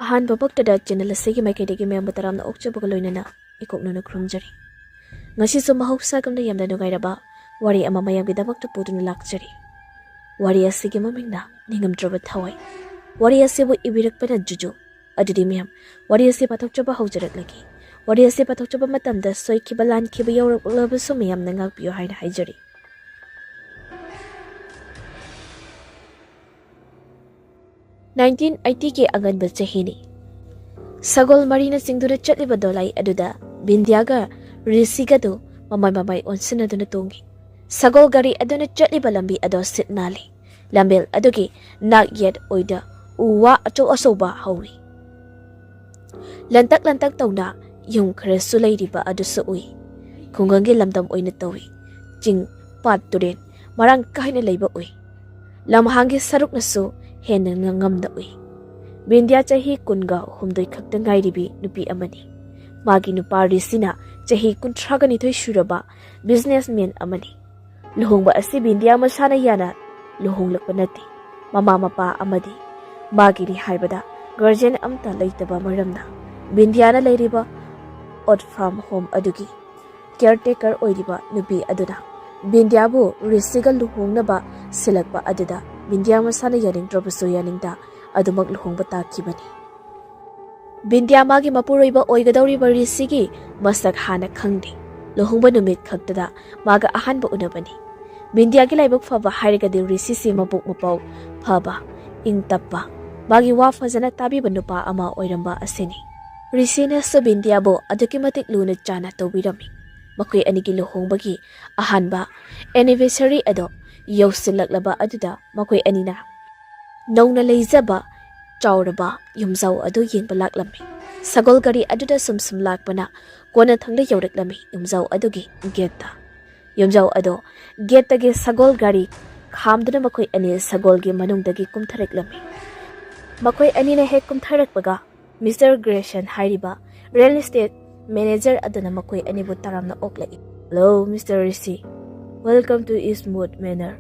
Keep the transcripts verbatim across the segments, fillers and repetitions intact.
ꯑꯍꯥꯟꯕꯃꯛꯇꯗ channel ꯑꯁꯤꯒꯤ ꯃꯥꯏꯀꯩꯗꯒꯤ ꯃꯌꯥꯝꯕꯨ ꯇꯔꯥꯝꯅ ꯑꯣꯛꯆꯕꯒ ꯂꯣꯏꯅꯅ ꯏꯀꯣꯛꯅꯅ ꯈꯨꯔꯨꯝꯖꯔꯤ꯫ ꯉꯁꯤꯁꯨ ꯃꯍꯧꯁꯥꯒꯨꯝꯅ ꯌꯥꯝꯅ ꯅꯨꯡꯉꯥꯏꯔꯕ ꯋꯥꯔꯤ ꯑꯃ ꯃꯌꯥꯝꯒꯤꯗꯃꯛꯇ ꯄꯨꯗꯨꯅ ꯂꯥꯛꯆꯔꯤ꯫ ꯋꯥꯔꯤ ꯑꯁꯤꯒꯤ ꯃꯃꯤꯡꯅ ꯅꯤꯡꯉꯝꯗ꯭ꯔꯕ ꯊꯋꯥꯏ꯫ ꯋꯥꯔꯤ ꯑꯁꯤꯕꯨ ꯏꯕꯤꯔꯛꯄꯅ ꯖꯨꯖꯨ꯫ ꯑꯗꯨꯗꯤ ꯃꯌꯥꯝ, ꯋꯥꯔꯤ ꯑꯁꯤ ꯄꯥꯊꯣꯛꯆꯕ ꯍꯧꯖꯔꯛꯂꯒꯦ꯫ ꯋꯥꯔꯤ ꯑꯁꯤ ꯄꯥꯊꯣꯛꯆꯕ ꯃꯇꯝꯗ ꯁꯣꯏꯈꯤꯕ ꯂꯥꯟꯈꯤꯕ ꯌꯥꯎꯔꯛꯂꯕꯁꯨ ꯃꯌꯥꯝꯅ ꯉꯥꯛꯄꯤꯌꯨ ꯍꯥꯏꯅ ꯍꯥꯏꯖꯔꯤ꯫ ꯅꯥꯏꯟꯇꯤꯟ ꯑꯩꯠꯇꯤꯒꯤ ꯑꯉꯟꯕ ꯆꯍꯤꯅꯤ꯫ ꯁꯒꯣꯜ ꯃꯔꯤꯅ ꯆꯤꯡꯗꯨꯅ ꯆꯠꯂꯤꯕ ꯗꯣꯂꯥꯏ ꯑꯗꯨꯗ ꯕꯤꯟꯗꯤꯌꯥꯒ ꯔꯤꯁꯤꯒꯗꯨ ꯃꯃꯥꯏ ꯃꯃꯥꯏ ꯑꯣꯟꯁꯤꯟꯅꯗꯨꯅ ꯇꯣꯡꯏ꯫ ꯁꯒꯣꯜ ꯒꯥꯔꯤ ꯑꯗꯨꯅ ꯆꯠꯂꯤꯕ ꯂꯝꯕꯤ ꯑꯗꯣ ꯁꯤꯠ ꯅꯥꯜꯂꯤ꯫ ꯂꯝꯕꯦꯜ ꯑꯗꯨꯒꯤ ꯅꯥꯛ ꯌꯦꯠ ꯑꯣꯏꯗ ꯎ ꯋꯥ ꯑꯆꯧ ꯑꯆꯧꯕ ꯍꯧꯏ꯫ ꯂꯟꯇꯛ ꯂꯟꯇꯛ ꯇꯧꯅ ꯌꯨꯝ ꯈꯔꯁꯨ ꯂꯩꯔꯤꯕ ꯑꯗꯨꯁꯨ ꯎꯏ꯫ ꯈꯨꯡꯒꯪꯒꯤ ꯂꯝꯗꯝ ꯑꯣꯏꯅ ꯇꯧꯏ꯫ ꯆꯤꯡ, ꯄꯥꯠ, ꯇꯨꯔꯦꯟ ꯃꯔꯥꯡ ꯀꯥꯏꯅ ꯂꯩꯕ ꯎꯏ꯫ ꯂꯝꯍꯥꯡꯒꯤ ꯁꯔꯨꯛꯅꯁꯨ ꯍꯦꯟꯅ ꯉꯝꯅ ꯎꯏ꯫ ꯕꯤꯟꯗꯤꯌꯥ ꯆꯍꯤ ꯀꯨꯟꯒ ꯍꯨꯝꯗꯣꯏ ꯈꯛꯇ ꯉꯥꯏꯔꯤꯕꯤ ꯅꯨꯄꯤ ꯑꯃꯅꯤ꯫ ꯃꯥꯒꯤ ꯅꯨꯄꯥ ꯔꯤꯁꯤꯅ ꯆꯍꯤ ꯀꯨꯟꯊ꯭ꯔꯥꯒ ꯅꯤꯊꯣꯏ ꯁꯨꯔꯕ ꯕꯤꯖꯤꯅꯦꯁꯃꯦꯟ ꯑꯃꯅꯤ꯫ ꯂꯨꯍꯣꯡꯕ ꯑꯁꯤ ꯕꯤꯟꯗꯤꯌꯥ ꯃꯁꯥꯅ ꯌꯥꯅ ꯂꯨꯍꯣꯡꯂꯛꯄ ꯅꯠꯇꯦ꯫ ꯃꯃꯥ ꯃꯄꯥ ꯑꯃꯗꯤ ꯃꯥꯒꯤꯅꯤ ꯍꯥꯏꯕꯗ ꯒꯥꯔꯖꯤꯌꯟ ꯑꯃꯠꯇ ꯂꯩꯇꯕ ꯃꯔꯝꯅ ꯕꯤꯟꯗꯤꯌꯥꯅ ꯂꯩꯔꯤꯕ ꯑꯣꯠ ꯐꯥꯔꯝ ꯍꯣꯝ ꯑꯗꯨꯒꯤ ꯀꯤꯌꯔꯇꯦꯀꯔ ꯑꯣꯏꯔꯤꯕ ꯅꯨꯄꯤ ꯑꯗꯨꯅ ꯕꯤꯟꯗꯤꯌꯥꯕꯨ ꯔꯤꯁꯤꯒ ꯂꯨꯍꯣꯡꯅꯕ ꯁꯤꯜꯂꯛꯄ ꯑꯗꯨꯗ ꯕꯤꯟꯗꯤꯌꯥ ꯃꯁꯥꯅ ꯌꯥꯅꯤꯡꯗ꯭ꯔꯕꯁꯨ ꯌꯥꯅꯤꯡꯗ ꯑꯗꯨꯃꯛ ꯂꯨꯍꯣꯡꯕ ꯇꯥꯈꯤꯕꯅꯤ꯫ ꯕꯤꯟꯗꯤꯌꯥ ꯃꯥꯒꯤ ꯃꯄꯨꯔꯣꯏꯕ ꯑꯣꯏꯒꯗꯧꯔꯤꯕ ꯔꯤꯁꯤꯒꯤ ꯃꯁꯛ ꯍꯥꯟꯅ ꯈꯪꯗꯦ꯫ ꯂꯨꯍꯣꯡꯕ ꯅꯨꯃꯤꯠ ꯈꯛꯇꯗ ꯃꯥꯒ ꯑꯍꯥꯟꯕ ꯎꯅꯕꯅꯤ꯫ ꯕꯤꯟꯗꯤꯌꯥꯒꯤ ꯂꯥꯏꯕꯛ ꯐꯕ ꯍꯥꯏꯔꯒꯗꯤ ꯔꯤꯁꯤꯁꯤ ꯃꯕꯨꯛ ꯃꯄꯥꯎ ꯐꯕ, ꯏꯪ ꯇꯞꯄ, ꯃꯥꯒꯤ ꯋꯥ ꯐꯖꯅ ꯇꯥꯕꯤꯕ ꯅꯨꯄꯥ ꯑꯃ ꯑꯣꯏꯔꯝꯕ ꯑꯁꯤꯅꯤ꯫ ꯔꯤꯁꯤꯅꯁꯨ ꯕꯤꯟꯗꯤꯌꯥꯕꯨ ꯑꯗꯨꯛꯀꯤ ꯃꯇꯤꯛ ꯂꯨꯅ ꯆꯥꯅ ꯇꯧꯕꯤꯔꯝꯃꯤ꯫ ꯃꯈꯣꯏ ꯑꯅꯤꯒꯤ ꯂꯨꯍꯣꯡꯕꯒꯤ ꯑꯍꯥꯟꯕ ꯑꯦꯅꯤꯚꯔꯁꯔꯤ ꯑꯗꯣ ꯌꯧꯁꯤꯜꯂꯛꯂꯕ ꯑꯗꯨꯗ ꯃꯈꯣꯏ ꯑꯅꯤꯅ ꯅꯧꯅ ꯂꯩꯖꯕ ꯆꯥꯎꯔꯕ ꯌꯨꯝꯖꯥꯎ ꯑꯗꯨ ꯌꯦꯡꯕ ꯂꯥꯛꯂꯝꯃꯤ꯫ ꯁꯒꯣꯜ ꯒꯥꯔꯤ ꯑꯗꯨꯗ ꯁꯨꯝ ꯁꯨꯝ ꯂꯥꯛꯄꯅ ꯀꯣꯟꯅꯊꯪꯗ ꯌꯧꯔꯛꯂꯝꯃꯤ ꯌꯨꯝꯖꯥꯎ ꯑꯗꯨꯒꯤ ꯒꯦꯠꯇ꯫ ꯌꯨꯝꯖꯥꯎ ꯑꯗꯣ ꯒꯦꯠꯇꯒꯤ ꯁꯒꯣꯜ ꯒꯥꯔꯤ ꯈꯥꯝꯗꯨꯅ ꯃꯈꯣꯏ ꯑꯅꯤ ꯁꯒꯣꯜꯒꯤ ꯃꯅꯨꯡꯗꯒꯤ ꯀꯨꯝꯊꯔꯛꯂꯝꯃꯤ꯫ ꯃꯈꯣꯏ ꯑꯅꯤꯅ ꯍꯦꯛ ꯀꯨꯝꯊꯔꯛꯄꯒ ꯃꯤꯁꯇꯔ ꯒ꯭ꯔꯦꯁꯟ ꯍꯥꯏꯔꯤꯕ ꯔꯤꯌꯦꯜ ꯏꯁꯇꯦꯠ ꯃꯦꯅꯦꯖꯔ ꯑꯗꯨꯅ ꯃꯈꯣꯏ ꯑꯅꯤꯕꯨ ꯇꯔꯥꯝꯅ ꯑꯣꯛꯂꯛꯏ꯫ "Hello, Mister Rishi. Welcome to Eastwood Manor."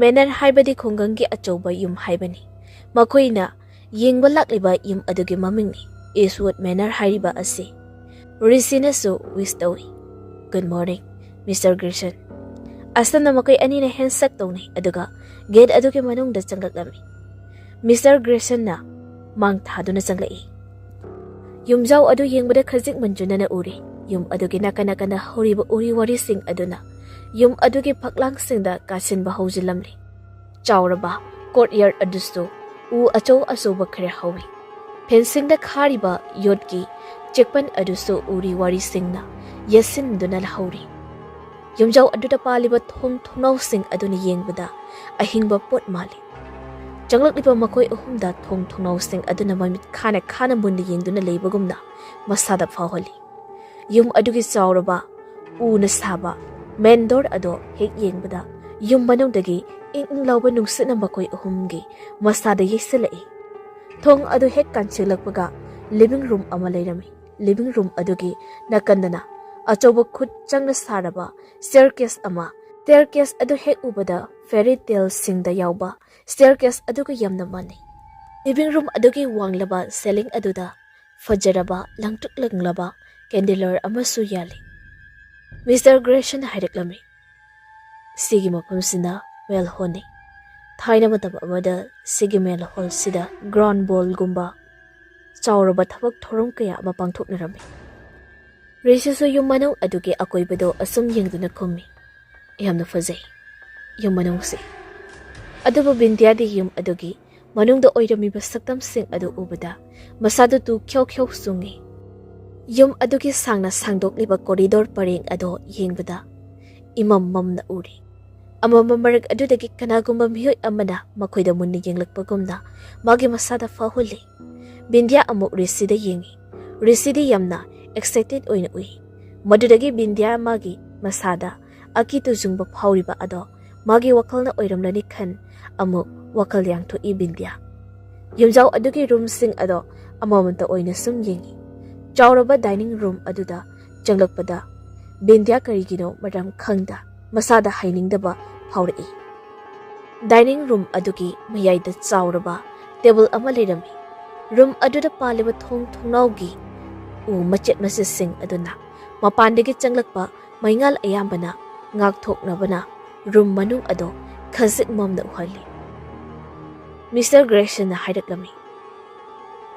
Manner ꯍꯥꯏꯕꯗꯤ ꯈꯨꯡꯒꯪꯒꯤ ꯑꯆꯧꯕ ꯌꯨꯝ ꯍꯥꯏꯕꯅꯤ꯫ ꯃꯈꯣꯏꯅ ꯌꯦꯡꯕ ꯂꯥꯛꯂꯤꯕ ꯌꯨꯝ ꯑꯗꯨꯒꯤ ꯃꯃꯤꯡꯅꯤ ꯏꯁꯋꯨꯗ ꯃꯦꯅꯔ ꯍꯥꯏꯔꯤꯕ ꯑꯁꯤ꯫ ꯔꯤꯁꯤꯅꯁꯨ ꯋꯤꯁ ꯇꯧꯏ꯫ "Good morning, mister Grayson." ꯑꯁꯨꯝꯅ ꯃꯈꯣꯏ ꯑꯅꯤꯅ ꯍꯦꯟꯁꯦꯛ ꯇꯧꯅꯩ, ꯑꯗꯨꯒ ꯒꯦꯠ ꯑꯗꯨꯒꯤ ꯃꯅꯨꯡꯗ ꯆꯪꯂꯛꯂꯝꯃꯤ꯫ ꯃꯤꯁꯇꯔ ꯒ꯭ꯔꯦꯁꯟꯅ ꯃꯥꯡ ꯊꯥꯗꯨꯅ ꯆꯪꯂꯛꯏ꯫ ꯌꯨꯝꯖꯥꯎ ꯑꯗꯨ ꯌꯦꯡꯕꯗ ꯈꯖꯤꯛ ꯃꯟꯖꯨꯅꯅ ꯎꯔꯤ꯫ ꯌꯨꯝ ꯑꯗꯨꯒꯤ ꯅꯥꯀꯟ ꯅꯥꯀꯟꯗ ꯍꯧꯔꯤꯕ ꯎꯔꯤ ꯋꯥꯔꯤꯁꯤꯡ ꯑꯗꯨꯅ ꯌꯨꯝ ꯑꯗꯨꯒꯤ ꯐꯛꯂꯥꯡꯁꯤꯡꯗ ꯀꯥꯁꯤꯟꯕ ꯍꯧꯖꯤꯜꯂꯝꯂꯤ꯫ ꯆꯥꯎꯔꯕ ꯀꯣꯔꯠꯌꯥꯔꯗ ꯑꯗꯨꯁꯨ ꯎ ꯑꯆꯧ ꯑꯆꯧꯕ ꯈꯔ ꯍꯧꯏ꯫ ꯐꯦꯟꯁꯤꯡꯗ ꯈꯥꯔꯤꯕ ꯌꯣꯠꯀꯤ ꯆꯦꯛꯄꯟ ꯑꯗꯨꯁꯨ ꯎꯔꯤ ꯋꯥꯔꯤꯁꯤꯡꯅ ꯌꯦꯠꯁꯤꯟꯗꯨꯅ ꯂꯩꯍꯧꯔꯤ꯫ ꯌꯨꯝꯖꯥꯎ ꯑꯗꯨꯗ ꯄꯥꯜꯂꯤꯕ ꯊꯣꯡ ꯊꯣꯡꯅꯥꯎꯁꯤꯡ ꯑꯗꯨꯅ ꯌꯦꯡꯕꯗ ꯑꯍꯤꯡꯕ ꯄꯣꯠ ꯃꯥꯜꯂꯤ꯫ ꯆꯪꯂꯛꯂꯤꯕ ꯃꯈꯣꯏ ꯑꯍꯨꯝꯗ ꯊꯣꯡ ꯊꯣꯡꯅꯥꯎꯁꯤꯡ ꯑꯗꯨꯅ ꯃꯃꯤꯠ ꯈꯥꯅ ꯈꯥꯅ ꯃꯨꯟꯅ ꯌꯦꯡꯗꯨꯅ ꯂꯩꯕꯒꯨꯝꯅ ꯃꯁꯥꯗ ꯐꯥꯎꯍꯜꯂꯤ꯫ ꯌꯨꯝ ꯑꯗꯨꯒꯤ ꯆꯥꯎꯔꯕ ꯎꯅ ꯁꯥꯕ ꯃꯦꯟ ꯗꯣꯔ ꯑꯗꯣ ꯍꯦꯛ ꯌꯦꯡꯕꯗ ꯌꯨꯝ ꯃꯅꯨꯡꯗꯒꯤ ꯏꯪ ꯏꯪ ꯂꯥꯎꯕ ꯅꯨꯡꯁꯤꯠꯅ ꯃꯈꯣꯏ ꯑꯍꯨꯝꯒꯤ ꯃꯁꯥꯗ ꯌꯩꯁꯤꯜꯂꯛꯏ꯫ ꯊꯣꯡ ꯑꯗꯨ ꯍꯦꯛ ꯀꯥꯟꯁꯤꯜꯂꯛꯄꯒ ꯂꯤꯚꯤꯡ ꯔꯨꯝ ꯑꯃ ꯂꯩꯔꯝꯃꯤ꯫ ꯂꯤꯚꯤꯡ ꯔꯨꯝ ꯑꯗꯨꯒꯤ ꯅꯥꯀꯟꯗꯅ ꯑꯆꯧꯕ ꯈꯨꯠ ꯆꯪꯅ ꯁꯥꯔꯕ ꯁ꯭ꯇꯦꯌꯔꯀꯦꯁ ꯑꯃ꯫ ꯁ꯭ꯇꯦꯌꯔꯀꯦꯁ ꯑꯗꯨ ꯍꯦꯛ ꯎꯕꯗ ꯐꯦꯔꯤ ꯇꯦꯜꯁꯤꯡꯗ ꯌꯥꯎꯕ ꯁ꯭ꯇꯦꯌꯔꯀꯦꯁ ꯑꯗꯨꯒ ꯌꯥꯝꯅ ꯃꯥꯟꯅꯩ꯫ ꯂꯤꯚꯤꯡ ꯔꯨꯝ ꯑꯗꯨꯒꯤ ꯋꯥꯡꯂꯕ ꯁꯦꯂꯤꯡ ꯑꯗꯨꯗ ꯐꯖꯔꯕ ꯂꯪꯇ꯭ꯔꯤꯛ ꯂꯪꯂꯕ ꯀꯦꯟꯗꯤꯂꯔ ꯑꯃꯁꯨ ꯌꯥꯜꯂꯤ꯫ ꯃꯤꯁꯇꯔ ꯒ꯭ꯔꯦꯁꯟ ꯍꯥꯏꯔꯛꯂꯝꯃꯤ, "ꯁꯤꯒꯤ ꯃꯐꯝꯁꯤꯅ ꯃꯦꯜ ꯍꯣꯜꯅꯤ꯫ ꯊꯥꯏꯅ ꯃꯇꯝ ꯑꯃꯗ ꯁꯤꯒꯤ ꯃꯦꯜ ꯍꯣꯜꯁꯤꯗ ꯒ꯭ꯔꯥꯎꯟ ꯕꯣꯜꯒꯨꯝꯕ ꯆꯥꯎꯔꯕ ꯊꯕꯛ ꯊꯧꯔꯝ ꯀꯌꯥ ꯑꯃ ꯄꯥꯡꯊꯣꯛꯅꯔꯝꯃꯤ꯫" ꯔꯤꯁꯤꯁꯨ ꯌꯨꯝ ꯃꯅꯨꯡ ꯑꯗꯨꯒꯤ ꯑꯀꯣꯏꯕꯗꯣ ꯑꯁꯨꯝ ꯌꯦꯡꯗꯨꯅ ꯈꯨꯝꯃꯤ, "ꯌꯥꯝꯅ ꯐꯖꯩ꯫ ꯌꯨꯝ ꯃꯅꯨꯡꯁꯤ꯫" ꯑꯗꯨꯕꯨ ꯕꯤꯟꯗꯤꯌꯥꯗꯤ ꯌꯨꯝ ꯑꯗꯨꯒꯤ ꯃꯅꯨꯡꯗ ꯑꯣꯏꯔꯝꯃꯤꯕ ꯁꯛꯇꯝꯁꯤꯡ ꯑꯗꯨ ꯎꯕꯗ ꯃꯁꯥꯗꯨ ꯇꯨ ꯈ꯭ꯌꯧ ꯈ꯭ꯌꯧ ꯆꯣꯡꯉꯤ꯫ ꯌꯨꯝ ꯑꯗꯨꯒꯤ ꯁꯥꯡꯅ ꯁꯥꯡꯗꯣꯛꯂꯤꯕ ꯀꯣꯔꯤꯗꯣꯔ ꯄꯔꯦꯡ ꯑꯗꯣ ꯌꯦꯡꯕꯗ ꯏꯃꯝ ꯃꯝꯅ ꯎꯔꯤ꯫ ꯑꯃꯝꯕ ꯃꯔꯛ ꯑꯗꯨꯗꯒꯤ ꯀꯅꯥꯒꯨꯝꯕ ꯃꯤꯑꯣꯏ ꯑꯃꯅ ꯃꯈꯣꯏꯗ ꯃꯨꯟꯅ ꯌꯦꯡꯂꯛꯄꯒꯨꯝꯅ ꯃꯥꯒꯤ ꯃꯁꯥꯗ ꯐꯥꯎꯍꯜꯂꯤ꯫ ꯕꯤꯟꯗꯤꯌꯥ ꯑꯃꯨꯛ ꯔꯤꯁꯤꯗ ꯌꯦꯡꯉꯤ꯫ ꯔꯤꯁꯤꯗꯤ ꯌꯥꯝꯅ ꯑꯦꯛꯁꯥꯏꯇꯦꯗ ꯑꯣꯏꯅ ꯎꯏ꯫ ꯃꯗꯨꯗꯒꯤ ꯕꯤꯟꯗꯤꯌꯥ ꯃꯥꯒꯤ ꯃꯁꯥꯗ ꯑꯀꯤ ꯇꯨꯖꯨꯡꯕ ꯐꯥꯎꯔꯤꯕ ꯑꯗꯣ ꯃꯥꯒꯤ ꯋꯥꯈꯜꯅ ꯑꯣꯏꯔꯝꯂꯅꯤ ꯈꯟ ꯑꯃꯨꯛ ꯋꯥꯈꯜ ꯌꯥꯡꯊꯣꯛꯏ ꯕꯤꯟꯗꯤꯌꯥ꯫ ꯌꯨꯝꯖꯥꯎ ꯑꯗꯨꯒꯤ ꯔꯨꯝꯁꯤꯡ ꯑꯗꯣ ꯑꯃꯃꯝꯇ ꯑꯣꯏꯅ ꯁꯨꯝ ꯌꯦꯡꯉꯤ꯫ ꯆꯥꯎꯔꯕ ꯗꯥꯏꯅꯤꯡ ꯔꯨꯝ ꯑꯗꯨꯗ ꯆꯪꯂꯛꯄꯗ ꯕꯤꯟꯗꯤꯌꯥ ꯀꯔꯤꯒꯤꯅꯣ ꯃꯔꯝ ꯈꯪꯗ ꯃꯁꯥꯗ ꯍꯥꯏꯅꯤꯡꯗꯕ ꯐꯥꯎꯔꯛꯏ꯫ ꯗꯥꯏꯅꯤꯡ ꯔꯨꯝ ꯑꯗꯨꯒꯤ ꯃꯌꯥꯏꯗ ꯆꯥꯎꯔꯕ ꯇꯦꯕꯜ ꯑꯃ ꯂꯩꯔꯝꯃꯤ꯫ ꯔꯨꯝ ꯑꯗꯨꯗ ꯄꯥꯜꯂꯤꯕ ꯊꯣꯡ ꯊꯣꯡꯅꯥꯎꯒꯤ ꯎ ꯃꯆꯦꯠ ꯃꯆꯦꯠꯁꯤꯡ ꯑꯗꯨꯅ ꯃꯄꯥꯟꯗꯒꯤ ꯆꯪꯂꯛꯄ ꯃꯩꯉꯥꯜ ꯑꯌꯥꯝꯕꯅ ꯉꯥꯛꯊꯣꯛꯅꯕꯅ ꯔꯨꯝ ꯃꯅꯨꯡ ꯑꯗꯨ ꯈꯖꯤꯛ ꯃꯝꯅ ꯎꯍꯜꯂꯤ꯫ ꯃꯤꯁꯇꯔ ꯒ꯭ꯔꯦꯁꯟꯅ ꯍꯥꯏꯔꯛꯂꯝꯃꯤ,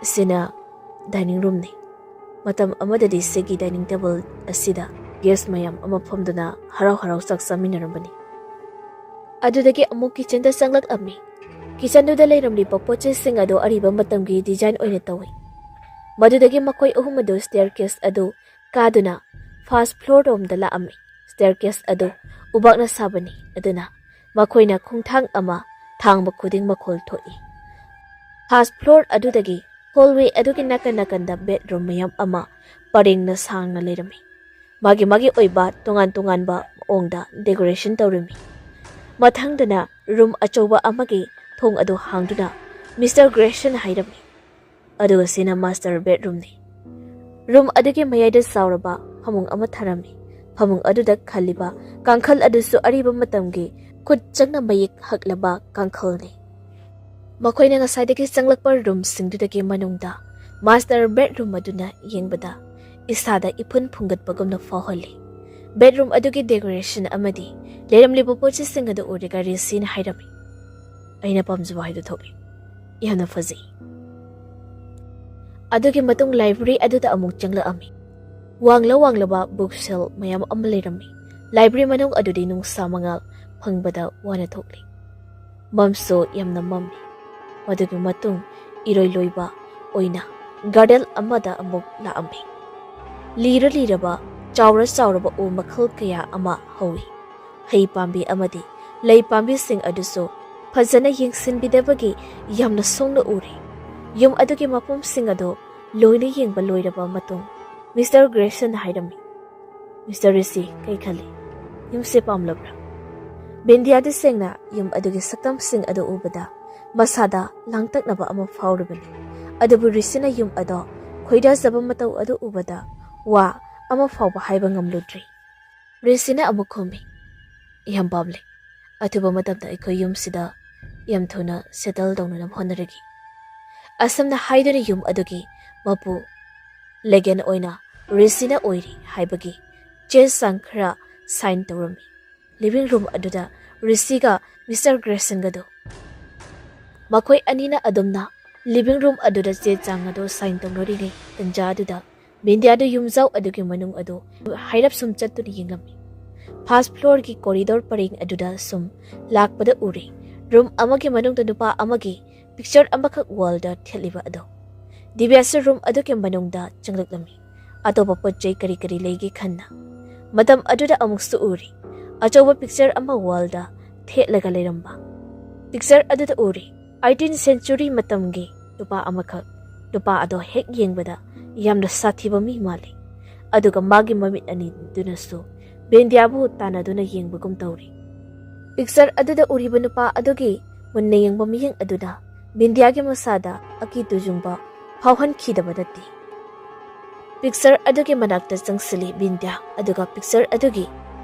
"ꯑꯁꯤꯅ ꯗꯥꯏꯅꯤꯡ ꯔꯨꯝꯅꯤ꯫ ꯃꯇꯝ ꯑꯃꯗꯗꯤ ꯁꯤꯒꯤ ꯗꯥꯏꯅꯤꯡ ꯇꯦꯕꯜ ꯑꯁꯤꯗ ꯒꯦꯁ ꯃꯌꯥꯝ ꯑꯃ ꯐꯝꯗꯨꯅ ꯍꯔꯥꯎ ꯍꯔꯥꯎ ꯆꯥꯛ ꯆꯥꯃꯤꯟꯅꯔꯝꯕꯅꯤ꯫" ꯑꯗꯨꯗꯒꯤ ꯑꯃꯨꯛ ꯀꯤꯆꯟꯗ ꯆꯪꯂꯛꯂꯝꯃꯤ꯫ ꯀꯤꯆꯟꯗꯨꯗ ꯂꯩꯔꯝꯂꯤꯕ ꯄꯣꯠ ꯆꯩꯁꯤꯡ ꯑꯗꯨ ꯑꯔꯤꯕ ꯃꯇꯝꯒꯤ ꯗꯤꯖꯥꯏꯟ ꯑꯣꯏꯅ ꯇꯧꯏ꯫ ꯃꯗꯨꯗꯒꯤ ꯃꯈꯣꯏ ꯑꯍꯨꯝ ꯑꯗꯨ ꯁ꯭ꯇꯦꯌꯔ ꯀꯦꯁ ꯑꯗꯨ ꯀꯥꯗꯨꯅ ꯐꯥꯔꯁ ꯐ꯭ꯂꯣꯔ ꯔꯣꯝꯗ ꯂꯥꯛꯂꯝꯃꯤ꯫ ꯁ꯭ꯇꯦꯌꯔ ꯀꯦꯁ ꯑꯗꯨ ꯎꯕꯥꯛꯅ ꯁꯥꯕꯅꯤ, ꯑꯗꯨꯅ ꯃꯈꯣꯏꯅ ꯈꯣꯡꯊꯥꯡ ꯑꯃ ꯊꯥꯡꯕ ꯈꯨꯗꯤꯡ ꯃꯈꯣꯜ ꯊꯣꯛꯏ꯫ ꯐꯥꯔꯁ ꯐ꯭ꯂꯣꯔ ꯑꯗꯨꯗꯒꯤ ꯍꯣꯜꯋꯦ ꯑꯗꯨꯒꯤ ꯅꯥꯀꯟ ꯅꯥꯀꯟꯗ ꯕꯦꯗꯔꯨꯝ ꯃꯌꯥꯝ ꯑꯃ ꯄꯔꯦꯡꯅ ꯁꯥꯡꯅ ꯂꯩꯔꯝꯃꯤ꯫ ꯃꯥꯒꯤ ꯃꯥꯒꯤ ꯑꯣꯏꯕ ꯇꯣꯉꯥꯟ ꯇꯣꯉꯥꯟꯕ ꯃꯑꯣꯡꯗ ꯗꯦꯀꯣꯔꯦꯁꯟ ꯇꯧꯔꯝꯃꯤ꯫ ꯃꯊꯪꯗꯅ ꯔꯨꯝ ꯑꯆꯧꯕ ꯑꯃꯒꯤ ꯊꯣꯡ ꯑꯗꯨ ꯍꯥꯡꯗꯨꯅ ꯃꯤꯁꯇꯔ ꯒ꯭ꯔꯦꯁꯟ ꯍꯥꯏꯔꯝꯃꯤ, "ꯑꯗꯨꯒ ꯁꯤꯅ ꯃꯥꯁꯇꯔ ꯕꯦꯗꯔꯨꯝꯅꯤ꯫" ꯔꯨꯝ ꯑꯗꯨꯒꯤ ꯃꯌꯥꯏꯗ ꯆꯥꯎꯔꯕ ꯐꯃꯨꯡ ꯑꯃ ꯊꯥꯔꯝꯃꯤ꯫ ꯐꯃꯨꯡ ꯑꯗꯨꯗ ꯈꯜꯂꯤꯕ ꯀꯥꯡꯈꯜ ꯑꯗꯨꯁꯨ ꯑꯔꯤꯕ ꯃꯇꯝꯒꯤ ꯈꯨꯠ ꯆꯪꯅ ꯃꯌꯦꯛ ꯍꯛꯂꯕ ꯀꯥꯡꯈꯜꯅꯤ꯫ ꯃꯈꯣꯏꯅ ꯉꯁꯥꯏꯗꯒꯤ ꯆꯪꯂꯛꯄ ꯔꯨꯝꯁꯤꯡꯗꯨꯗꯒꯤ ꯃꯅꯨꯡꯗ ꯃꯥꯁꯇꯔ ꯕꯦꯗꯔꯨꯝ ꯑꯗꯨꯅ ꯌꯦꯡꯕꯗ ꯏꯁꯥꯗ ꯏꯐꯨꯟ ꯐꯨꯡꯒꯠꯄꯒꯨꯝꯅ ꯐꯥꯎꯍꯜꯂꯤ꯫ ꯕꯦꯗꯔꯨꯝ ꯑꯗꯨꯒꯤ ꯗꯦꯀꯣꯔꯦꯁꯟ ꯑꯃꯗꯤ ꯂꯩꯔꯝꯂꯤꯕ ꯄꯣꯠꯆꯩꯁꯤꯡ ꯑꯗꯨ ꯎꯔꯒ ꯔꯦꯁꯤꯅ ꯍꯥꯏꯔꯝꯃꯤ, "ꯑꯩꯅ ꯄꯥꯝꯖꯕ ꯍꯥꯏꯗꯨ ꯊꯣꯛꯂꯦ꯫ ꯌꯥꯝꯅ ꯐꯖꯩ꯫" ꯑꯗꯨꯒꯤ ꯃꯇꯨꯡ ꯂꯥꯏꯕ꯭ꯔꯦꯔꯤ ꯑꯗꯨꯗ ꯑꯃꯨꯛ ꯆꯪꯂꯛꯂꯝꯃꯤ꯫ ꯋꯥꯡꯂ ꯋꯥꯡꯂꯕ ꯕꯨꯛ ꯁꯦꯜꯐ ꯃꯌꯥꯝ ꯑꯃ ꯂꯩꯔꯝꯃꯤ꯫ ꯂꯥꯏꯕ꯭ꯔꯦꯔꯤ ꯃꯅꯨꯡ ꯑꯗꯨꯗꯤ ꯅꯨꯡꯁꯥ ꯃꯉꯥꯜ ꯐꯪꯕꯗ ꯋꯥꯅ ꯊꯣꯛꯂꯤ꯫ ꯃꯝꯁꯨ ꯌꯥꯝꯅ ꯃꯝꯃꯤ꯫ ꯃꯗꯨꯒꯤ ꯃꯇꯨꯡ ꯏꯔꯣꯏ ꯂꯣꯏꯕ ꯑꯣꯏꯅ ꯒꯥꯔꯗꯦꯟ ꯑꯃꯗ ꯑꯃꯨꯛ ꯂꯥꯛꯂꯝꯃꯤ꯫ ꯂꯤꯔ ꯂꯤꯔꯕ, ꯆꯥꯎꯔ ꯆꯥꯎꯔꯕ ꯎ ꯃꯈꯜ ꯀꯌꯥ ꯑꯃ ꯍꯧꯏ꯫ ꯍꯩ ꯄꯥꯝꯕꯤ ꯑꯃꯗꯤ ꯂꯩ ꯄꯥꯝꯕꯤꯁꯤꯡ ꯑꯗꯨꯁꯨ ꯐꯖꯅ ꯌꯦꯡꯁꯤꯟꯕꯤꯗꯕꯒꯤ ꯌꯥꯝꯅ ꯁꯣꯡꯅ ꯎꯔꯤ꯫ ꯌꯨꯝ ꯑꯗꯨꯒꯤ ꯃꯐꯝꯁꯤꯡ ꯑꯗꯨ ꯂꯣꯏꯅ ꯌꯦꯡꯕ ꯂꯣꯏꯔꯕ ꯃꯇꯨꯡ ꯃꯤꯁꯇꯔ ꯒ꯭ꯔꯦꯁꯟ ꯍꯥꯏꯔꯝꯃꯤ, "ꯃꯤꯁꯇꯔ ꯔꯤꯁꯤ, ꯀꯩ ꯈꯜꯂꯤ? ꯌꯨꯝꯁꯦ ꯄꯥꯝꯂꯕ꯭ꯔꯥ?" ꯕꯤꯟꯗꯤꯌꯥꯗꯤ ꯁꯦꯡꯅ ꯌꯨꯝ ꯑꯗꯨꯒꯤ ꯁꯛꯇꯝꯁꯤꯡ ꯑꯗꯨ ꯎꯕꯗ ꯃꯁꯥꯗ ꯂꯥꯡꯇꯛꯅꯕ ꯑꯃ ꯐꯥꯎꯔꯤꯕꯅꯤ꯫ ꯑꯗꯨꯕꯨ ꯔꯤꯁꯤꯅ ꯌꯨꯝ ꯑꯗꯣ ꯈꯣꯏꯗꯥꯖꯕ ꯃꯇꯧ ꯑꯗꯨ ꯎꯕꯗ ꯋꯥ ꯑꯃ ꯐꯥꯎꯕ ꯍꯥꯏꯕ ꯉꯝꯂꯨꯗ꯭ꯔꯤ꯫ ꯔꯤꯁꯤꯅ ꯑꯃꯨꯛ ꯈꯨꯝꯃꯤ, "ꯌꯥꯝ ꯄꯥꯝꯂꯦ꯫ ꯑꯊꯨꯕ ꯃꯇꯝꯗ ꯑꯩꯈꯣꯏ ꯌꯨꯝꯁꯤꯗ ꯌꯥꯝ ꯊꯨꯅ ꯁꯦꯇꯜ ꯇꯧꯅꯅꯕ ꯍꯣꯠꯅꯔꯒꯦ꯫" ꯑꯁꯨꯝꯅ ꯍꯥꯏꯗꯨꯅ ꯌꯨꯝ ꯑꯗꯨꯒꯤ ꯃꯄꯨ ꯂꯦꯒꯦꯟ ꯑꯣꯏꯅ ꯔꯤꯁꯤꯅ ꯑꯣꯏꯔꯤ ꯍꯥꯏꯕꯒꯤ ꯆꯦ ꯆꯥꯡ ꯈꯔ ꯁꯥꯏꯟ ꯇꯧꯔꯝꯃꯤ꯫ ꯂꯤꯚꯤꯡ ꯔꯨꯝ ꯑꯗꯨꯗ ꯔꯤꯁꯤꯒ ꯃꯤꯁꯇꯔ ꯒ꯭ꯔꯦꯁꯟꯒꯗꯨ ꯃꯈꯣꯏ ꯑꯅꯤꯅ ꯑꯗꯨꯝꯅ ꯂꯤꯚꯤꯡ ꯔꯨꯝ ꯑꯗꯨꯗ ꯆꯦ ꯆꯥꯡ ꯑꯗꯨ ꯁꯥꯏꯟ ꯇꯧꯅꯔꯤꯉꯩ ꯇꯟꯖꯥ ꯑꯗꯨꯗ ꯕꯤꯟꯗꯤꯌꯥꯗꯨ ꯌꯨꯝꯖꯥꯎ ꯑꯗꯨꯒꯤ ꯃꯅꯨꯡ ꯑꯗꯨ ꯍꯥꯏꯔꯞ ꯁꯨꯝ ꯆꯠꯇꯨꯅ ꯌꯦꯡꯂꯝꯃꯤ꯫ ꯐꯥꯔꯁ ꯐ꯭ꯂꯣꯔꯒꯤ ꯀꯣꯔꯤꯗꯣꯔ ꯄꯔꯦꯡ ꯑꯗꯨꯗ ꯁꯨꯝ ꯂꯥꯛꯄꯗ ꯎꯔꯦ꯫ ꯔꯨꯝ ꯑꯃꯒꯤ ꯃꯅꯨꯡꯗ ꯅꯨꯄꯥ ꯑꯃꯒꯤ ꯄꯤꯛꯆꯔ ꯑꯃꯈꯛ ꯋꯥꯜꯗ ꯊꯦꯠꯂꯤꯕ ꯑꯗꯣ꯫ ꯗꯤꯕ꯭ꯌꯥꯁꯨ ꯔꯨꯝ ꯑꯗꯨꯒꯤ ꯃꯅꯨꯡꯗ ꯆꯪꯂꯛꯂꯝꯃꯤ꯫ ꯑꯇꯣꯞꯄ ꯄꯣꯠ ꯆꯩ ꯀꯔꯤ ꯀꯔꯤ ꯂꯩꯒꯦ ꯈꯟꯅ꯫ ꯃꯇꯝ ꯑꯗꯨꯗ ꯑꯃꯨꯛꯁꯨ ꯎꯔꯤ꯫ ꯑꯆꯧꯕ ꯄꯤꯛꯆꯔ ꯑꯃ ꯋꯥꯜꯗ ꯊꯦꯠꯂꯒ ꯂꯩꯔꯝꯕ꯫ ꯄꯤꯛꯆꯔ ꯑꯗꯨꯗ ꯎꯔꯤ꯫ ꯑꯩꯇꯤꯟ ꯁꯦꯟꯆꯨꯔꯤ ꯃꯇꯝꯒꯤ ꯅꯨꯄꯥ ꯑꯃꯈꯛ꯫ ꯅꯨꯄꯥ ꯑꯗꯣ ꯍꯦꯛ ꯌꯦꯡꯕꯗ ꯌꯥꯝꯅ ꯁꯥꯊꯤꯕ ꯃꯤ ꯃꯥꯜꯂꯤ꯫ ꯑꯗꯨꯒ ꯃꯥꯒꯤ ꯃꯃꯤꯠ ꯑꯅꯤꯗꯨꯅꯁꯨ ꯕꯤꯟꯗꯤꯌꯥꯕꯨ ꯇꯥꯟꯅꯗꯨꯅ ꯌꯦꯡꯕꯒꯨꯝ ꯇꯧꯔꯤ꯫ ꯄꯤꯛꯆꯔ ꯑꯗꯨꯗ ꯎꯔꯤꯕ ꯅꯨꯄꯥ ꯑꯗꯨꯒꯤ ꯃꯨꯟꯅ ꯌꯦꯡꯕ ꯃꯤꯠꯌꯦꯡ ꯑꯗꯨꯅ ꯕꯤꯟꯗꯤꯌꯥꯒꯤ ꯃꯁꯥꯗ ꯑꯀꯤ ꯇꯨꯖꯨꯡꯕ ꯐꯥꯎꯍꯟꯈꯤꯗꯕ ꯅꯠꯇꯦ꯫ ꯄꯤꯛꯆꯔ ꯑꯗꯨꯒꯤ ꯃꯅꯥꯛꯇ ꯆꯪꯁꯤꯜꯂꯤ ꯕꯤꯟꯗꯤꯌꯥ, ꯑꯗꯨꯒ ꯄꯤꯛꯆꯔ ꯑꯗꯨꯒꯤ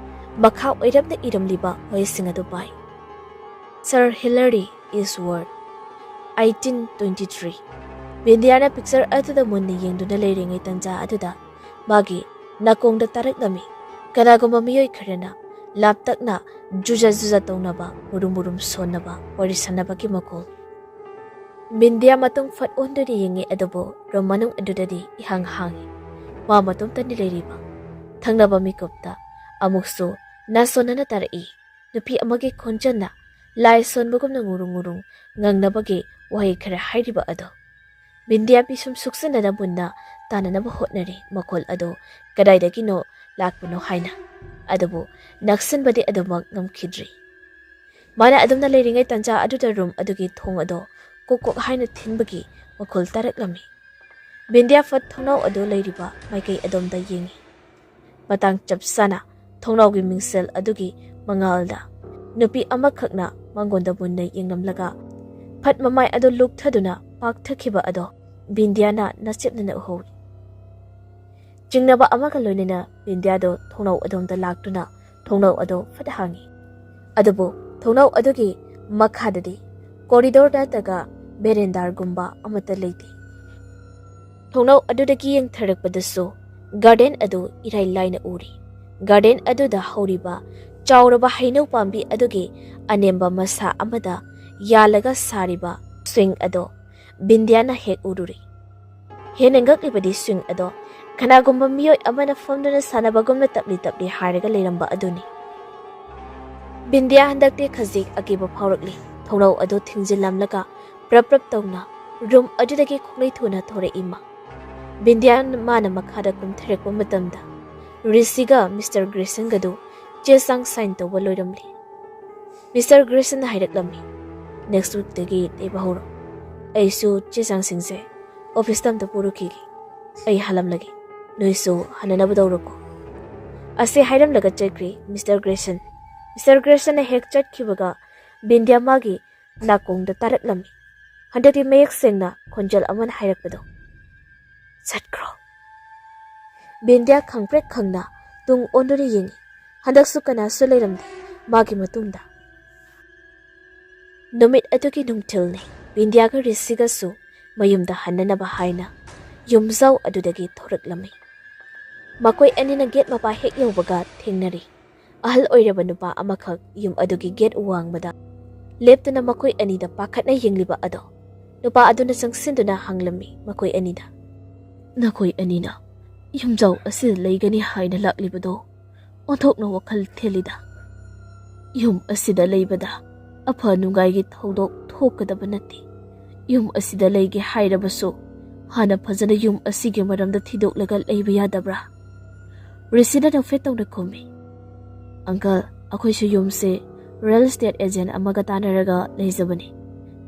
ꯃꯈꯥ ꯑꯣꯏꯔꯞꯅ ꯏꯔꯝꯂꯤꯕ ꯋꯥꯍꯩꯁꯤꯡ ꯑꯗꯨ ꯄꯥꯏ꯫ Sir Hilary Eastward, eighteen twenty-three꯫ ꯕꯤꯟꯗꯤꯌꯥꯅ ꯄꯤꯛꯆꯔ ꯑꯗꯨꯗ ꯃꯨꯟꯅ ꯌꯦꯡꯗꯨꯅ ꯂꯩꯔꯤꯉꯩ ꯇꯟꯖꯥ ꯑꯗꯨꯗ ꯃꯥꯒꯤ ꯅꯥꯀꯣꯡꯗ ꯇꯥꯔꯛꯂꯝꯃꯤ꯫ ꯀꯅꯥꯒꯨꯝꯕ ꯃꯤꯑꯣꯏ ꯈꯔꯅ ꯂꯥꯞꯇꯛꯅ ꯖꯨꯖ ꯖꯨꯖ ꯇꯧꯅꯕ, ꯃꯨꯔꯨꯝ ꯃꯨꯔꯨꯝ ꯁꯣꯟꯅꯕ, ꯋꯥꯔꯤ ꯁꯥꯟꯅꯕꯒꯤ ꯃꯈꯣꯜ꯫ ꯕꯤꯟꯗꯤꯌꯥ ꯃꯇꯨꯡ ꯐꯠ ꯑꯣꯟꯗꯨꯅ ꯌꯦꯡꯉꯤ, ꯑꯗꯨꯕꯨ ꯔꯨꯝ ꯃꯅꯨꯡ ꯑꯗꯨꯗꯗꯤ ꯏꯍꯥꯡ ꯍꯥꯡꯉꯤ꯫ ꯃꯥ ꯃꯇꯣꯝꯇꯅꯤ ꯂꯩꯔꯤꯕ꯫ ꯊꯪꯅꯕ ꯃꯤꯀꯨꯞꯇ ꯑꯃꯨꯛꯁꯨ ꯅꯥꯁꯣꯟꯅꯅ ꯇꯥꯔꯛꯏ꯫ ꯅꯨꯄꯤ ꯑꯃꯒꯤ ꯈꯣꯟꯖꯦꯜꯅ ꯂꯥꯏ ꯁꯣꯟꯕꯒꯨꯝꯅ ꯉꯨꯔꯨꯡ ꯉꯨꯔꯨꯡ ꯉꯪꯅꯕꯒꯤ ꯋꯥꯍꯩ ꯈꯔ ꯍꯥꯏꯔꯤꯕ ꯑꯗꯣ꯫ ꯕꯤꯟꯗꯤꯌꯥ ꯄꯤꯁꯨꯝ ꯁꯨꯛꯆꯟꯅꯅ ꯃꯨꯟꯅ ꯇꯥꯅꯅꯕ ꯍꯣꯠꯅꯔꯤ꯫ ꯃꯈꯣꯜ ꯑꯗꯨ ꯀꯗꯥꯏꯗꯒꯤꯅꯣ ꯂꯥꯛꯄꯅꯣ ꯍꯥꯏꯅ꯫ ꯑꯗꯨꯕꯨ ꯅꯛꯁꯤꯟꯕꯗꯤ ꯑꯗꯨꯃꯛ ꯉꯝꯈꯤꯗ꯭ꯔꯤ꯫ ꯃꯥꯅ ꯑꯗꯨꯝꯅ ꯂꯩꯔꯤꯉꯩ ꯇꯟꯖꯥ ꯑꯗꯨꯗ ꯔꯨꯝ ꯑꯗꯨꯒꯤ ꯊꯣꯡ ꯑꯗꯣ ꯀꯣꯛ ꯀꯣꯛ ꯍꯥꯏꯅ ꯊꯤꯟꯕꯒꯤ ꯃꯈꯣꯜ ꯇꯥꯔꯛꯂꯝꯃꯤ꯫ ꯕꯤꯟꯗꯤꯌꯥ ꯐꯠ ꯊꯣꯡꯅꯥꯎ ꯑꯗꯨ ꯂꯩꯔꯤꯕ ꯃꯥꯏꯀꯩ ꯑꯗꯣꯝꯗ ꯌꯦꯡꯉꯤ꯫ ꯃꯇꯥꯡ ꯆꯞ ꯆꯥꯅ ꯊꯣꯡꯅꯥꯎꯒꯤ ꯃꯤꯡꯁꯦꯜ ꯑꯗꯨꯒꯤ ꯃꯉꯥꯜꯗ ꯅꯨꯄꯤ ꯑꯃꯈꯛꯅ ꯃꯉꯣꯟꯗ ꯃꯨꯟꯅ ꯌꯦꯡꯂꯝꯂꯒ ꯐꯠ ꯃꯃꯥꯏ ꯑꯗꯨ ꯂꯨꯛꯊꯗꯨꯅ ꯄꯥꯛꯊꯈꯤꯕ ꯑꯗꯣ ꯕꯤꯟꯗꯤꯌꯥꯅ ꯅꯆꯦꯞꯅꯅ ꯎꯍꯧꯏ꯫ ꯆꯤꯡꯅꯕ ꯑꯃꯒ ꯂꯣꯏꯅꯅ ꯕꯤꯟꯗꯤꯌꯥꯗꯣ ꯊꯣꯡꯅꯥꯎ ꯑꯗꯣꯝꯗ ꯂꯥꯛꯇꯨꯅ ꯊꯣꯡꯅꯥꯎ ꯑꯗꯣ ꯐꯠ ꯍꯥꯡꯉꯤ꯫ ꯑꯗꯨꯕꯨ ꯊꯣꯡꯅꯥꯎ ꯑꯗꯨꯒꯤ ꯃꯈꯥꯗꯗꯤ ꯀꯣꯔꯤꯗꯣꯔ ꯅꯠꯇ꯭ꯔꯒ ꯕꯦꯔꯦꯟꯗꯥꯔꯒꯨꯝꯕ ꯑꯃꯠꯇ ꯂꯩꯇꯦ꯫ ꯊꯣꯡꯅꯥꯎ ꯑꯗꯨꯗꯒꯤ ꯌꯦꯡꯊꯔꯛꯄꯗꯁꯨ ꯒꯥꯔꯗꯦꯟ ꯑꯗꯨ ꯏꯔꯥꯏ ꯂꯥꯏꯅ ꯎꯔꯤ꯫ ꯒꯥꯔꯗꯦꯟ ꯑꯗꯨꯗ ꯍꯧꯔꯤꯕ ꯆꯥꯎꯔꯕ ꯍꯩꯅꯧ ꯄꯥꯝꯕꯤ ꯑꯗꯨꯒꯤ ꯑꯅꯦꯝꯕ ꯃꯁꯥ ꯑꯃꯗ ꯌꯥꯜꯂꯒ ꯁꯥꯔꯤꯕ ꯁ꯭ꯋꯤꯡ ꯑꯗꯣ ꯕꯤꯟꯗ꯭ꯌꯥꯅ ꯍꯦꯛ ꯎꯔꯨꯔꯤ꯫ ꯍꯦꯟꯅ ꯉꯛꯂꯤꯕꯗꯤ ꯁ꯭ꯋꯤꯡ ꯑꯗꯣ ꯀꯅꯥꯒꯨꯝꯕ ꯃꯤꯑꯣꯏ ꯑꯃꯅ ꯐꯝꯗꯨꯅ ꯁꯥꯟꯅꯕꯒꯨꯝꯅ ꯇꯞꯂꯤ ꯇꯞꯂꯤ ꯍꯥꯏꯔꯒ ꯂꯩꯔꯝꯕ ꯑꯗꯨꯅꯤ꯫ ꯕꯤꯟꯗ꯭ꯌꯥ ꯍꯟꯗꯛꯇꯤ ꯈꯖꯤꯛ ꯑꯀꯤꯕ ꯐꯥꯎꯔꯛꯂꯤ꯫ ꯊꯣꯡꯅꯥꯎ ꯑꯗꯨ ꯊꯤꯡꯖꯤꯜꯂꯝꯂꯒ ꯄ꯭ꯔꯞ ꯄ꯭ꯔꯞ ꯇꯧꯅ ꯔꯨꯝ ꯑꯗꯨꯗꯒꯤ ꯈꯣꯡꯂꯩ ꯊꯨꯅ ꯊꯣꯔꯛꯏ ꯃꯥ꯫ ꯕꯤꯟꯗ꯭ꯌꯥ ꯃꯥꯅ ꯃꯈꯥꯗ ꯀꯨꯝꯊꯔꯛꯄ ꯃꯇꯝꯗ ꯔꯤꯁꯤꯒ ꯃꯤꯁꯇꯔ ꯒ꯭ꯔꯦꯁꯟꯒꯗꯨ ꯆꯦ ꯆꯥꯡ ꯁꯥꯏꯟ ꯇꯧꯕ ꯂꯣꯏꯔꯝꯂꯤ꯫ ꯃꯤꯁꯇꯔ ꯒ꯭ꯔꯦꯁꯟꯅ ꯍꯥꯏꯔꯛꯂꯝꯃꯤ, "ꯅꯦꯛꯁ ꯋꯤꯛꯇꯒꯤ ꯂꯩꯕ ꯍꯧꯔꯣ꯫ ꯑꯩꯁꯨ ꯆꯦ ꯆꯥꯡꯁꯤꯡꯁꯦ ꯑꯣꯐꯤꯁꯇ ꯑꯝꯇ ꯄꯨꯔꯨꯈꯤꯒꯦ꯫ ꯑꯩ ꯍꯜꯂꯝꯂꯒꯦ꯫ ꯅꯣꯏꯁꯨ ꯍꯟꯅꯅꯕ ꯇꯧꯔꯣꯀꯣ"꯫ ꯑꯁꯤ ꯍꯥꯏꯔꯝꯂꯒ ꯆꯠꯈ꯭ꯔꯤ ꯃꯤꯁꯇꯔ ꯒ꯭ꯔꯦꯁꯟ꯫ ꯃꯤꯁꯇꯔ ꯒ꯭ꯔꯦꯁꯟꯅ ꯍꯦꯛ ꯆꯠꯈꯤꯕꯒ ꯕꯤꯟꯗ꯭ꯌꯥ ꯃꯥꯒꯤ ꯅꯥꯀꯣꯡꯗ ꯇꯥꯔꯛꯂꯝꯃꯤ꯫ ꯍꯟꯗꯛꯇꯤ ꯃꯌꯦꯛ ꯁꯦꯡꯅ ꯈꯣꯟꯖꯦꯜ ꯑꯃꯅ ꯍꯥꯏꯔꯛꯄꯗꯣ, "ꯆꯠꯈ꯭ꯔꯣ"꯫ ꯕꯤꯟꯗ꯭ꯌꯥ ꯈꯪꯄ꯭ꯔꯦꯛ ꯈꯪꯅ ꯇꯨꯡ ꯑꯣꯟꯗꯨꯅ ꯌꯦꯡꯉꯤ꯫ ꯍꯟꯗꯛꯁꯨ ꯀꯅꯥꯁꯨ ꯂꯩꯔꯝꯗꯦ ꯃꯥꯒꯤ ꯃꯇꯨꯡꯗ꯫ ꯅꯨꯃꯤꯠ ꯑꯗꯨꯒꯤ ꯅꯨꯡꯊꯤꯜꯅꯤ꯫ ꯕꯤꯟꯗ꯭ꯌꯥꯒ ꯔꯤꯁꯤꯒꯁꯨ ꯃꯌꯨꯝꯗ ꯍꯟꯅꯅꯕ ꯍꯥꯏꯅ ꯌꯨꯝꯖꯥꯎ ꯑꯗꯨꯗꯒꯤ ꯊꯣꯔꯛꯂꯝꯃꯤ꯫ ꯃꯈꯣꯏ ꯑꯅꯤꯅ ꯒꯦꯠ ꯃꯄꯥ ꯍꯦꯛ ꯌꯧꯕꯒ ꯊꯦꯡꯅꯔꯤ꯫ ꯑꯍꯜ ꯑꯣꯏꯔꯕ ꯅꯨꯄꯥ ꯑꯃꯈꯛ ꯌꯨꯝ ꯑꯗꯨꯒꯤ ꯒꯦꯠ ꯋꯥꯡꯃꯗ ꯂꯦꯞꯇꯨꯅ ꯃꯈꯣꯏ ꯑꯅꯤꯗ ꯄꯥꯈꯠꯅ ꯌꯦꯡꯂꯤꯕ ꯑꯗꯣ ꯅꯨꯄꯥ ꯑꯗꯨꯅ ꯆꯪꯁꯤꯟꯗꯨꯅ ꯍꯪꯂꯝꯃꯤ ꯃꯈꯣꯏ ꯑꯅꯤꯗ, "ꯅꯈꯣꯏ ꯑꯅꯤꯅ ꯌꯨꯝꯖꯥꯎ ꯑꯁꯤꯗ ꯂꯩꯒꯅꯤ ꯍꯥꯏꯅ ꯂꯥꯛꯂꯤꯕꯗꯣ ꯑꯣꯟꯊꯣꯛꯅ ꯋꯥꯈꯜ ꯊꯦꯜꯂꯤꯗ꯫ ꯌꯨꯝ ꯑꯁꯤꯗ ꯂꯩꯕꯗ ꯑꯐ ꯅꯨꯡꯉꯥꯏꯒꯤ ꯊꯧꯗꯣꯛ ꯊꯣꯛꯀꯗꯕ ꯅꯠꯇꯦ꯫ ꯌꯨꯝ ꯑꯁꯤꯗ ꯂꯩꯒꯦ ꯍꯥꯏꯔꯕꯁꯨ ꯍꯥꯟꯅ ꯐꯖꯅ ꯌꯨꯝ ꯑꯁꯤꯒꯤ ꯃꯔꯝꯗ ꯊꯤꯗꯣꯛꯂꯒ ꯂꯩꯕ ꯌꯥꯗꯕ꯭ꯔꯥ?" ꯔꯤꯁꯤꯅ ꯅꯣꯛꯐꯦꯠ ꯇꯧꯅ ꯈꯨꯝꯃꯤ, "ꯑꯪꯀꯜ, ꯑꯩꯈꯣꯏꯁꯨ ꯌꯨꯝꯁꯦ ꯔꯤꯌꯦꯜ ꯏꯁꯇꯦꯠ ꯑꯦꯖꯦꯟ ꯑꯃꯒ ꯇꯥꯟꯅꯔꯒ ꯂꯩꯖꯕꯅꯤ꯫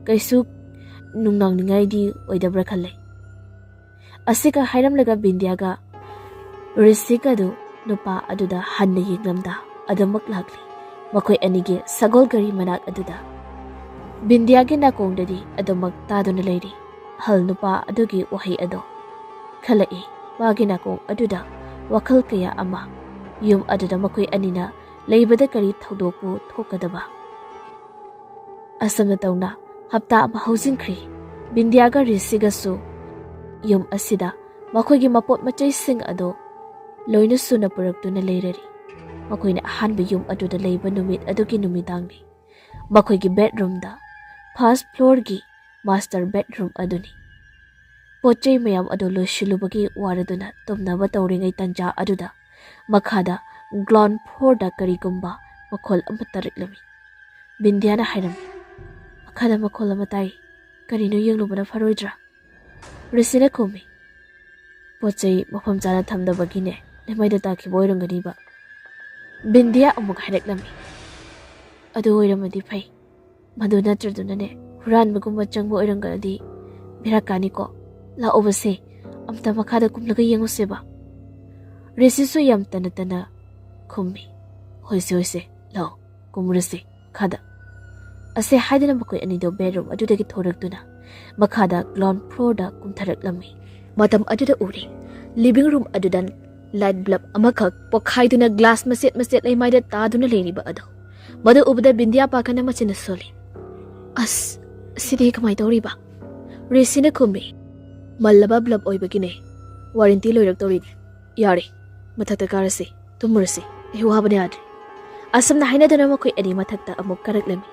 ꯀꯩꯁꯨ ꯅꯨꯡꯅꯥꯡꯅꯤꯡꯉꯥꯏꯗꯤ ꯑꯣꯏꯗꯕ꯭ꯔꯥ ꯈꯜꯂꯦ"꯫ ꯑꯁꯤꯒ ꯍꯥꯏꯔꯝꯂꯒ ꯕꯤꯟꯗ꯭ꯌꯥꯒ ꯔꯤꯁꯤꯒ ꯑꯗꯨ ꯅꯨꯄꯥ ꯑꯗꯨꯗ ꯍꯟꯅ ꯌꯦꯡꯂꯝꯗ ꯑꯗꯨꯃꯛ ꯂꯥꯛꯂꯤ ꯃꯈꯣꯏ ꯑꯅꯤꯒꯤ ꯁꯒꯣꯜ ꯒꯥꯔꯤ ꯃꯅꯥꯛ ꯑꯗꯨꯗ꯫ ꯕꯤꯟꯗ꯭ꯌꯥꯒꯤ ꯅꯥꯀꯣꯡꯗꯗꯤ ꯑꯗꯨꯃꯛ ꯇꯥꯗꯨꯅ ꯂꯩꯔꯤ ꯑꯍꯜ ꯅꯨꯄꯥ ꯑꯗꯨꯒꯤ ꯋꯥꯍꯩ ꯑꯗꯣ꯫ ꯈꯜꯂꯛꯏ ꯃꯥꯒꯤ ꯅꯥꯀꯣꯡ ꯑꯗꯨꯗ ꯋꯥꯈꯜ ꯀꯌꯥ ꯑꯃ꯫ ꯌꯨꯝ ꯑꯗꯨꯗ ꯃꯈꯣꯏ ꯑꯅꯤꯅ ꯂꯩꯕꯗ ꯀꯔꯤ ꯊꯧꯗꯣꯛꯄꯨ ꯊꯣꯛꯀꯗꯕ? ꯑꯁꯨꯝꯅ ꯇꯧꯅ ꯍꯞꯇꯥ ꯑꯃ ꯍꯧꯖꯤꯟꯈ꯭ꯔꯦ꯫ ꯕꯤꯟꯗꯤꯌꯥꯒ ꯔꯤꯁꯤꯒꯁꯨ ꯌꯨꯝ ꯑꯁꯤꯗ ꯃꯈꯣꯏꯒꯤ ꯃꯄꯣꯠ ꯃꯆꯩꯁꯤꯡ ꯑꯗꯨ ꯂꯣꯏꯅ ꯁꯨꯅ ꯄꯨꯔꯛꯇꯨꯅ ꯂꯩꯔꯔꯤ꯫ ꯃꯈꯣꯏꯅ ꯑꯍꯥꯟꯕ ꯌꯨꯝ ꯑꯗꯨꯗ ꯂꯩꯕ ꯅꯨꯃꯤꯠ ꯑꯗꯨꯒꯤ ꯅꯨꯃꯤꯗꯥꯡꯅꯤ꯫ ꯃꯈꯣꯏꯒꯤ ꯕꯦꯗꯔꯨꯝꯗ, ꯐꯥꯔꯁ ꯐ꯭ꯂꯣꯔꯒꯤ ꯃꯥꯁꯇꯔ ꯕꯦꯗꯔꯨꯝ ꯑꯗꯨꯅꯤ꯫ ꯄꯣꯠ ꯆꯩ ꯃꯌꯥꯝ ꯑꯗꯨ ꯂꯣꯏꯁꯤꯜꯂꯨꯕꯒꯤ ꯋꯥꯔꯗꯨꯅ ꯇꯨꯝꯅꯕ ꯇꯧꯔꯤꯉꯩ ꯇꯟꯖꯥ ꯑꯗꯨꯗ ꯃꯈꯥꯗ ꯒ꯭ꯔꯥꯎꯟ ꯐ꯭ꯂꯣꯔꯗ ꯀꯔꯤꯒꯨꯝꯕ ꯃꯈꯣꯜ ꯑꯃ ꯇꯥꯔꯛꯂꯝꯃꯤ꯫ ꯕꯤꯟꯗꯤꯌꯥꯅ ꯍꯥꯏꯔꯝꯃꯤ, "ꯃꯈꯥꯗ ꯃꯈꯣꯜ ꯑꯃ ꯇꯥꯏ꯫ ꯀꯔꯤꯅꯣ ꯌꯦꯡꯂꯨꯕꯅ ꯐꯔꯣꯏꯗ꯭ꯔꯥ?" ꯔꯤꯁꯤꯅ ꯈꯨꯝꯃꯤ, "ꯄꯣꯠ ꯆꯩ ꯃꯐꯝ ꯆꯥꯅ ꯊꯝꯗꯕꯒꯤꯅꯦ, ꯂꯩꯃꯥꯏꯗ ꯇꯥꯈꯤꯕ ꯑꯣꯏꯔꯝꯒꯅꯤꯕ꯫" ꯕꯤꯟꯗꯤꯌꯥ ꯑꯃꯨꯛ ꯍꯥꯏꯔꯛꯂꯝꯃꯤ, "ꯑꯗꯨ ꯑꯣꯏꯔꯝꯃꯗꯤ ꯐꯩ꯫ ꯃꯗꯨ ꯅꯠꯇ꯭ꯔꯗꯨꯅꯅꯦ, ꯍꯨꯔꯥꯟꯕꯒꯨꯝꯕ ꯆꯪꯕ ꯑꯣꯏꯔꯝꯒꯅꯗꯤ ꯕꯦꯔꯥ ꯀꯥꯅꯤꯀꯣ꯫ ꯂꯥꯛꯑꯣꯕꯁꯦ, ꯑꯝꯇ ꯃꯈꯥꯗ ꯀꯨꯝꯂꯒ ꯌꯦꯡꯉꯨꯁꯦꯕ꯫" ꯔꯤꯁꯤꯁꯨ ꯌꯥꯝ ꯇꯟꯅ ꯇꯟꯅ ꯈꯨꯝꯃꯤ, "ꯍꯣꯏꯁꯦ, ꯍꯣꯏꯁꯦ, ꯂꯥꯛꯑꯣ, ꯀꯨꯝꯃꯨꯔꯁꯦ ꯃꯈꯥꯗ꯫" ꯑꯁꯦ ꯍꯥꯏꯗꯨꯅ ꯃꯈꯣꯏ ꯑꯅꯤꯗꯣ ꯕꯦꯗꯔꯨꯝ ꯑꯗꯨꯗꯒꯤ ꯊꯣꯔꯛꯇꯨꯅ ꯃꯈꯥꯗ ꯒ꯭ꯔꯥꯎꯟ ꯐ꯭ꯂꯣꯔꯗ ꯀꯨꯝꯊꯔꯛꯂꯝꯃꯤ꯫ ꯃꯇꯝ ꯑꯗꯨꯗ ꯎꯔꯦ, ꯂꯤꯚꯤꯡ ꯔꯨꯝ ꯑꯗꯨꯗ ꯂꯥꯏꯠ ꯕꯜꯕ ꯑꯃꯈꯛ ꯄꯣꯈꯥꯏꯗꯨꯅ ꯒ꯭ꯂꯥꯁ ꯃꯆꯦꯠ ꯃꯆꯦꯠ ꯂꯩꯃꯥꯏꯗ ꯇꯥꯗꯨꯅ ꯂꯩꯔꯤꯕ ꯑꯗꯣ꯫ ꯃꯗꯨ ꯎꯕꯗ ꯕꯤꯟꯗꯤꯌꯥ ꯄꯥꯈꯠꯅ ꯃꯆꯤꯟꯅ ꯁꯣꯜꯂꯤ꯫ "ꯑꯁ, ꯁꯤꯗꯤ ꯀꯃꯥꯏ ꯇꯧꯔꯤꯕ?" ꯔꯤꯁꯤꯅ ꯈꯨꯝꯃꯤ, "ꯃꯜꯂꯕ ꯕꯜꯕ ꯑꯣꯏꯕꯒꯤꯅꯦ꯫ ꯋꯥꯔꯦꯟꯇꯤ ꯂꯣꯏꯔꯛꯇꯧꯔꯤꯅꯦ꯫ ꯌꯥꯔꯦ, ꯃꯊꯛꯇ ꯀꯥꯔꯁꯤ, ꯇꯨꯝꯃꯨꯔꯁꯤ꯫ ꯑꯩ ꯋꯥꯕꯅ ꯌꯥꯗ꯭ꯔꯦ꯫" ꯑꯁꯨꯝꯅ ꯍꯥꯏꯅꯗꯨꯅ ꯃꯈꯣꯏ ꯑꯅꯤ ꯃꯊꯛꯇ ꯑꯃꯨꯛ ꯀꯥꯔꯛꯂꯝꯃꯤ꯫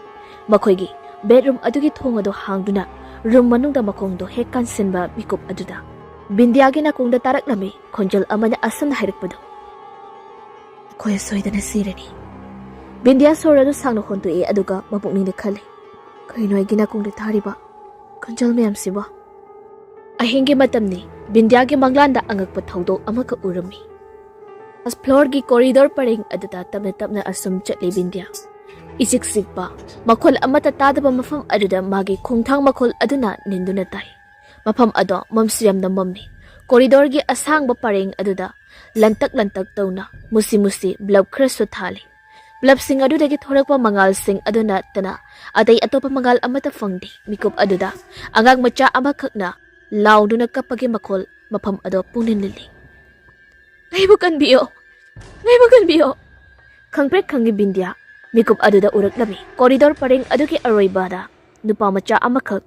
ꯃꯈꯣꯏꯒꯤ ꯕꯦꯗꯔꯨꯝ ꯑꯗꯨꯒꯤ ꯊꯣꯡ ꯑꯗꯨ ꯍꯥꯡꯗꯨꯅ ꯔꯨꯝ ꯃꯅꯨꯡꯗ ꯃꯈꯣꯡꯗꯣ ꯍꯦꯛ ꯀꯥꯟꯁꯤꯟꯕ ꯃꯤꯀꯨꯞ ꯑꯗꯨꯗ ꯕꯤꯟꯗꯤꯌꯥꯒꯤ ꯅꯥꯀꯣꯡꯗ ꯇꯥꯔꯛꯂꯝꯃꯤ ꯈꯣꯟꯖꯦꯜ ꯑꯃꯅ ꯑꯁꯨꯝꯅ ꯍꯥꯏꯔꯛꯄꯗꯨ, "ꯑꯩꯈꯣꯏ ꯁꯣꯏꯗꯅ ꯁꯤꯔꯅꯤ꯫" ꯕꯤꯟꯗꯤꯌꯥ ꯁꯣꯔ ꯑꯗꯨ ꯁꯥꯡꯅ ꯍꯣꯟꯗꯣꯛꯏ, ꯑꯗꯨꯒ ꯃꯄꯨꯛꯅꯤꯡꯗ ꯈꯜꯂꯤ, "ꯀꯔꯤꯅꯣ ꯑꯩꯒꯤ ꯅꯥꯀꯣꯡꯗ ꯇꯥꯔꯤꯕ ꯈꯣꯟꯖꯦꯜ ꯃꯌꯥꯝꯁꯤꯕꯣ?" ꯑꯍꯤꯡꯒꯤ ꯃꯇꯝꯅꯤ꯫ ꯕꯤꯟꯗꯤꯌꯥꯒꯤ ꯃꯪꯂꯥꯟꯗ ꯑꯉꯛꯄ ꯊꯧꯗꯣꯛ ꯑꯃꯈꯛ ꯎꯔꯝꯃꯤ꯫ ꯐꯥꯔꯁ ꯐ꯭ꯂꯣꯔꯒꯤ ꯀꯣꯔꯤꯗꯣꯔ ꯄꯔꯦꯡ ꯑꯗꯨꯗ ꯇꯞꯅ ꯇꯞꯅ ꯑꯁꯨꯝ ꯆꯠꯂꯤ ꯕꯤꯟꯗꯤꯌꯥ꯫ ꯏꯆꯤꯛ ꯆꯤꯛꯄ, ꯃꯈꯣꯜ ꯑꯃꯠꯇ ꯇꯥꯗꯕ ꯃꯐꯝ ꯑꯗꯨꯗ ꯃꯥꯒꯤ ꯈꯣꯡꯊꯥꯡ ꯃꯈꯣꯜ ꯑꯗꯨꯅ ꯅꯤꯟꯗꯨꯅ ꯇꯥꯏ꯫ ꯃꯐꯝ ꯑꯗꯣ ꯃꯝꯁꯨ ꯌꯥꯝꯅ ꯃꯝꯃꯤ꯫ ꯀꯣꯔꯤꯗꯣꯔꯒꯤ ꯑꯁꯥꯡꯕ ꯄꯔꯦꯡ ꯑꯗꯨꯗ ꯂꯟꯇꯛ ꯂꯟꯇꯛ ꯇꯧꯅ ꯃꯨꯁꯤ ꯃꯨꯁꯤ ꯕ꯭ꯂꯕ ꯈꯔꯁꯨ ꯊꯥꯜꯂꯤ꯫ ꯕ꯭ꯂꯕꯁꯤꯡ ꯑꯗꯨꯗꯒꯤ ꯊꯣꯔꯛꯄ ꯃꯉꯥꯜꯁꯤꯡ ꯑꯗꯨ ꯅꯠꯇꯅ ꯑꯇꯩ ꯑꯇꯣꯞꯄ ꯃꯉꯥꯜ ꯑꯃꯠꯇ ꯐꯪꯗꯦ꯫ ꯃꯤꯀꯨꯞ ꯑꯗꯨꯗ ꯑꯉꯥꯡ ꯃꯆꯥ ꯑꯃꯈꯛꯅ ꯂꯥꯎꯗꯨꯅ ꯀꯞꯄꯒꯤ ꯃꯈꯣꯜ ꯃꯐꯝ ꯑꯗꯣ ꯄꯨꯡꯅꯤꯜ ꯅꯤꯜꯂꯤ꯫ "ꯉꯥꯏꯕ ꯀꯟꯕꯤꯌꯣ, ꯉꯥꯏꯕ ꯀꯟꯕꯤꯌꯣ!" ꯈꯪꯄ꯭ꯔꯦꯛ ꯈꯪꯉꯤ ꯕꯤꯟꯗꯤꯌꯥ꯫ ꯃꯤꯀꯨꯞ ꯑꯗꯨꯗ ꯎꯔꯛꯂꯝꯃꯤ ꯀꯣꯔꯤꯗꯣꯔ ꯄꯔꯦꯡ ꯑꯗꯨꯒꯤ ꯑꯔꯣꯏꯕꯗ ꯅꯨꯄꯥ ꯃꯆꯥ ꯑꯃꯈꯛ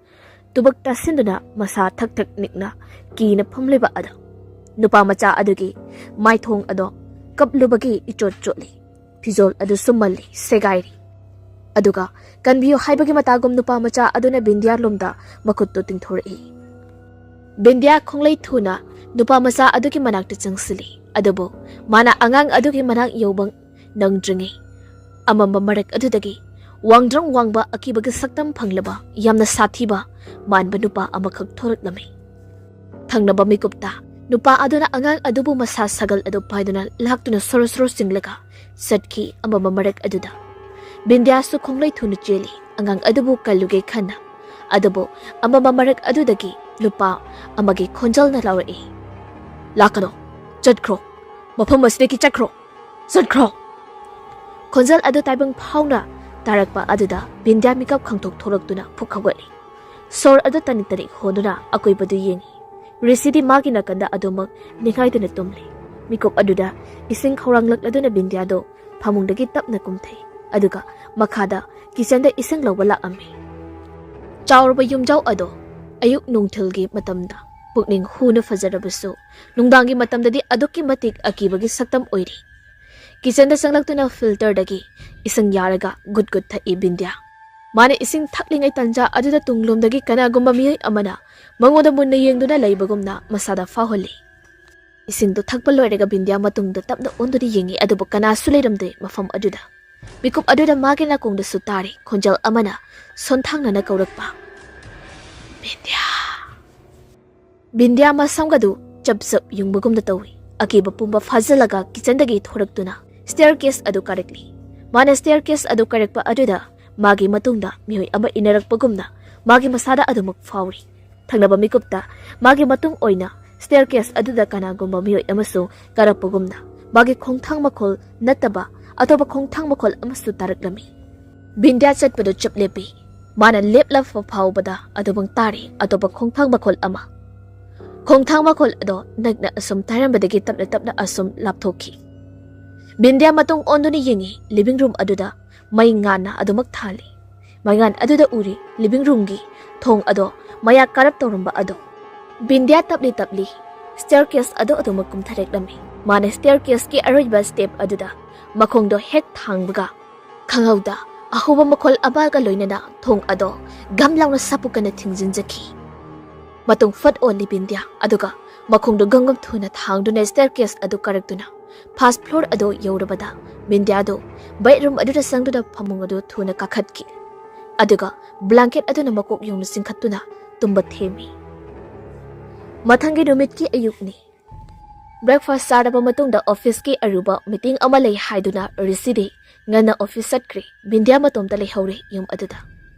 ꯇꯨꯕꯛ ꯇꯥꯁꯤꯟꯗꯨꯅ ꯃꯁꯥ ꯊꯛ ꯊꯛ ꯅꯤꯛꯅ ꯀꯤꯅ ꯐꯝꯂꯤꯕ ꯑꯗꯣ, ꯅꯨꯄꯥ ꯃꯆꯥ ꯑꯗꯨꯒꯤ ꯃꯥꯏꯊꯣꯡ ꯑꯗꯣ ꯀꯞꯂꯨꯕꯒꯤ ꯏꯆꯣꯠ ꯆꯣꯠꯂꯤ꯫ ꯐꯤꯖꯣꯜ ꯑꯗꯨꯁꯨ ꯃꯜꯂꯤ, ꯁꯦꯒꯥꯏꯔꯤ꯫ ꯑꯗꯨꯒ ꯀꯟꯕꯤꯌꯨ ꯍꯥꯏꯕꯒꯤ ꯃꯇꯥꯒꯨꯝ ꯅꯨꯄꯥ ꯃꯆꯥ ꯑꯗꯨꯅ ꯕꯤꯟꯗꯤꯌꯥ ꯂꯣꯝꯗ ꯃꯈꯨꯠꯇꯨ ꯇꯤꯡꯊꯣꯔꯛꯏ꯫ ꯕꯤꯟꯗꯤꯌꯥ ꯈꯣꯡꯂꯩ ꯊꯨꯅ ꯅꯨꯄꯥ ꯃꯆꯥ ꯑꯗꯨꯒꯤ ꯃꯅꯥꯛꯇ ꯆꯪꯁꯤꯜꯂꯤ꯫ ꯑꯗꯨꯕꯨ ꯃꯥꯅ ꯑꯉꯥꯡ ꯑꯗꯨꯒꯤ ꯃꯅꯥꯛ ꯌꯧꯕ ꯅꯪꯗ꯭ꯔꯤꯉꯩ, ꯑꯃꯝꯕ ꯃꯔꯛ ꯑꯗꯨꯗꯒꯤ ꯋꯥꯡꯗ꯭ꯔꯪ ꯋꯥꯡꯕ ꯑꯀꯤꯕꯒꯤ ꯁꯛꯇꯝ ꯐꯪꯂꯕ ꯌꯥꯝꯅ ꯁꯥꯊꯤꯕ ꯃꯥꯟꯕ ꯅꯨꯄꯥ ꯑꯃꯈꯛ ꯊꯣꯔꯛꯂꯝꯃꯤ꯫ ꯊꯪꯅꯕ ꯃꯤꯀꯨꯞꯇ ꯅꯨꯄꯥ ꯑꯗꯨꯅ ꯑꯉꯥꯡ ꯑꯗꯨꯕꯨ ꯃꯁꯥ ꯁꯥꯒꯜ ꯑꯗꯨ ꯄꯥꯏꯗꯨꯅ ꯂꯥꯛꯇꯨꯅ ꯁꯣꯔꯣ ꯁꯣꯔꯣ ꯆꯤꯡꯂꯒ ꯆꯠꯈꯤ꯫ ꯑꯃꯝꯕ ꯃꯔꯛ ꯑꯗꯨꯗ ꯕꯤꯟꯗ꯭ꯌꯥꯁꯨ ꯈꯣꯡꯂꯩ ꯊꯨꯅ ꯆꯦꯜꯂꯤ, ꯑꯉꯥꯡ ꯑꯗꯨꯕꯨ ꯀꯜꯂꯨꯒꯦ ꯈꯟꯅ꯫ ꯑꯗꯨꯕꯨ ꯑꯃꯝꯕ ꯃꯔꯛ ꯑꯗꯨꯗꯒꯤ ꯅꯨꯄꯥ ꯑꯃꯒꯤ ꯈꯣꯟꯖꯦꯜꯅ ꯂꯥꯎꯔꯛꯏ, "ꯂꯥꯛꯀꯅꯣ, ꯆꯠꯈ꯭ꯔꯣ, ꯃꯐꯝ ꯑꯁꯤꯗꯒꯤ ꯆꯠꯈ꯭ꯔꯣ, ꯆꯠꯈ꯭ꯔꯣ!" ꯈꯣꯟꯖꯦꯜ ꯑꯗꯨ ꯇꯥꯏꯕꯪ ꯐꯥꯎꯅ ꯇꯥꯔꯛꯄ ꯑꯗꯨꯗ ꯕꯤꯟꯗ꯭ꯌꯥ ꯃꯤꯀꯞ ꯈꯪꯊꯣꯛ ꯊꯣꯛꯂꯛꯇꯨꯅ ꯐꯨꯛ ꯍꯧꯒꯠꯂꯤ꯫ ꯁꯣꯔ ꯑꯗꯨ ꯇꯅꯤꯛ ꯇꯅꯤꯛ ꯍꯣꯟꯗꯨꯅ ꯑꯀꯣꯏꯕꯗꯨ ꯌꯦꯡꯉꯤ꯫ ꯔꯤꯁꯤꯗꯤ ꯃꯥꯒꯤ ꯅꯥꯀꯟꯗ ꯑꯗꯨꯃꯛ ꯅꯤꯡꯈꯥꯏꯗꯨꯅ ꯇꯨꯝꯂꯤ꯫ ꯃꯤꯀꯨꯞ ꯑꯗꯨꯗ ꯏꯁꯤꯡ ꯈꯧꯔꯥꯡꯂꯛꯂꯗꯨꯅ ꯕꯤꯟꯗ꯭ꯌꯥꯗꯣ ꯐꯃꯨꯡꯗꯒꯤ ꯇꯞꯅ ꯀꯨꯝꯊꯩ꯫ ꯑꯗꯨꯒ ꯃꯈꯥꯗ ꯀꯤꯆꯟꯗ ꯏꯁꯤꯡ ꯂꯧꯕ ꯂꯥꯛꯑꯝꯃꯤ꯫ ꯆꯥꯎꯔꯕ ꯌꯨꯝꯖꯥꯎ ꯑꯗꯣ ꯑꯌꯨꯛ ꯅꯨꯡꯊꯤꯜꯒꯤ ꯃꯇꯝꯗ ꯄꯨꯛꯅꯤꯡ ꯍꯨꯅ ꯐꯖꯔꯕꯁꯨ, ꯅꯨꯡꯗꯥꯡꯒꯤ ꯃꯇꯝꯗꯗꯤ ꯑꯗꯨꯛꯀꯤ ꯃꯇꯤꯛ ꯑꯀꯤꯕꯒꯤ ꯁꯛꯇꯝ ꯑꯣꯏꯔꯤ꯫ ꯀꯤꯆꯟꯗ ꯆꯪꯂꯛꯇꯨꯅ ꯐꯤꯜꯇꯔꯗꯒꯤ ꯏꯁꯤꯡ ꯌꯥꯔꯒ ꯒꯨꯠ ꯒꯨꯠ ꯊꯛꯏ ꯕꯤꯟꯗ꯭ꯌꯥ꯫ ꯃꯥꯅ ꯏꯁꯤꯡ ꯊꯛꯂꯤꯉꯩ ꯇꯟꯖꯥ ꯑꯗꯨꯗ ꯇꯨꯡꯂꯣꯝꯗꯒꯤ ꯀꯅꯥꯒꯨꯝꯕ ꯃꯤꯑꯣꯏ ꯑꯃꯅ ꯃꯉꯣꯟꯗ ꯃꯨꯟꯅ ꯌꯦꯡꯗꯨꯅ ꯂꯩꯕꯒꯨꯝꯅ ꯃꯁꯥꯗ ꯐꯥꯎꯍꯜꯂꯤ꯫ ꯏꯁꯤꯡꯗꯨ ꯊꯛꯄ ꯂꯣꯏꯔꯒ ꯕꯤꯟꯗ꯭ꯌꯥ ꯃꯇꯨꯡꯗ ꯇꯞꯅ ꯑꯣꯟꯗꯨꯅ ꯌꯦꯡꯉꯤ, ꯑꯗꯨꯕꯨ ꯀꯅꯥꯁꯨ ꯂꯩꯔꯝꯗꯦ ꯃꯐꯝ ꯑꯗꯨꯗ꯫ ꯃꯤꯀꯨꯞ ꯑꯗꯨꯗ ꯃꯥꯒꯤ ꯅꯥꯀꯣꯡꯗꯁꯨ ꯇꯥꯔꯤ ꯈꯣꯟꯖꯦꯜ ꯑꯃꯅ ꯁꯣꯟꯊꯥꯡꯅꯅ ꯀꯧꯔꯛꯄ, "ꯕꯤꯟꯗ꯭ꯌꯥ!" ꯕꯤꯟꯗ꯭ꯌꯥ ꯃꯁꯝꯒꯗꯨ ꯆꯞ ꯆꯞ ꯌꯨꯡꯕꯒꯨꯝꯅ ꯇꯧꯏ꯫ ꯑꯀꯤꯕ ꯄꯨꯝꯕ ꯐꯥꯖꯤꯜꯂꯒ ꯀꯤꯆꯟꯗꯒꯤ ꯊꯣꯔꯛꯇꯨꯅ ꯁ꯭ꯇꯦꯌꯔ ꯀꯦꯁ ꯑꯗꯨ ꯀꯥꯔꯛꯂꯤ꯫ ꯃꯥꯅ ꯁ꯭ꯇꯦꯌꯔ ꯀꯦꯁ ꯑꯗꯨ ꯀꯥꯔꯛꯄ ꯑꯗꯨꯗ ꯃꯥꯒꯤ ꯃꯇꯨꯡꯗ ꯃꯤꯑꯣꯏ ꯑꯃ ꯏꯟꯅꯔꯛꯄꯒꯨꯝꯅ ꯃꯥꯒꯤ ꯃꯁꯥꯗ ꯑꯗꯨꯃꯛ ꯐꯥꯎꯔꯤ꯫ ꯊꯪꯅꯕ ꯃꯤꯀꯨꯞꯇ ꯃꯥꯒꯤ ꯃꯇꯨꯡ ꯑꯣꯏꯅ ꯁ꯭ꯇꯦꯌꯔ ꯀꯦꯁ ꯑꯗꯨꯗ ꯀꯅꯥꯒꯨꯝꯕ ꯃꯤꯑꯣꯏ ꯑꯃꯁꯨ ꯀꯥꯔꯛꯄꯒꯨꯝꯅ ꯃꯥꯒꯤ ꯈꯣꯡꯊꯥꯡ ꯃꯈꯣꯜ ꯅꯠꯇꯕ ꯑꯇꯣꯞꯄ ꯈꯣꯡꯊꯥꯡ ꯃꯈꯣꯜ ꯑꯃꯁꯨ ꯇꯥꯔꯛꯂꯝꯃꯤ꯫ ꯕꯤꯟꯗ꯭ꯌꯥ ꯆꯠꯄꯗꯨ ꯆꯞ ꯂꯦꯞꯄꯤ꯫ ꯃꯥꯅ ꯂꯦꯞꯂꯛꯄ ꯐꯥꯎꯕꯗ ꯑꯗꯨꯃꯛ ꯇꯥꯔꯤ ꯑꯇꯣꯞꯄ ꯈꯣꯡꯊꯥꯡ ꯃꯈꯣꯜ ꯑꯃ꯫ ꯈꯣꯡꯊꯥꯡ ꯃꯈꯣꯜ ꯑꯗꯣ ꯅꯛꯅ ꯑꯁꯨꯝ ꯇꯥꯔꯝꯕꯗꯒꯤ ꯇꯞꯅ ꯇꯞꯅ ꯑꯁꯨꯝ ꯂꯥꯞꯊꯣꯛꯈꯤ꯫ ꯕꯤꯟꯗ꯭ꯌꯥ ꯃꯇꯨꯡ ꯑꯣꯟꯗꯨꯅ ꯌꯦꯡꯉꯤ, ꯂꯤꯚꯤꯡ ꯔꯨꯝ ꯑꯗꯨꯗ ꯃꯩ ꯉꯥꯟꯅ ꯑꯗꯨꯃꯛ ꯊꯥꯜꯂꯤ꯫ ꯃꯩꯉꯥꯟ ꯑꯗꯨꯗ ꯎꯔꯤ ꯂꯤꯚꯤꯡ ꯔꯨꯝꯒꯤ ꯊꯣꯡ ꯑꯗꯣ ꯃꯌꯥ ꯀꯥꯔꯞ ꯇꯧꯔꯝꯕ ꯑꯗꯣ꯫ ꯕꯤꯟꯗ꯭ꯌꯥ ꯇꯞꯂꯤ ꯇꯞꯂꯤ ꯁ꯭ꯇꯦꯌꯔ ꯀꯦꯁ ꯑꯗꯨ ꯑꯗꯨꯃꯛ ꯀꯨꯝꯊꯔꯛꯂꯝꯃꯤ꯫ ꯃꯥꯅ ꯁ꯭ꯇꯦꯌꯔ ꯀꯦꯁꯀꯤ ꯑꯔꯣꯏꯕ ꯁ꯭ꯇꯦꯞ ꯑꯗꯨꯗ ꯃꯈꯣꯡꯗꯣ ꯍꯦꯛ ꯊꯥꯡꯕꯒ, ꯈꯪꯍꯧꯗ ꯑꯍꯧꯕ ꯃꯈꯣꯜ ꯑꯃꯒ ꯂꯣꯏꯅꯅ ꯊꯣꯡ ꯑꯗꯣ ꯒꯝ ꯂꯥꯎꯅ ꯁꯥꯄꯨꯀꯟꯅ ꯊꯤꯡꯖꯤꯟꯖꯈꯤ꯫ ꯃꯇꯨꯡ ꯐꯠ ꯑꯣꯜꯂꯤ ꯕꯤꯟꯗ꯭ꯌꯥ, ꯑꯗꯨꯒ ꯃꯈꯣꯡꯗꯣ ꯒꯝꯒꯝ ꯊꯨꯅ ꯊꯥꯡꯗꯨꯅ ꯁ꯭ꯇꯦꯌꯔ ꯀꯦꯁ ꯑꯗꯨ ꯀꯥꯔꯛꯇꯨꯅ ꯐꯥꯔꯁ ꯐ꯭ꯂꯣꯔ ꯑꯗꯨ ꯌꯧꯔꯕꯗ ꯕꯤꯟꯗ꯭ꯌꯥꯗꯨ ꯕꯦꯗꯔꯨꯝ ꯑꯗꯨꯗ ꯆꯪꯗꯨꯅ ꯐꯃꯨꯡ ꯑꯗꯨ ꯊꯨꯅ ꯀꯥꯈꯠꯈꯤ꯫ ꯑꯗꯨꯒ ꯕ꯭ꯂꯥꯡꯀꯦꯠ ꯑꯗꯨꯅ ꯃꯀꯣꯛ ꯌꯧꯅ ꯆꯤꯡꯈꯠꯇꯨꯅ ꯇꯨꯝꯕ ꯊꯦꯝꯃꯤ꯫ ꯃꯊꯪꯒꯤ ꯅꯨꯃꯤꯠꯀꯤ ꯑꯌꯨꯛꯅꯤ꯫ ꯕ꯭ꯔꯦꯛꯐꯥꯁ ꯆꯥꯔꯕ ꯃꯇꯨꯡꯗ ꯑꯣꯐꯤꯁꯀꯤ ꯑꯔꯨꯕ ꯃꯤꯇꯤꯡ ꯑꯃ ꯂꯩ ꯍꯥꯏꯗꯨꯅ ꯔꯤꯁꯤꯗꯤ ꯉꯟꯅ ꯑꯣꯐꯤꯁ ꯆꯠꯈ꯭ꯔꯦ꯫ ꯕꯤꯟꯗ꯭ꯌꯥ ꯃꯇꯣꯝꯇ ꯂꯩꯍꯧꯔꯦ ꯌꯨꯝ ꯑꯗꯨꯗ꯫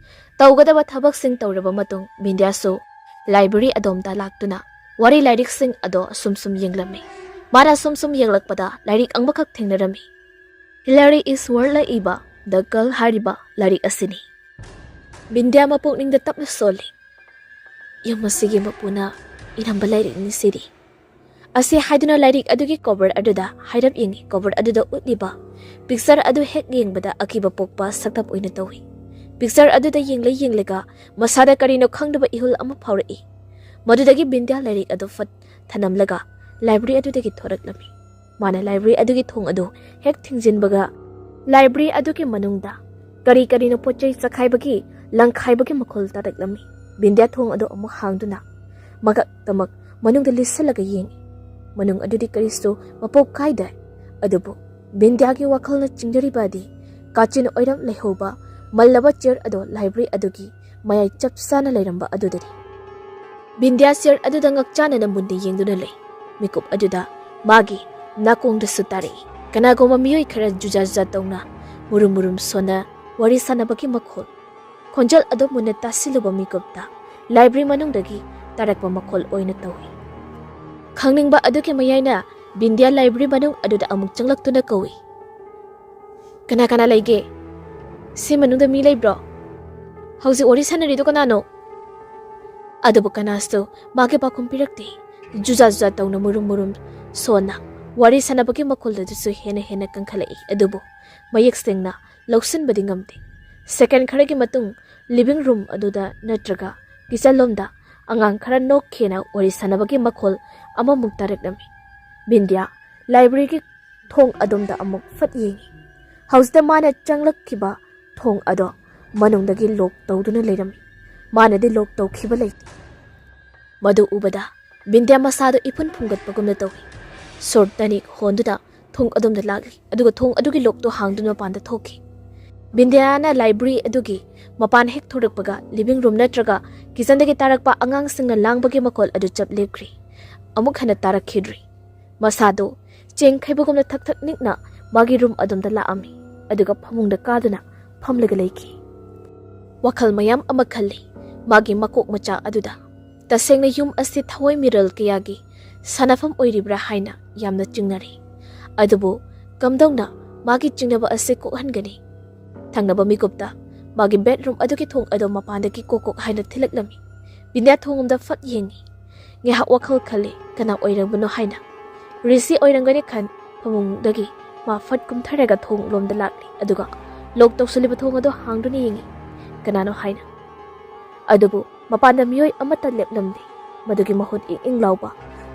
ꯇꯧꯒꯗꯕ ꯊꯕꯛꯁꯤꯡ ꯇꯧꯔꯕ ꯃꯇꯨꯡ ꯕꯤꯟꯗ꯭ꯌꯥꯁꯨ ꯂꯥꯏꯕ꯭ꯔꯦꯔꯤ ꯑꯗꯣꯝꯗ ꯂꯥꯛꯇꯨꯅ ꯋꯥꯔꯤ ꯂꯥꯏꯔꯤꯛꯁꯤꯡ ꯑꯗꯣ ꯁꯨꯝ ꯁꯨꯝ ꯌꯦꯡꯂꯝꯃꯤ꯫ ꯃꯥꯅ ꯁꯨꯝ ꯁꯨꯝ ꯌꯦꯡꯂꯛꯄꯗ ꯂꯥꯏꯔꯤꯛ ꯑꯃꯈꯛ ꯊꯦꯡꯅꯔꯝꯃꯤ꯫ ꯍꯤꯂꯥꯔꯤ ꯏꯁ ꯋꯥꯔꯜꯗ ꯏꯕ ꯗ ꯀꯜ ꯍꯥꯏꯔꯤꯕ ꯂꯥꯏꯔꯤꯛ ꯑꯁꯤꯅꯤ꯫ ꯕꯤꯟꯗ꯭ꯌꯥ ꯃꯄꯨꯛꯅꯤꯡꯗ ꯇꯞꯅ ꯁꯣꯜꯂꯤ꯫ "ꯌꯨꯝ ꯑꯁꯤꯒꯤ ꯃꯄꯨꯅ ꯏꯔꯝꯕ ꯂꯥꯏꯔꯤꯛꯅꯤ ꯁꯤꯗꯤ" ꯑꯁꯤ ꯍꯥꯏꯗꯨꯅ ꯂꯥꯏꯔꯤꯛ ꯑꯗꯨꯒꯤ ꯀꯣꯚꯔ ꯑꯗꯨꯗ ꯍꯥꯏꯔꯞ ꯌꯦꯡꯉꯤ꯫ ꯀꯣꯚꯔ ꯑꯗꯨꯗ ꯎꯠꯂꯤꯕ ꯄꯤꯛꯆꯔ ꯑꯗꯨ ꯍꯦꯛ ꯌꯦꯡꯕꯗ ꯑꯀꯤꯕ ꯄꯣꯛꯄ ꯁꯛꯇꯝ ꯑꯣꯏꯅ ꯇꯧꯏ꯫ ꯄꯤꯛꯆꯔ ꯑꯗꯨꯗ ꯌꯦꯡꯂ ꯌꯦꯡꯂꯒ ꯃꯁꯥꯗ ꯀꯔꯤꯅꯣ ꯈꯪꯗꯕ ꯏꯍꯨꯜ ꯑꯃ ꯐꯥꯎꯔꯛꯏ꯫ ꯃꯗꯨꯗꯒꯤ ꯕꯤꯟꯗ꯭ꯌꯥ ꯂꯥꯏꯔꯤꯛ ꯑꯗꯨ ꯐꯠ ꯊꯅꯝꯂꯒ ꯂꯥꯏꯕ꯭ꯔꯦꯔꯤ ꯑꯗꯨꯗꯒꯤ ꯊꯣꯔꯛꯂꯝꯃꯤ꯫ ꯃꯥꯅ ꯂꯥꯏꯕ꯭ꯔꯦꯔꯤ ꯑꯗꯨꯒꯤ ꯊꯣꯡ ꯑꯗꯨ ꯍꯦꯛ ꯊꯤꯡꯖꯤꯟꯕꯒ ꯂꯥꯏꯕ꯭ꯔꯦꯔꯤ ꯑꯗꯨꯒꯤ ꯃꯅꯨꯡꯗ ꯀꯔꯤ ꯀꯔꯤꯅꯣ ꯄꯣꯠ ꯆꯩ ꯆꯈꯥꯏꯕꯒꯤ, ꯂꯪꯈꯥꯏꯕꯒꯤ ꯃꯈꯣꯜ ꯇꯥꯔꯛꯂꯝꯃꯤ꯫ ꯕꯤꯟꯗ꯭ꯌꯥ ꯊꯣꯡ ꯑꯗꯨ ꯑꯃꯨꯛ ꯍꯥꯡꯗꯨꯅ ꯃꯀꯛꯇꯃꯛ ꯃꯅꯨꯡꯗ ꯂꯤꯠꯁꯤꯜꯂꯒ ꯌꯦꯡꯉꯤ꯫ ꯃꯅꯨꯡ ꯑꯗꯨꯗꯤ ꯀꯔꯤꯁꯨ ꯃꯄꯣꯞ ꯀꯥꯏꯗꯦ꯫ ꯑꯗꯨꯕꯨ ꯕꯤꯟꯗ꯭ꯌꯥꯒꯤ ꯋꯥꯈꯜꯅ ꯆꯤꯡꯅꯔꯤꯕ ꯑꯗꯤ ꯀꯥꯆꯤꯟ ꯑꯣꯏꯔꯞ ꯂꯩꯍꯧꯕ ꯃꯜꯂꯕ ꯆꯤꯌꯔ ꯑꯗꯣ ꯂꯥꯏꯕ꯭ꯔꯦꯔꯤ ꯑꯗꯨꯒꯤ ꯃꯌꯥꯏ ꯆꯞ ꯆꯥꯅ ꯂꯩꯔꯝꯕ ꯑꯗꯨꯗꯅꯤ꯫ ꯕꯤꯟꯗ꯭ꯌꯥ ꯆꯤꯌꯔ ꯑꯗꯨꯗ ꯉꯛꯆꯥꯅꯅ ꯃꯨꯟꯅ ꯌꯦꯡꯗꯨꯅ ꯂꯩ꯫ ꯃꯤꯀꯨꯞ ꯑꯗꯨꯗ ꯃꯥꯒꯤ ꯅꯥꯀꯣꯡꯗꯁꯨ ꯇꯥꯔꯛꯏ ꯀꯅꯥꯒꯨꯝꯕ ꯃꯤꯑꯣꯏ ꯈꯔ ꯖꯨꯖꯥ ꯖꯨꯖꯥ ꯇꯧꯅ ꯃꯨꯔꯨꯝ ꯃꯨꯔꯨꯝ ꯁꯣꯟꯅ ꯋꯥꯔꯤ ꯁꯥꯟꯅꯕꯒꯤ ꯃꯈꯣꯜ꯫ ꯈꯣꯟꯖꯦꯜ ꯑꯗꯨ ꯃꯨꯟꯅ ꯇꯥꯁꯤꯜꯂꯨꯕ ꯃꯤꯀꯨꯞꯇ ꯂꯥꯏꯕ꯭ꯔꯦꯔꯤ ꯃꯅꯨꯡꯗꯒꯤ ꯇꯥꯔꯛꯄ ꯃꯈꯣꯜ ꯑꯣꯏꯅ ꯇꯧꯏ꯫ ꯈꯪꯅꯤꯡꯕ ꯑꯗꯨꯒꯤ ꯃꯌꯥꯏꯅ ꯕꯤꯟꯗ꯭ꯌꯥ ꯂꯥꯏꯕ꯭ꯔꯦꯔꯤ ꯃꯅꯨꯡ ꯑꯗꯨꯗ ꯑꯃꯨꯛ ꯆꯪꯂꯛꯇꯨꯅ ꯀꯧꯏ, "ꯀꯅꯥ ꯀꯅꯥ ꯂꯩꯒꯦ? ꯁꯤ ꯃꯅꯨꯡꯗ ꯃꯤ ꯂꯩꯕ꯭ꯔꯣ? ꯍꯧꯖꯤꯛ ꯋꯥꯔꯤ ꯁꯥꯟꯅꯔꯤꯗꯣ ꯀꯅꯥꯅꯣ?" ꯑꯗꯨꯕꯨ ꯀꯅꯥꯁꯨ ꯃꯥꯒꯤ ꯄꯥꯎꯈꯨꯝ ꯄꯤꯔꯛꯇꯦ꯫ ꯖꯨꯖꯥ ꯖꯨꯖꯥ ꯇꯧꯅ ꯃꯨꯔꯨꯝ ꯃꯨꯔꯨꯝ ꯁꯣꯟꯅ ꯋꯥꯔꯤ ꯁꯥꯟꯅꯕꯒꯤ ꯃꯈꯣꯜ ꯑꯗꯨꯁꯨ ꯍꯦꯟꯅ ꯍꯦꯟꯅ ꯀꯟꯈꯠꯂꯛꯏ, ꯑꯗꯨꯕꯨ ꯃꯌꯦꯛ ꯁꯦꯡꯅ ꯂꯧꯁꯤꯟꯕꯗꯤ ꯉꯝꯗꯦ꯫ ꯁꯦꯀꯦꯟ ꯈꯔꯒꯤ ꯃꯇꯨꯡ ꯂꯤꯚꯤꯡ ꯔꯨꯝ ꯑꯗꯨꯗ ꯅꯠꯇ꯭ꯔꯒ ꯀꯤꯆꯟ ꯂꯣꯝꯗ ꯑꯉꯥꯡ ꯈꯔ ꯅꯣꯛꯈꯦꯅ ꯋꯥꯔꯤ ꯁꯥꯟꯅꯕꯒꯤ ꯃꯈꯣꯜ ꯑꯃꯃꯨꯛ ꯇꯥꯔꯛꯂꯝꯃꯤ꯫ ꯕꯤꯟꯗꯤꯌꯥ ꯂꯥꯏꯕ꯭ꯔꯦꯔꯤꯒꯤ ꯊꯣꯡ ꯑꯗꯣꯝꯗ ꯑꯃꯨꯛ ꯐꯠ ꯌꯦꯡꯉꯤ꯫ ꯍꯧꯖꯤꯛꯇ ꯃꯥꯅ ꯆꯪꯂꯛꯈꯤꯕ ꯊꯣꯡ ꯑꯗꯣ ꯃꯅꯨꯡꯗꯒꯤ ꯂꯣꯛ ꯇꯧꯗꯨꯅ ꯂꯩꯔꯝꯃꯤ꯫ ꯃꯥꯅꯗꯤ ꯂꯣꯛ ꯇꯧꯈꯤꯕ ꯂꯩꯇꯦ꯫ ꯃꯗꯨ ꯎꯕꯗ ꯕꯤꯟꯗꯤꯌꯥ ꯃꯁꯥꯗꯨ ꯏꯐꯨꯟ ꯐꯨꯡꯒꯠꯄꯒꯨꯝꯅ ꯇꯧꯏ꯫ ꯁꯣꯔ ꯇꯅꯤꯛ ꯍꯣꯟꯗꯨꯅ ꯊꯣꯡ ꯑꯗꯣꯝꯗ ꯂꯥꯛꯂꯤ, ꯑꯗꯨꯒ ꯊꯣꯡ ꯑꯗꯨꯒꯤ ꯂꯣꯛꯇꯨ ꯍꯥꯡꯗꯨꯅ ꯃꯄꯥꯟꯗ ꯊꯣꯛꯈꯤ꯫ ꯕꯤꯟꯗꯤꯌꯥꯅ ꯂꯥꯏꯕ꯭ꯔꯦꯔꯤ ꯑꯗꯨꯒꯤ ꯃꯄꯥꯟ ꯍꯦꯛ ꯊꯣꯔꯛꯄꯒ ꯂꯤꯚꯤꯡ ꯔꯨꯝ ꯅꯠꯇ꯭ꯔꯒ ꯀꯤꯆꯟꯗꯒꯤ ꯇꯥꯔꯛꯄ ꯑꯉꯥꯡꯁꯤꯡꯅ ꯂꯥꯡꯕꯒꯤ ꯃꯈꯣꯜ ꯑꯗꯨ ꯆꯞ ꯂꯦꯞꯈ꯭ꯔꯦ꯫ ꯑꯃꯨꯛ ꯍꯟꯅ ꯇꯥꯔꯛꯈꯤꯗ꯭ꯔꯤ꯫ ꯃꯁꯥꯗꯨ ꯆꯦꯡ ꯈꯩꯕꯒꯨꯝꯅ ꯊꯛ ꯊꯛ ꯅꯤꯛꯅ ꯃꯥꯒꯤ ꯔꯨꯝ ꯑꯗꯣꯝꯗ ꯂꯥꯛꯑꯝꯃꯤ, ꯑꯗꯨꯒ ꯐꯃꯨꯡꯗ ꯀꯥꯗꯨꯅ ꯐꯝꯂꯒ ꯂꯩꯈꯤ꯫ ꯋꯥꯈꯜ ꯃꯌꯥꯝ ꯑꯃ ꯈꯜꯂꯤ ꯃꯥꯒꯤ ꯃꯀꯣꯛ ꯃꯆꯥ ꯑꯗꯨꯗ꯫ ꯇꯁꯦꯡꯅ ꯌꯨꯝ ꯑꯁꯤ ꯊꯋꯥꯏ ꯃꯤꯔꯣꯜ ꯀꯌꯥꯒꯤ ꯁꯥꯟꯅꯐꯝ ꯑꯣꯏꯔꯤꯕ꯭ꯔꯥ ꯍꯥꯏꯅ ꯌꯥꯝꯅ ꯆꯤꯡꯅꯔꯤ꯫ ꯑꯗꯨꯕꯨ ꯀꯝꯗꯧꯅ ꯃꯥꯒꯤ ꯆꯤꯡꯅꯕ ꯑꯁꯤ ꯀꯣꯛꯍꯟꯒꯅꯤ? ꯊꯪꯅꯕ ꯃꯤꯀꯨꯞꯇ ꯃꯥꯒꯤ ꯕꯦꯗꯔꯨꯝ ꯑꯗꯨꯒꯤ ꯊꯣꯡ ꯑꯗꯨ ꯃꯄꯥꯟꯗꯒꯤ ꯀꯣꯛ ꯀꯣꯛ ꯍꯥꯏꯅ ꯊꯤꯜꯂꯛꯂꯝꯃꯤ꯫ ꯕꯤꯟꯗꯤꯌꯥ ꯊꯣꯡ ꯑꯃꯗ ꯐꯠ ꯌꯦꯡꯉꯤ꯫ ꯉꯥꯏꯍꯥꯛ ꯋꯥꯈꯜ ꯈꯜꯂꯤ, ꯀꯅꯥ ꯑꯣꯏꯔꯝꯕꯅꯣ ꯍꯥꯏꯅ꯫ ꯔꯤꯁꯤ ꯑꯣꯏꯔꯝꯒꯅꯤ ꯈꯟ ꯐꯃꯨꯡꯗꯒꯤ ꯃꯥ ꯐꯠ ꯀꯨꯝꯊꯔꯒ ꯊꯣꯡ ꯂꯣꯝꯗ ꯂꯥꯛꯂꯤ, ꯑꯗꯨꯒ ꯂꯣꯛ ꯇꯧꯁꯤꯜꯂꯤꯕ ꯊꯣꯡ ꯑꯗꯨ ꯍꯥꯡꯗꯨꯅ ꯌꯦꯡꯉꯤ꯫ ꯀꯅꯥꯅꯣ ꯍꯥꯏꯅ꯫ ꯑꯗꯨꯕꯨ ꯃꯄꯥꯟꯗ ꯃꯤꯑꯣꯏ ꯑꯃꯠꯇ ꯂꯦꯞꯂꯝꯗꯦ꯫ ꯃꯗꯨꯒꯤ ꯃꯍꯨꯠ ꯏꯪ ꯏꯪ ꯂꯥꯎꯕ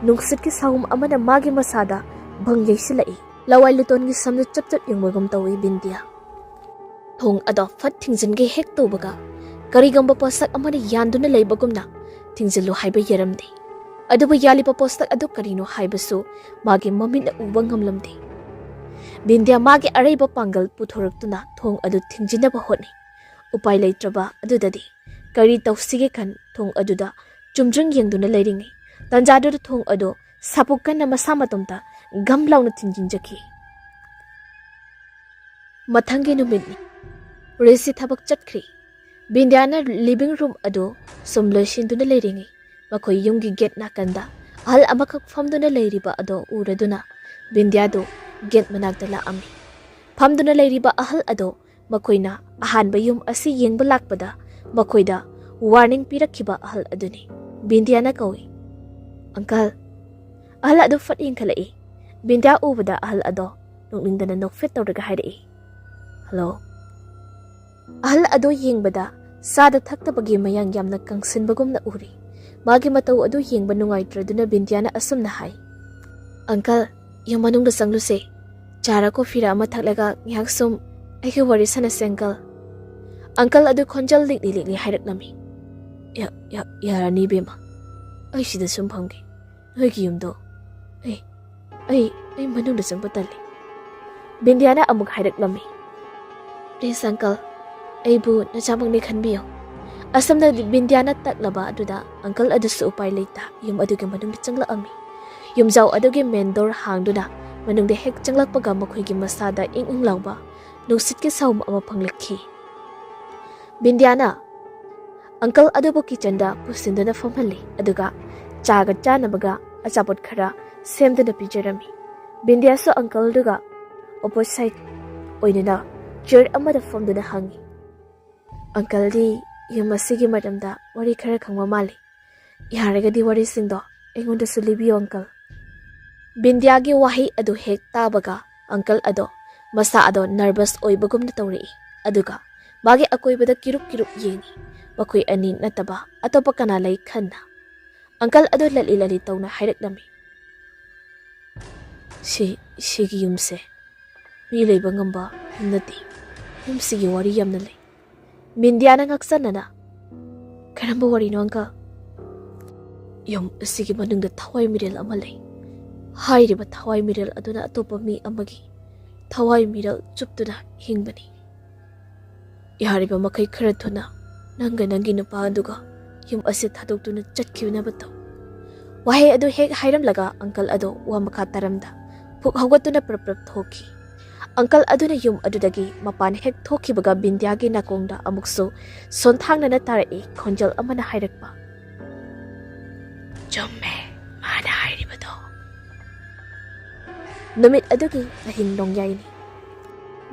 ꯅꯨꯡꯁꯤꯠꯀꯤ ꯁꯥꯍꯨꯝ ꯑꯃꯅ ꯃꯥꯒꯤ ꯃꯁꯥꯗ ꯚꯪ ꯌꯩꯁꯤꯜꯂꯛꯏ꯫ ꯂꯋꯥꯏ ꯂꯨꯇꯣꯟꯒꯤ ꯁꯝꯅ ꯆꯞ ꯆꯞ ꯌꯨꯡꯕꯒꯨꯝ ꯇꯧꯏ ꯕꯤꯟꯗꯤꯌꯥ꯫ ꯊꯣꯡ ꯑꯗꯣ ꯐꯠ ꯊꯤꯡꯖꯤꯟꯒꯦ ꯍꯦꯛ ꯇꯧꯕꯒ, ꯀꯔꯤꯒꯨꯝꯕ ꯄꯣꯠꯁꯛ ꯑꯃꯅ ꯌꯥꯟꯗꯨꯅ ꯂꯩꯕꯒꯨꯝꯅ ꯊꯤꯡꯖꯤꯜꯂꯨ ꯍꯥꯏꯕ ꯌꯥꯔꯝꯗꯦ꯫ ꯑꯗꯨꯕꯨ ꯌꯥꯜꯂꯤꯕ ꯄꯣꯠꯁꯛ ꯑꯗꯨ ꯀꯔꯤꯅꯣ ꯍꯥꯏꯕꯁꯨ ꯃꯥꯒꯤ ꯃꯃꯤꯠꯅ ꯎꯕ ꯉꯝꯂꯝꯗꯦ꯫ ꯕꯤꯟꯗꯤꯌꯥ ꯃꯥꯒꯤ ꯑꯔꯩꯕ ꯄꯥꯡꯒꯜ ꯄꯨꯊꯣꯔꯛꯇꯨꯅ ꯊꯣꯡ ꯑꯗꯨ ꯊꯤꯡꯖꯤꯟꯅꯕ ꯍꯣꯠꯅꯩ꯫ ꯎꯄꯥꯏ ꯂꯩꯇ꯭ꯔꯕ ꯑꯗꯨꯗꯗꯤ ꯀꯔꯤ ꯇꯧꯁꯤꯒꯦ ꯈꯟ ꯊꯣꯡ ꯑꯗꯨꯗ ꯆꯨꯝꯗ꯭ꯔꯤꯡ ꯌꯦꯡꯗꯨꯅ ꯂꯩꯔꯤꯉꯩ ꯇꯥꯟꯖꯥꯗꯨꯗ ꯊꯣꯡ ꯑꯗꯨ ꯁꯥꯄꯣꯛ ꯀꯟꯅ ꯃꯁꯥ ꯃꯇꯣꯝꯇ ꯒꯝ ꯂꯥꯎꯅ ꯊꯤꯡꯖꯤꯟꯖꯈꯤ꯫ ꯃꯊꯪꯒꯤ ꯅꯨꯃꯤꯠꯅꯤ꯫ ꯔꯤꯁꯤ ꯊꯕꯛ ꯆꯠꯈ꯭ꯔꯤ꯫ ꯕꯤꯟꯗꯤꯌꯥꯅ ꯂꯤꯚꯤꯡ ꯔꯨꯝ ꯑꯗꯨ ꯁꯨꯝ ꯂꯣꯏꯁꯤꯟꯗꯨꯅ ꯂꯩꯔꯤꯉꯩ ꯃꯈꯣꯏ ꯌꯨꯝꯒꯤ ꯒꯦꯠ ꯅꯥꯀꯟꯗ ꯑꯍꯜ ꯑꯃꯈꯛ ꯐꯝꯗꯨꯅ ꯂꯩꯔꯤꯕ ꯑꯗꯨ ꯎꯔꯗꯨꯅ ꯕꯤꯟꯗꯤꯌꯥꯗꯨ ꯒꯦꯠ ꯃꯅꯥꯛꯇ ꯂꯥꯛꯑꯝꯃꯤ꯫ ꯐꯝꯗꯨꯅ ꯂꯩꯔꯤꯕ ꯑꯍꯜ ꯑꯗꯨ ꯃꯈꯣꯏꯅ ꯑꯍꯥꯟꯕ ꯌꯨꯝ ꯑꯁꯤ ꯌꯦꯡꯕ ꯂꯥꯛꯄꯗ ꯃꯈꯣꯏꯗ ꯋꯥꯔꯅꯤꯡ ꯄꯤꯔꯛꯈꯤꯕ ꯑꯍꯜ ꯑꯗꯨꯅꯤ꯫ ꯕꯤꯟꯗꯤꯌꯥꯅ ꯀꯧꯏ, "ꯑꯪꯀꯜ!" ꯑꯍꯜ ꯑꯗꯨ ꯐꯠ ꯌꯦꯡꯈꯠꯂꯛꯏ꯫ ꯕꯤꯟꯗꯤꯌꯥ ꯎꯕꯗ ꯑꯍꯜ ꯑꯗꯣ ꯅꯣꯛꯅꯤꯡꯗꯅ ꯅꯣꯛꯐꯦꯠ ꯇꯧꯔꯒ ꯍꯥꯏꯔꯛꯏ, "ꯍꯜꯂꯣ!" ꯑꯍꯜ ꯑꯗꯨ ꯌꯦꯡꯕꯗ ꯆꯥꯗ ꯊꯛꯇꯕꯒꯤ ꯃꯌꯥꯡ ꯌꯥꯝꯅ ꯀꯪꯁꯤꯟꯕꯒꯨꯝꯅ ꯎꯔꯤ꯫ ꯃꯥꯒꯤ ꯃꯇꯧ ꯑꯗꯨ ꯌꯦꯡꯕ ꯅꯨꯡꯉꯥꯏꯇ꯭ꯔꯗꯨꯅ ꯕꯤꯟꯗꯤꯌꯥꯅ ꯑꯁꯨꯝꯅ ꯍꯥꯏ, "ꯑꯪꯀꯜ, ꯌꯨꯝ ꯃꯅꯨꯡꯗ ꯆꯪꯂꯨꯁꯦ꯫ ꯆꯥꯔ ꯀꯣꯐꯤꯔ ꯑꯃ ꯊꯛꯂꯒ ꯉꯥꯏꯍꯥꯛ ꯁꯨꯝ ꯑꯩꯒ ꯋꯥꯔꯤ ꯁꯥꯟꯅꯁꯦ, ꯑꯪꯀꯜ꯫" ꯑꯪꯀꯜ ꯑꯗꯨ ꯈꯣꯟꯖꯦꯜ ꯂꯤꯛꯂꯤ ꯂꯤꯛꯂꯤ ꯍꯥꯏꯔꯛꯂꯝꯃꯤ꯫ "ꯌꯥ-, ꯌꯥ-, ꯌꯥꯔꯅꯤ ꯏꯕꯦꯝꯃ꯫ ꯑꯩ ꯁꯤꯗ ꯁꯨꯝ ꯐꯝꯒꯦ꯫ ꯅꯣꯏꯒꯤ ꯌꯨꯝꯗꯣ ꯑꯩ, ꯑꯩ, ꯑꯩ ꯃꯅꯨꯡꯗ ꯆꯪꯕ ꯇꯜꯂꯤ꯫" ꯕꯤꯟꯗꯤꯌꯥꯅ ꯑꯃꯨꯛ ꯍꯥꯏꯔꯛꯂꯝꯃꯤ꯫ "ꯄ꯭ꯂꯤꯖ ꯑꯪꯀꯜ, ꯑꯩꯕꯨ ꯅꯆꯥꯃꯛꯅꯤ ꯈꯟꯕꯤꯌꯨ꯫" ꯑꯁꯨꯝꯅ ꯕꯤꯟꯗꯤꯌꯥꯅ ꯇꯛꯂꯕ ꯑꯗꯨꯗ ꯑꯪꯀꯜ ꯑꯗꯨꯁꯨ ꯎꯄꯥꯏ ꯂꯩꯇ ꯌꯨꯝ ꯑꯗꯨꯒꯤ ꯃꯅꯨꯡꯗ ꯆꯪꯂꯛꯂꯝꯃꯤ꯫ ꯌꯨꯝꯖꯥꯎ ꯑꯗꯨꯒꯤ ꯃꯦꯟ ꯗꯣꯔ ꯍꯥꯡꯗꯨꯅ ꯃꯅꯨꯡꯗ ꯍꯦꯛ ꯆꯪꯂꯛꯄꯒ ꯃꯈꯣꯏꯒꯤ ꯃꯁꯥꯗ ꯏꯪ ꯏꯪ ꯂꯥꯎꯕ ꯅꯨꯡꯁꯤꯠꯀꯤ ꯁꯥꯍꯨꯝ ꯑꯃ ꯐꯪꯂꯛꯈꯤ꯫ ꯕꯤꯟꯗꯤꯌꯥꯅ ꯑꯪꯀꯜ ꯑꯗꯨꯕꯨ ꯀꯤꯆꯟꯗ ꯄꯨꯁꯤꯟꯗꯨꯅ ꯐꯝꯍꯜꯂꯤ, ꯑꯗꯨꯒ ꯆꯥꯒ ꯆꯥꯅꯕꯒ ꯑꯆꯥꯄꯣꯠ ꯈꯔ ꯁꯦꯝꯗꯨꯅ ꯄꯤꯖꯔꯝꯃꯤ꯫ ꯕꯤꯟꯗꯤꯌꯥꯁꯨ ꯑꯪꯀꯜꯗꯨꯒ ꯑꯣꯄꯣꯖꯤꯠ ꯑꯣꯏꯅꯅ ꯆꯤꯌꯔ ꯑꯃꯗ ꯐꯝꯗꯨꯅ ꯍꯪꯉꯤ, "ꯑꯪꯀꯜꯗꯤ ꯌꯨꯝ ꯑꯁꯤꯒꯤ ꯃꯔꯝꯗ ꯋꯥꯔꯤ ꯈꯔ ꯈꯪꯕ ꯃꯥꯜꯂꯤ꯫ ꯌꯥꯔꯒꯗꯤ ꯋꯥꯔꯤꯁꯤꯡꯗꯣ ꯑꯩꯉꯣꯟꯗꯁꯨ ꯂꯤꯕꯤꯌꯨ, ꯑꯪꯀꯜ꯫" ꯕꯤꯟꯗꯤꯌꯥꯒꯤ ꯋꯥꯍꯩ ꯑꯗꯨ ꯍꯦꯛ ꯇꯥꯕꯒ ꯑꯪꯀꯜ ꯑꯗꯣ ꯃꯁꯥ ꯑꯗꯣ ꯅꯔꯚꯁ ꯑꯣꯏꯕꯒꯨꯝꯅ ꯇꯧꯔꯛꯏ, ꯑꯗꯨꯒ ꯃꯥꯒꯤ ꯑꯀꯣꯏꯕꯗ ꯀꯤꯔꯨꯞ ꯀꯤꯔꯨꯞ ꯌꯦꯡꯉꯤ꯫ ꯃꯈꯣꯏ ꯑꯅꯤ ꯅꯠꯇꯕ ꯑꯇꯣꯞꯄ ꯀꯅꯥ ꯂꯩ ꯈꯟꯅ ꯑꯪꯀꯜ ꯑꯗꯣ ꯂꯠꯂꯤ ꯂꯠꯂꯤ ꯇꯧꯅ ꯍꯥꯏꯔꯛꯂꯝꯃꯤ, "ꯁꯤ, ꯁꯤꯒꯤ ꯌꯨꯝꯁꯦ ꯃꯤ ꯂꯩꯕ ꯉꯝꯕ ꯌꯨꯝ ꯅꯠꯇꯦ꯫ ꯌꯨꯝꯁꯤꯒꯤ ꯋꯥꯔꯤ ꯌꯥꯝꯅ ꯂꯩ꯫" ꯕꯤꯟꯗꯤꯌꯥꯅ ꯉꯥꯛꯆꯟꯅꯅ, "ꯀꯔꯝꯕ ꯋꯥꯔꯤꯅꯣ, ꯑꯪꯀꯜ?" "ꯌꯨꯝ ꯑꯁꯤꯒꯤ ꯃꯅꯨꯡꯗ ꯊꯋꯥꯏ ꯃꯤꯔꯦꯜ ꯑꯃ ꯂꯩ꯫ ꯍꯥꯏꯔꯤꯕ ꯊꯋꯥꯏ ꯃꯤꯔꯦꯜ ꯑꯗꯨꯅ ꯑꯇꯣꯞꯄ ꯃꯤ ꯑꯃꯒꯤ ꯊꯋꯥꯏ ꯃꯤꯔꯦꯜ ꯆꯨꯞꯇꯨꯅ ꯍꯤꯡꯕꯅꯤ꯫ ꯌꯥꯔꯤꯕ ꯃꯈꯩ ꯈꯔ ꯊꯨꯅ ꯅꯪꯒ ꯅꯪꯒꯤ ꯅꯨꯄꯥ ꯑꯗꯨꯒ ꯌꯨꯝ ꯑꯁꯤ ꯊꯥꯗꯣꯛꯇꯨꯅ ꯆꯠꯈꯤꯅꯕ ꯇꯧ꯫" ꯋꯥꯍꯩ ꯑꯗꯨ ꯍꯦꯛ ꯍꯥꯏꯔꯝꯂꯒ ꯑꯪꯀꯜ ꯑꯗꯨ ꯋꯥ ꯃꯈꯥ ꯇꯥꯔꯝꯗ ꯐꯨꯛ ꯍꯧꯒꯠꯇꯨꯅ ꯄ꯭ꯔꯞ ꯄ꯭ꯔꯞ ꯊꯣꯛꯈꯤ꯫ ꯑꯪꯀꯜ ꯑꯗꯨꯅ ꯌꯨꯝ ꯑꯗꯨꯗꯒꯤ ꯃꯄꯥꯟ ꯍꯦꯛ ꯊꯣꯛꯈꯤꯕꯒ ꯕꯤꯟꯗꯤꯌꯥꯒꯤ ꯅꯥꯀꯣꯡꯗ ꯑꯃꯨꯛꯁꯨ ꯁꯣꯟꯊꯥꯡꯅꯅ ꯇꯥꯔꯛꯏ ꯈꯣꯟꯖꯦꯜ ꯑꯃꯅ ꯍꯥꯏꯔꯛꯄ, "ꯆꯨꯝꯃꯦ ꯃꯥꯅ ꯍꯥꯏꯔꯤꯕꯗꯣ꯫" ꯅꯨꯃꯤꯠ ꯑꯗꯨꯒꯤ ꯑꯍꯤꯡ ꯅꯣꯡꯌꯥꯏꯅꯤ꯫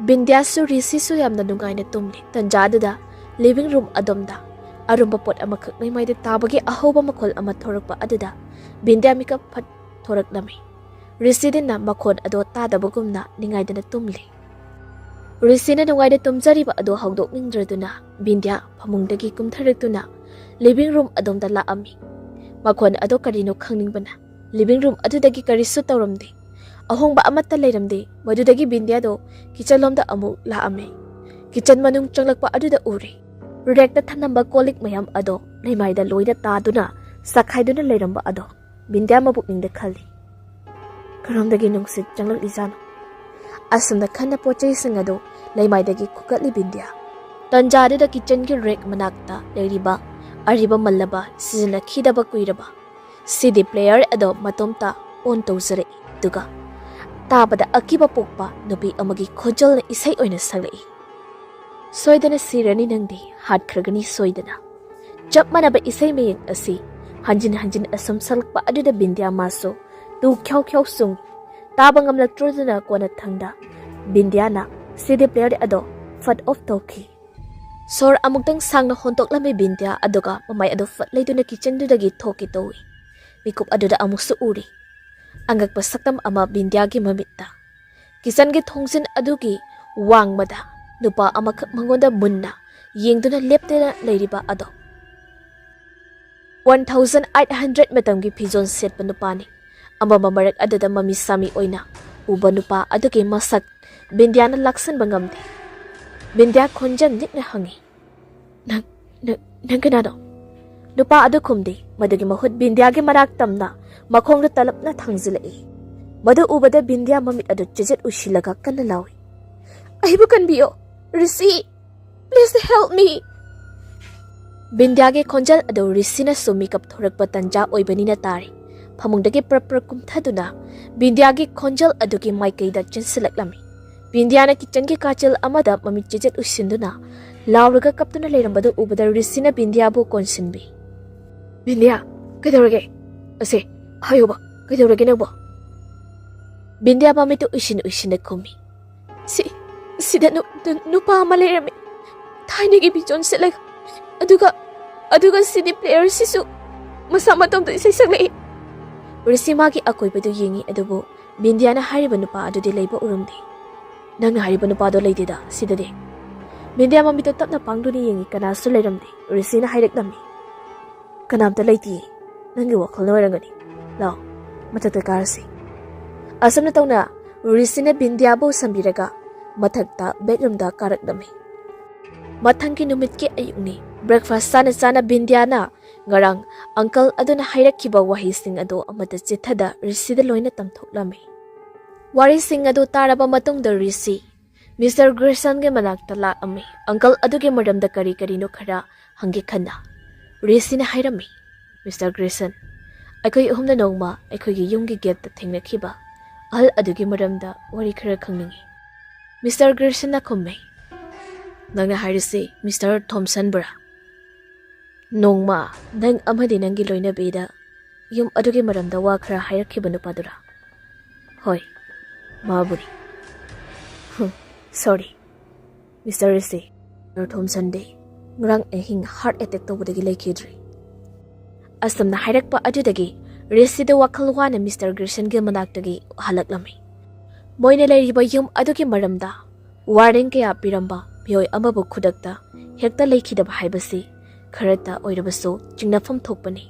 ꯕꯤꯟꯗꯤꯌꯥꯁꯨ ꯔꯤꯁꯤꯁꯨ ꯌꯥꯝꯅ ꯅꯨꯡꯉꯥꯏꯅ ꯇꯨꯝꯂꯤ꯫ ꯇꯟꯖꯥ ꯑꯗꯨꯗ ꯂꯤꯚꯤꯡ ꯔꯨꯝ ꯑꯗꯣꯝꯗ ꯑꯔꯨꯝꯕ ꯄꯣꯠ ꯑꯃꯈꯛ ꯃꯩꯃꯥꯏꯗ ꯇꯥꯕꯒꯤ ꯑꯍꯧꯕ ꯃꯈꯣꯜ ꯑꯃ ꯊꯣꯔꯛꯄ ꯑꯗꯨꯗ ꯕꯤꯟꯗꯤꯌꯥ ꯃꯤꯀꯞ ꯐꯠ ꯊꯣꯔꯛꯂꯝꯃꯤ꯫ ꯔꯤꯁꯤꯗꯤꯅ ꯃꯈꯣꯜ ꯑꯗꯣ ꯇꯥꯗꯕꯒꯨꯝꯅ ꯅꯤꯡꯉꯥꯏꯗꯅ ꯇꯨꯝꯂꯤ꯫ ꯔꯤꯁꯤꯅ ꯅꯨꯡꯉꯥꯏꯅ ꯇꯨꯝꯖꯔꯤꯕ ꯑꯗꯨ ꯍꯧꯗꯣꯛꯅꯤꯡꯗ꯭ꯔꯗꯨꯅ ꯕꯤꯟꯗ꯭ꯌꯥ ꯐꯃꯨꯡꯗꯒꯤ ꯀꯨꯝꯊꯔꯛꯇꯨꯅ ꯂꯤꯚꯤꯡ ꯔꯨꯝ ꯑꯗꯣꯝꯗ ꯂꯥꯛꯑꯝꯃꯤ꯫ ꯃꯈꯣꯟ ꯑꯗꯣ ꯀꯔꯤꯅꯣ ꯈꯪꯅꯤꯡꯕꯅ ꯂꯤꯚꯤꯡ ꯔꯨꯝ ꯑꯗꯨꯗꯒꯤ ꯀꯔꯤꯁꯨ ꯇꯧꯔꯝꯗꯦ꯫ ꯑꯍꯣꯡꯕ ꯑꯃꯠꯇ ꯂꯩꯔꯝꯗꯦ꯫ ꯃꯗꯨꯗꯒꯤ ꯕꯤꯟꯗ꯭ꯌꯥꯗꯣ ꯀꯤꯆꯟ ꯂꯣꯝꯗ ꯑꯃꯨꯛ ꯂꯥꯛꯑꯝꯃꯤ꯫ ꯀꯤꯆꯟ ꯃꯅꯨꯡ ꯆꯪꯂꯛꯄ ꯑꯗꯨꯗ ꯎꯔꯦ, ꯔꯦꯛꯇ ꯊꯝꯂꯝꯕ ꯀꯣꯜ ꯂꯤꯛ ꯃꯌꯥꯝ ꯑꯗꯣ ꯂꯩꯃꯥꯏꯗ ꯂꯣꯏꯅ ꯇꯥꯗꯨꯅ ꯆꯈꯥꯏꯗꯨꯅ ꯂꯩꯔꯝꯕ ꯑꯗꯣ ꯕꯤꯟꯗ꯭ꯌꯥ ꯃꯕꯨꯛꯅꯤꯡꯗ ꯈꯜꯂꯤ, "ꯀꯔꯣꯝꯗꯒꯤ ꯅꯨꯡꯁꯤꯠ ꯆꯪꯂꯛꯂꯤꯖꯥꯠꯅꯣ?" ꯑꯁꯨꯝꯅ ꯈꯟꯅ ꯄꯣꯠ ꯆꯩꯁꯤꯡ ꯑꯗꯨ ꯂꯩꯃꯥꯏꯗꯒꯤ ꯈꯨꯒꯠꯂꯤ ꯕꯤꯟꯗ꯭ꯌꯥ꯫ ꯇꯟꯖꯥꯗꯨꯗ ꯀꯤꯆꯟꯒꯤ ꯔꯦꯛ ꯃꯅꯥꯛꯇ ꯂꯩꯔꯤꯕ ꯑꯔꯤꯕ ꯃꯜꯂꯕ, ꯁꯤꯖꯤꯟꯅꯈꯤꯗꯕ ꯀꯨꯏꯔꯕ ꯁꯤꯗꯤ ꯄ꯭ꯂꯦꯌꯔ ꯑꯗꯣ ꯃꯇꯣꯝꯇ ꯑꯣꯟ ꯇꯧꯖꯔꯛꯏ꯫ ꯑꯗꯨꯒ ꯇꯥꯕꯗ ꯑꯀꯤꯕ ꯄꯣꯛꯄ ꯅꯨꯄꯤ ꯑꯃꯒꯤ ꯈꯣꯟꯖꯦꯜꯅ ꯏꯁꯩ ꯑꯣꯏꯅ ꯁꯛꯂꯛꯏ, "ꯁꯣꯏꯗꯅ ꯁꯤꯔꯅꯤ ꯅꯪꯗꯤ, ꯍꯥꯠꯈ꯭ꯔꯒꯅꯤ ꯁꯣꯏꯗꯅ"꯫ ꯆꯞ ꯃꯥꯟꯅꯕ ꯏꯁꯩ ꯃꯌꯦꯛ ꯑꯁꯤ ꯍꯟꯖꯤꯟ ꯍꯟꯖꯤꯟ ꯑꯁꯨꯝ ꯁꯛꯂꯛꯄ ꯑꯗꯨꯗ ꯕꯤꯟꯗ꯭ꯌꯥ ꯃꯥꯁꯨ ꯇꯨ ꯈ꯭ꯌꯥꯎ ꯈ꯭ꯌꯥꯎ ꯆꯨꯡ꯫ ꯇꯥꯕ ꯉꯝꯂꯛꯇ꯭ꯔꯗꯨꯅ ꯀꯣꯟꯅꯊꯪꯗ ꯕꯤꯟꯗ꯭ꯌꯥꯅ ꯁꯤꯗꯤ ꯄ꯭ꯂꯦꯌꯔ ꯑꯗꯣ ꯐꯠ ꯑꯣꯐ ꯇꯧꯈꯤ꯫ ꯁꯣꯔ ꯑꯃꯨꯛꯇꯪ ꯁꯥꯡꯅ ꯍꯣꯟꯗꯣꯛꯂꯝꯃꯤ ꯕꯤꯟꯗ꯭ꯌꯥ, ꯑꯗꯨꯒ ꯃꯃꯥꯏ ꯑꯗꯨ ꯐꯠ ꯂꯩꯗꯨꯅ ꯀꯤꯆꯟꯗꯨꯗꯒꯤ ꯊꯣꯛꯀꯦ ꯇꯧꯏ꯫ ꯃꯤꯀꯨꯞ ꯑꯗꯨꯗ ꯑꯃꯨꯛꯁꯨ ꯎꯔꯤ, ꯑꯉꯛꯄ ꯁꯛꯇꯝ ꯑꯃ ꯕꯤꯟꯗ꯭ꯌꯥꯒꯤ ꯃꯃꯤꯠꯇ꯫ ꯀꯤꯆꯟꯒꯤ ꯊꯣꯡꯖꯤꯟ ꯑꯗꯨꯒꯤ ꯋꯥꯡꯃꯗ ꯅꯨꯄꯥ ꯑꯃꯈꯛ ꯃꯉꯣꯟꯗ ꯃꯨꯟꯅ ꯌꯦꯡꯗꯨꯅ ꯂꯦꯞꯇꯨꯅ ꯂꯩꯔꯤꯕ ꯑꯗꯣ꯫ ꯋꯥꯟ ꯊꯥꯎꯖꯟ ꯑꯩꯠ ꯍꯟꯗ꯭ꯔꯦꯠ ꯃꯇꯝꯒꯤ ꯐꯤꯖꯣꯜ ꯁꯦꯠꯄ ꯅꯨꯄꯥꯅꯤ꯫ ꯑꯃꯝꯕ ꯃꯔꯛ ꯑꯗꯨꯗ ꯃꯃꯤ ꯁꯥꯃꯤ ꯑꯣꯏꯅ ꯎꯕ ꯅꯨꯄꯥ ꯑꯗꯨꯒꯤ ꯃꯁꯛ ꯕꯤꯟꯗ꯭ꯌꯥꯅ ꯂꯥꯛꯁꯤꯟꯕ ꯉꯝꯗꯦ꯫ ꯕꯤꯟꯗ꯭ꯌꯥ ꯈꯣꯟꯖꯦꯜ ꯂꯤꯛꯅ ꯍꯪꯉꯤ, "ꯅꯪ, ꯅꯪ, ꯅꯪ ꯀꯅꯥꯅꯣ?" ꯅꯨꯄꯥ ꯑꯗꯨ ꯈꯨꯝꯗꯦ꯫ ꯃꯗꯨꯒꯤ ꯃꯍꯨꯠ ꯕꯤꯟꯗ꯭ꯌꯥꯒꯤ ꯃꯅꯥꯛ ꯇꯝꯅ ꯃꯈꯣꯡꯗ ꯇꯂꯞꯅ ꯊꯥꯡꯖꯤꯜꯂꯛꯏ꯫ ꯃꯗꯨ ꯎꯕꯗ ꯕꯤꯟꯗ꯭ꯌꯥ ꯃꯃꯤꯠ ꯑꯗꯨ ꯆꯦꯖꯦꯠ ꯎꯏꯁꯤꯜꯂꯒ ꯀꯟꯅ ꯂꯥꯎꯏ, "ꯑꯩꯕꯨ ꯀꯟꯕꯤꯌꯣ! ꯔꯤꯁꯤ! Please help me!" ꯕꯤꯟꯗ꯭ꯌꯥꯒꯤ ꯈꯣꯟꯖꯦꯜ ꯑꯗꯨ ꯔꯤꯁꯤꯅꯁꯨ ꯃꯤꯀꯞ ꯊꯣꯔꯛꯄ ꯇꯟꯖꯥ ꯑꯣꯏꯕꯅꯤꯅ ꯇꯥꯔꯦ꯫ ꯐꯃꯨꯡꯗꯒꯤ ꯄ꯭ꯔꯞ ꯄ꯭ꯔꯞ ꯀꯨꯝꯊꯗꯨꯅ ꯕꯤꯟꯗ꯭ꯌꯥꯒꯤ ꯈꯣꯟꯖꯦꯜ ꯑꯗꯨꯒꯤ ꯃꯥꯏꯀꯩꯗ ꯆꯦꯟꯁꯤꯜꯂꯛꯂꯝꯃꯤ꯫ ꯕꯤꯟꯗ꯭ꯌꯥꯅ ꯀꯤꯆꯟꯒꯤ ꯀꯥꯆꯤꯜ ꯑꯃꯗ ꯃꯃꯤꯠ ꯆꯦꯖꯦꯠ ꯎꯏꯁꯤꯟꯗꯨꯅ ꯂꯥꯎꯔꯒ ꯀꯞꯇꯨꯅ ꯂꯩꯔꯝꯕꯗꯨ ꯎꯕꯗ ꯔꯤꯁꯤꯅ ꯕꯤꯟꯗ꯭ꯌꯥꯕꯨ ꯀꯣꯟꯁꯤꯟꯕꯤ꯫ "ꯕꯤꯟꯗ꯭ꯌꯥ, ꯀꯩꯗꯧꯔꯒꯦ? ꯑꯁꯦ, ꯍꯥꯏꯌꯨꯕ, ꯀꯩꯗꯧꯔꯒꯦ ꯅꯪꯕꯣ?" ꯕꯤꯟꯗ꯭ꯌꯥ ꯃꯃꯤꯠꯇꯨ ꯎꯏꯁꯤꯟ ꯎꯏꯁꯤꯟꯅ ꯈꯨꯝꯃꯤ꯫ "ꯁꯤ, ꯁꯤꯗ ꯅꯨ-, ꯅꯨ-, ꯅꯨꯄꯥ ꯑꯃ ꯂꯩꯔꯝꯃꯤ꯫ ꯊꯥꯏꯅꯒꯤ ꯐꯤꯖꯣꯜ ꯁꯦꯠꯂꯒ, ꯑꯗꯨꯒ, ꯑꯗꯨꯒ ꯁꯤꯗꯤ ꯄ꯭ꯂꯦꯌꯔꯁꯤꯁꯨ ꯃꯁꯥ ꯃꯇꯣꯝꯇ ꯏꯁꯩ ꯁꯛꯂꯛꯏ꯫" ꯔꯤꯁꯤ ꯃꯥꯒꯤ ꯑꯀꯣꯏꯕꯗꯨ ꯌꯦꯡꯉꯤ, ꯑꯗꯨꯕꯨ ꯕꯤꯟꯗ꯭ꯌꯥꯅ ꯍꯥꯏꯔꯤꯕ ꯅꯨꯄꯥ ꯑꯗꯨꯗꯤ ꯂꯩꯕ ꯎꯔꯝꯗꯦ꯫ "ꯅꯪꯅ ꯍꯥꯏꯔꯤꯕ ꯅꯨꯄꯥꯗꯣ ꯂꯩꯇꯦꯗ ꯁꯤꯗꯗꯤ꯫" ꯕꯤꯟꯗꯤꯌꯥ ꯃꯃꯤꯠꯇꯣ ꯇꯞꯅ ꯄꯥꯡꯗꯨꯅ ꯌꯦꯡꯉꯤ, ꯀꯅꯥꯁꯨ ꯂꯩꯔꯝꯗꯦ꯫ ꯔꯤꯁꯤꯅ ꯍꯥꯏꯔꯛꯂꯝꯃꯤ, "ꯀꯅꯥꯝꯇ ꯂꯩꯇꯤꯌꯦ, ꯅꯪꯒꯤ ꯋꯥꯈꯜꯅ ꯑꯣꯏꯔꯝꯒꯅꯤ꯫ ꯂꯥꯛꯑꯣ, ꯃꯊꯛꯇ ꯀꯥꯔꯁꯤ꯫" ꯑꯁꯨꯝꯅ ꯇꯧꯅ ꯔꯤꯁꯤꯅ ꯕꯤꯟꯗꯤꯌꯥꯕꯨ ꯁꯝꯕꯤꯔꯒ ꯃꯊꯛꯇ ꯕꯦꯗꯔꯨꯝꯗ ꯀꯥꯔꯛꯂꯝꯃꯤ꯫ ꯃꯊꯪꯒꯤ ꯅꯨꯃꯤꯠꯀꯤ ꯑꯌꯨꯛꯅꯤ꯫ ꯕ꯭ꯔꯦꯛꯐꯥꯁ ꯆꯥꯅ ꯆꯥꯅ ꯕꯤꯟꯗꯤꯌꯥꯅ ꯉꯔꯥꯡ ꯑꯪꯀꯜ ꯑꯗꯨꯅ ꯍꯥꯏꯔꯛꯈꯤꯕ ꯋꯥꯍꯩꯁꯤꯡ ꯑꯗꯨ ꯑꯃꯠꯇ ꯆꯤꯠꯊꯗ ꯔꯤꯁꯤꯗ ꯂꯣꯏꯅ ꯇꯝꯊꯣꯛꯂꯝꯃꯤ꯫ ꯋꯥꯔꯤꯁꯤꯡ ꯑꯗꯨ ꯇꯥꯔꯕ ꯃꯇꯨꯡꯗ ꯔꯤꯁꯤ ꯃꯤꯁꯇꯔ ꯒ꯭ꯔꯦꯁꯟꯒꯤ ꯃꯅꯥꯛꯇ ꯂꯥꯛꯂꯝꯃꯤ꯫ ꯑꯪꯀꯜ ꯑꯗꯨꯒꯤ ꯃꯔꯝꯗ ꯀꯔꯤ ꯀꯔꯤꯅꯣ ꯈꯔ ꯍꯪꯒꯦ ꯈꯟꯅ ꯔꯤꯁꯤꯅ ꯍꯥꯏꯔꯝꯃꯤ, "ꯃꯤꯁꯇꯔ ꯒ꯭ꯔꯦꯁꯟ, ꯑꯩꯈꯣꯏ ꯑꯍꯨꯝꯅ ꯅꯣꯡꯃ ꯑꯩꯈꯣꯏꯒꯤ ꯌꯨꯝꯒꯤ ꯒꯦꯠꯇ ꯊꯦꯡꯅꯈꯤꯕ ꯑꯍꯜ ꯑꯗꯨꯒꯤ ꯃꯔꯝꯗ ꯋꯥꯔꯤ ꯈꯔ ꯈꯪꯅꯤꯡꯏ꯫" ꯃꯤꯁꯇꯔ ꯒ꯭ꯔꯦꯁꯟꯅ ꯈꯨꯝꯃꯤ, "ꯅꯪꯅ ꯍꯥꯏꯔꯤꯁꯤ ꯃꯤꯁꯇꯔ ꯊꯣꯝꯁꯟꯕꯨꯔꯥ? ꯅꯣꯡꯃ ꯅꯪ ꯑꯃꯗꯤ ꯅꯪꯒꯤ ꯂꯣꯏꯅꯕꯤꯗ ꯌꯨꯝ ꯑꯗꯨꯒꯤ ꯃꯔꯝꯗ ꯋꯥ ꯈꯔ ꯍꯥꯏꯔꯛꯈꯤꯕ ꯅꯨꯄꯥꯗꯨꯔꯥ?" "ꯍꯣꯏ, ꯃꯥꯕꯨꯅꯤ꯫" "ꯍꯨꯝ, ꯁꯣꯔꯤ, ꯃꯤꯁꯇꯔ ꯔꯤꯁꯤ, ꯃꯤꯁꯇꯔ ꯊꯣꯝꯁꯟꯗꯤ ꯉꯔꯥꯡ ꯑꯍꯤꯡ ꯍꯥꯔꯠ ꯑꯦꯇꯦꯛ ꯇꯧꯕꯗꯒꯤ ꯂꯩꯈꯤꯗ꯭ꯔꯦ꯫" ꯑꯁꯨꯝꯅ ꯍꯥꯏꯔꯛꯄ ꯑꯗꯨꯗꯒꯤ ꯔꯤꯁꯤꯗꯨ ꯋꯥꯈꯜ ꯋꯥꯅ ꯃꯤꯁꯇꯔ ꯒ꯭ꯔꯦꯁꯟꯒꯤ ꯃꯅꯥꯛꯇꯒꯤ ꯍꯜꯂꯛꯂꯝꯃꯤ꯫ ꯃꯣꯏꯅ ꯂꯩꯔꯤꯕ ꯌꯨꯝ ꯑꯗꯨꯒꯤ ꯃꯔꯝꯗ ꯋꯥꯔꯅꯤꯡ ꯀꯌꯥ ꯄꯤꯔꯝꯕ ꯃꯤꯑꯣꯏ ꯑꯃꯕꯨ ꯈꯨꯗꯛꯇ ꯍꯦꯛꯇ ꯂꯩꯈꯤꯗꯕ ꯍꯥꯏꯕꯁꯤ ꯈꯔꯇ ꯑꯣꯏꯔꯕꯁꯨ ꯆꯤꯡꯅꯐꯝ ꯊꯣꯛꯄꯅꯤ꯫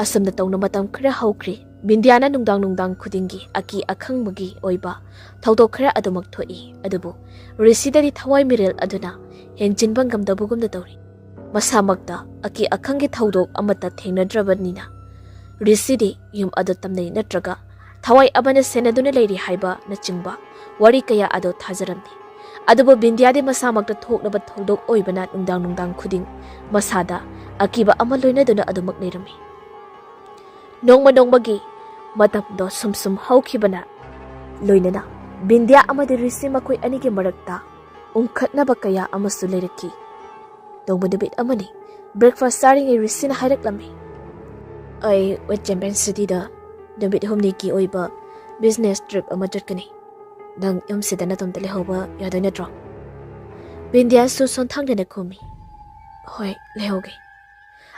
ꯑꯁꯨꯝꯅ ꯇꯧꯅ ꯃꯇꯝ ꯈꯔ ꯍꯧꯈ꯭ꯔꯦ꯫ ꯕꯤꯟꯗꯤꯌꯥꯅ ꯅꯨꯡꯗꯥꯡ ꯅꯨꯡꯗꯥꯡ ꯈꯨꯗꯤꯡꯒꯤ ꯑꯀꯤ ꯑꯈꯪꯕꯒꯤ ꯑꯣꯏꯕ ꯊꯧꯗꯣꯛ ꯈꯔ ꯑꯗꯨꯃꯛ ꯊꯣꯛꯏ, ꯑꯗꯨꯕꯨ ꯔꯤꯁꯤꯗꯗꯤ ꯊꯋꯥꯏ ꯃꯤꯔꯦꯜ ꯑꯗꯨꯅ ꯍꯦꯟꯖꯤꯟꯕ ꯉꯝꯗꯕꯒꯨꯝꯅ ꯇꯧꯔꯤ꯫ ꯃꯁꯥꯃꯛꯇ ꯑꯀꯤ ꯑꯈꯪꯒꯤ ꯊꯧꯗꯣꯛ ꯑꯃꯠꯇ ꯊꯦꯡꯅꯗ꯭ꯔꯕꯅꯤꯅ ꯔꯤꯁꯤꯗꯤ ꯌꯨꯝ ꯑꯗꯨ ꯇꯝꯅꯩ ꯅꯠꯇ꯭ꯔꯒ ꯊꯋꯥꯏ ꯑꯃꯅ ꯁꯦꯟꯅꯗꯨꯅ ꯂꯩꯔꯤ ꯍꯥꯏꯕꯅꯆꯤꯡꯕ ꯋꯥꯔꯤ ꯀꯌꯥ ꯑꯗꯨ ꯊꯥꯖꯔꯝꯗꯦ꯫ ꯑꯗꯨꯕꯨ ꯕꯤꯟꯗꯤꯌꯥꯗꯤ ꯃꯁꯥꯃꯛꯇ ꯊꯣꯛꯂꯕ ꯊꯧꯗꯣꯛ ꯑꯣꯏꯕꯅ ꯅꯨꯡꯗꯥꯡ ꯅꯨꯡꯗꯥꯡ ꯈꯨꯗꯤꯡ ꯃꯁꯥꯗ ꯑꯀꯤꯕ ꯑꯃ ꯂꯣꯏꯅꯗꯨꯅ ꯑꯗꯨꯃꯛ ꯂꯩꯔꯝꯃꯤ꯫ ꯅꯣꯡꯃ ꯅꯣꯡꯃꯒꯤ ꯃꯇꯝꯗꯣ ꯁꯨꯝ ꯁꯨꯝ ꯍꯧꯈꯤꯕꯅ ꯂꯣꯏꯅꯅ ꯕꯤꯟꯗꯤꯌꯥ ꯑꯃꯗꯤ ꯔꯤꯁꯤ ꯃꯈꯣꯏ ꯑꯅꯤꯒꯤ ꯃꯔꯛꯇ ꯎꯪꯈꯠꯅꯕ ꯀꯌꯥ ꯑꯃꯁꯨ ꯂꯩꯔꯛꯈꯤ꯫ ꯅꯣꯡꯃ ꯅꯨꯃꯤꯠ ꯑꯃꯅꯤ, ꯕ꯭ꯔꯦꯛꯐꯥꯁ ꯆꯥꯔꯤꯉꯩ ꯔꯤꯁꯤꯅ ꯍꯥꯏꯔꯛꯂꯝꯃꯤ, "ꯑꯩ ꯋꯦꯠ ꯆꯦꯝꯄꯤꯌꯟ ꯁꯤꯇꯤꯗ ꯅꯨꯃꯤꯠ ꯍꯨꯝꯅꯤꯒꯤ ꯑꯣꯏꯕ ꯕꯤꯖꯤꯅꯦꯁ ꯇ꯭ꯔꯤꯞ ꯑꯃ ꯆꯠꯀꯅꯤ꯫ ꯅꯪ ꯌꯨꯝꯁꯤꯗ ꯅꯇꯣꯝꯇ ꯂꯩꯍꯧꯕ ꯌꯥꯗꯣꯏ ꯅꯠꯇ꯭ꯔꯣ?" ꯕꯤꯟꯗꯤꯌꯥꯁꯨ ꯁꯣꯟꯊꯥꯡꯗꯅ ꯈꯨꯝꯃꯤ, "ꯍꯣꯏ, ꯂꯩꯍꯧꯒꯦ꯫"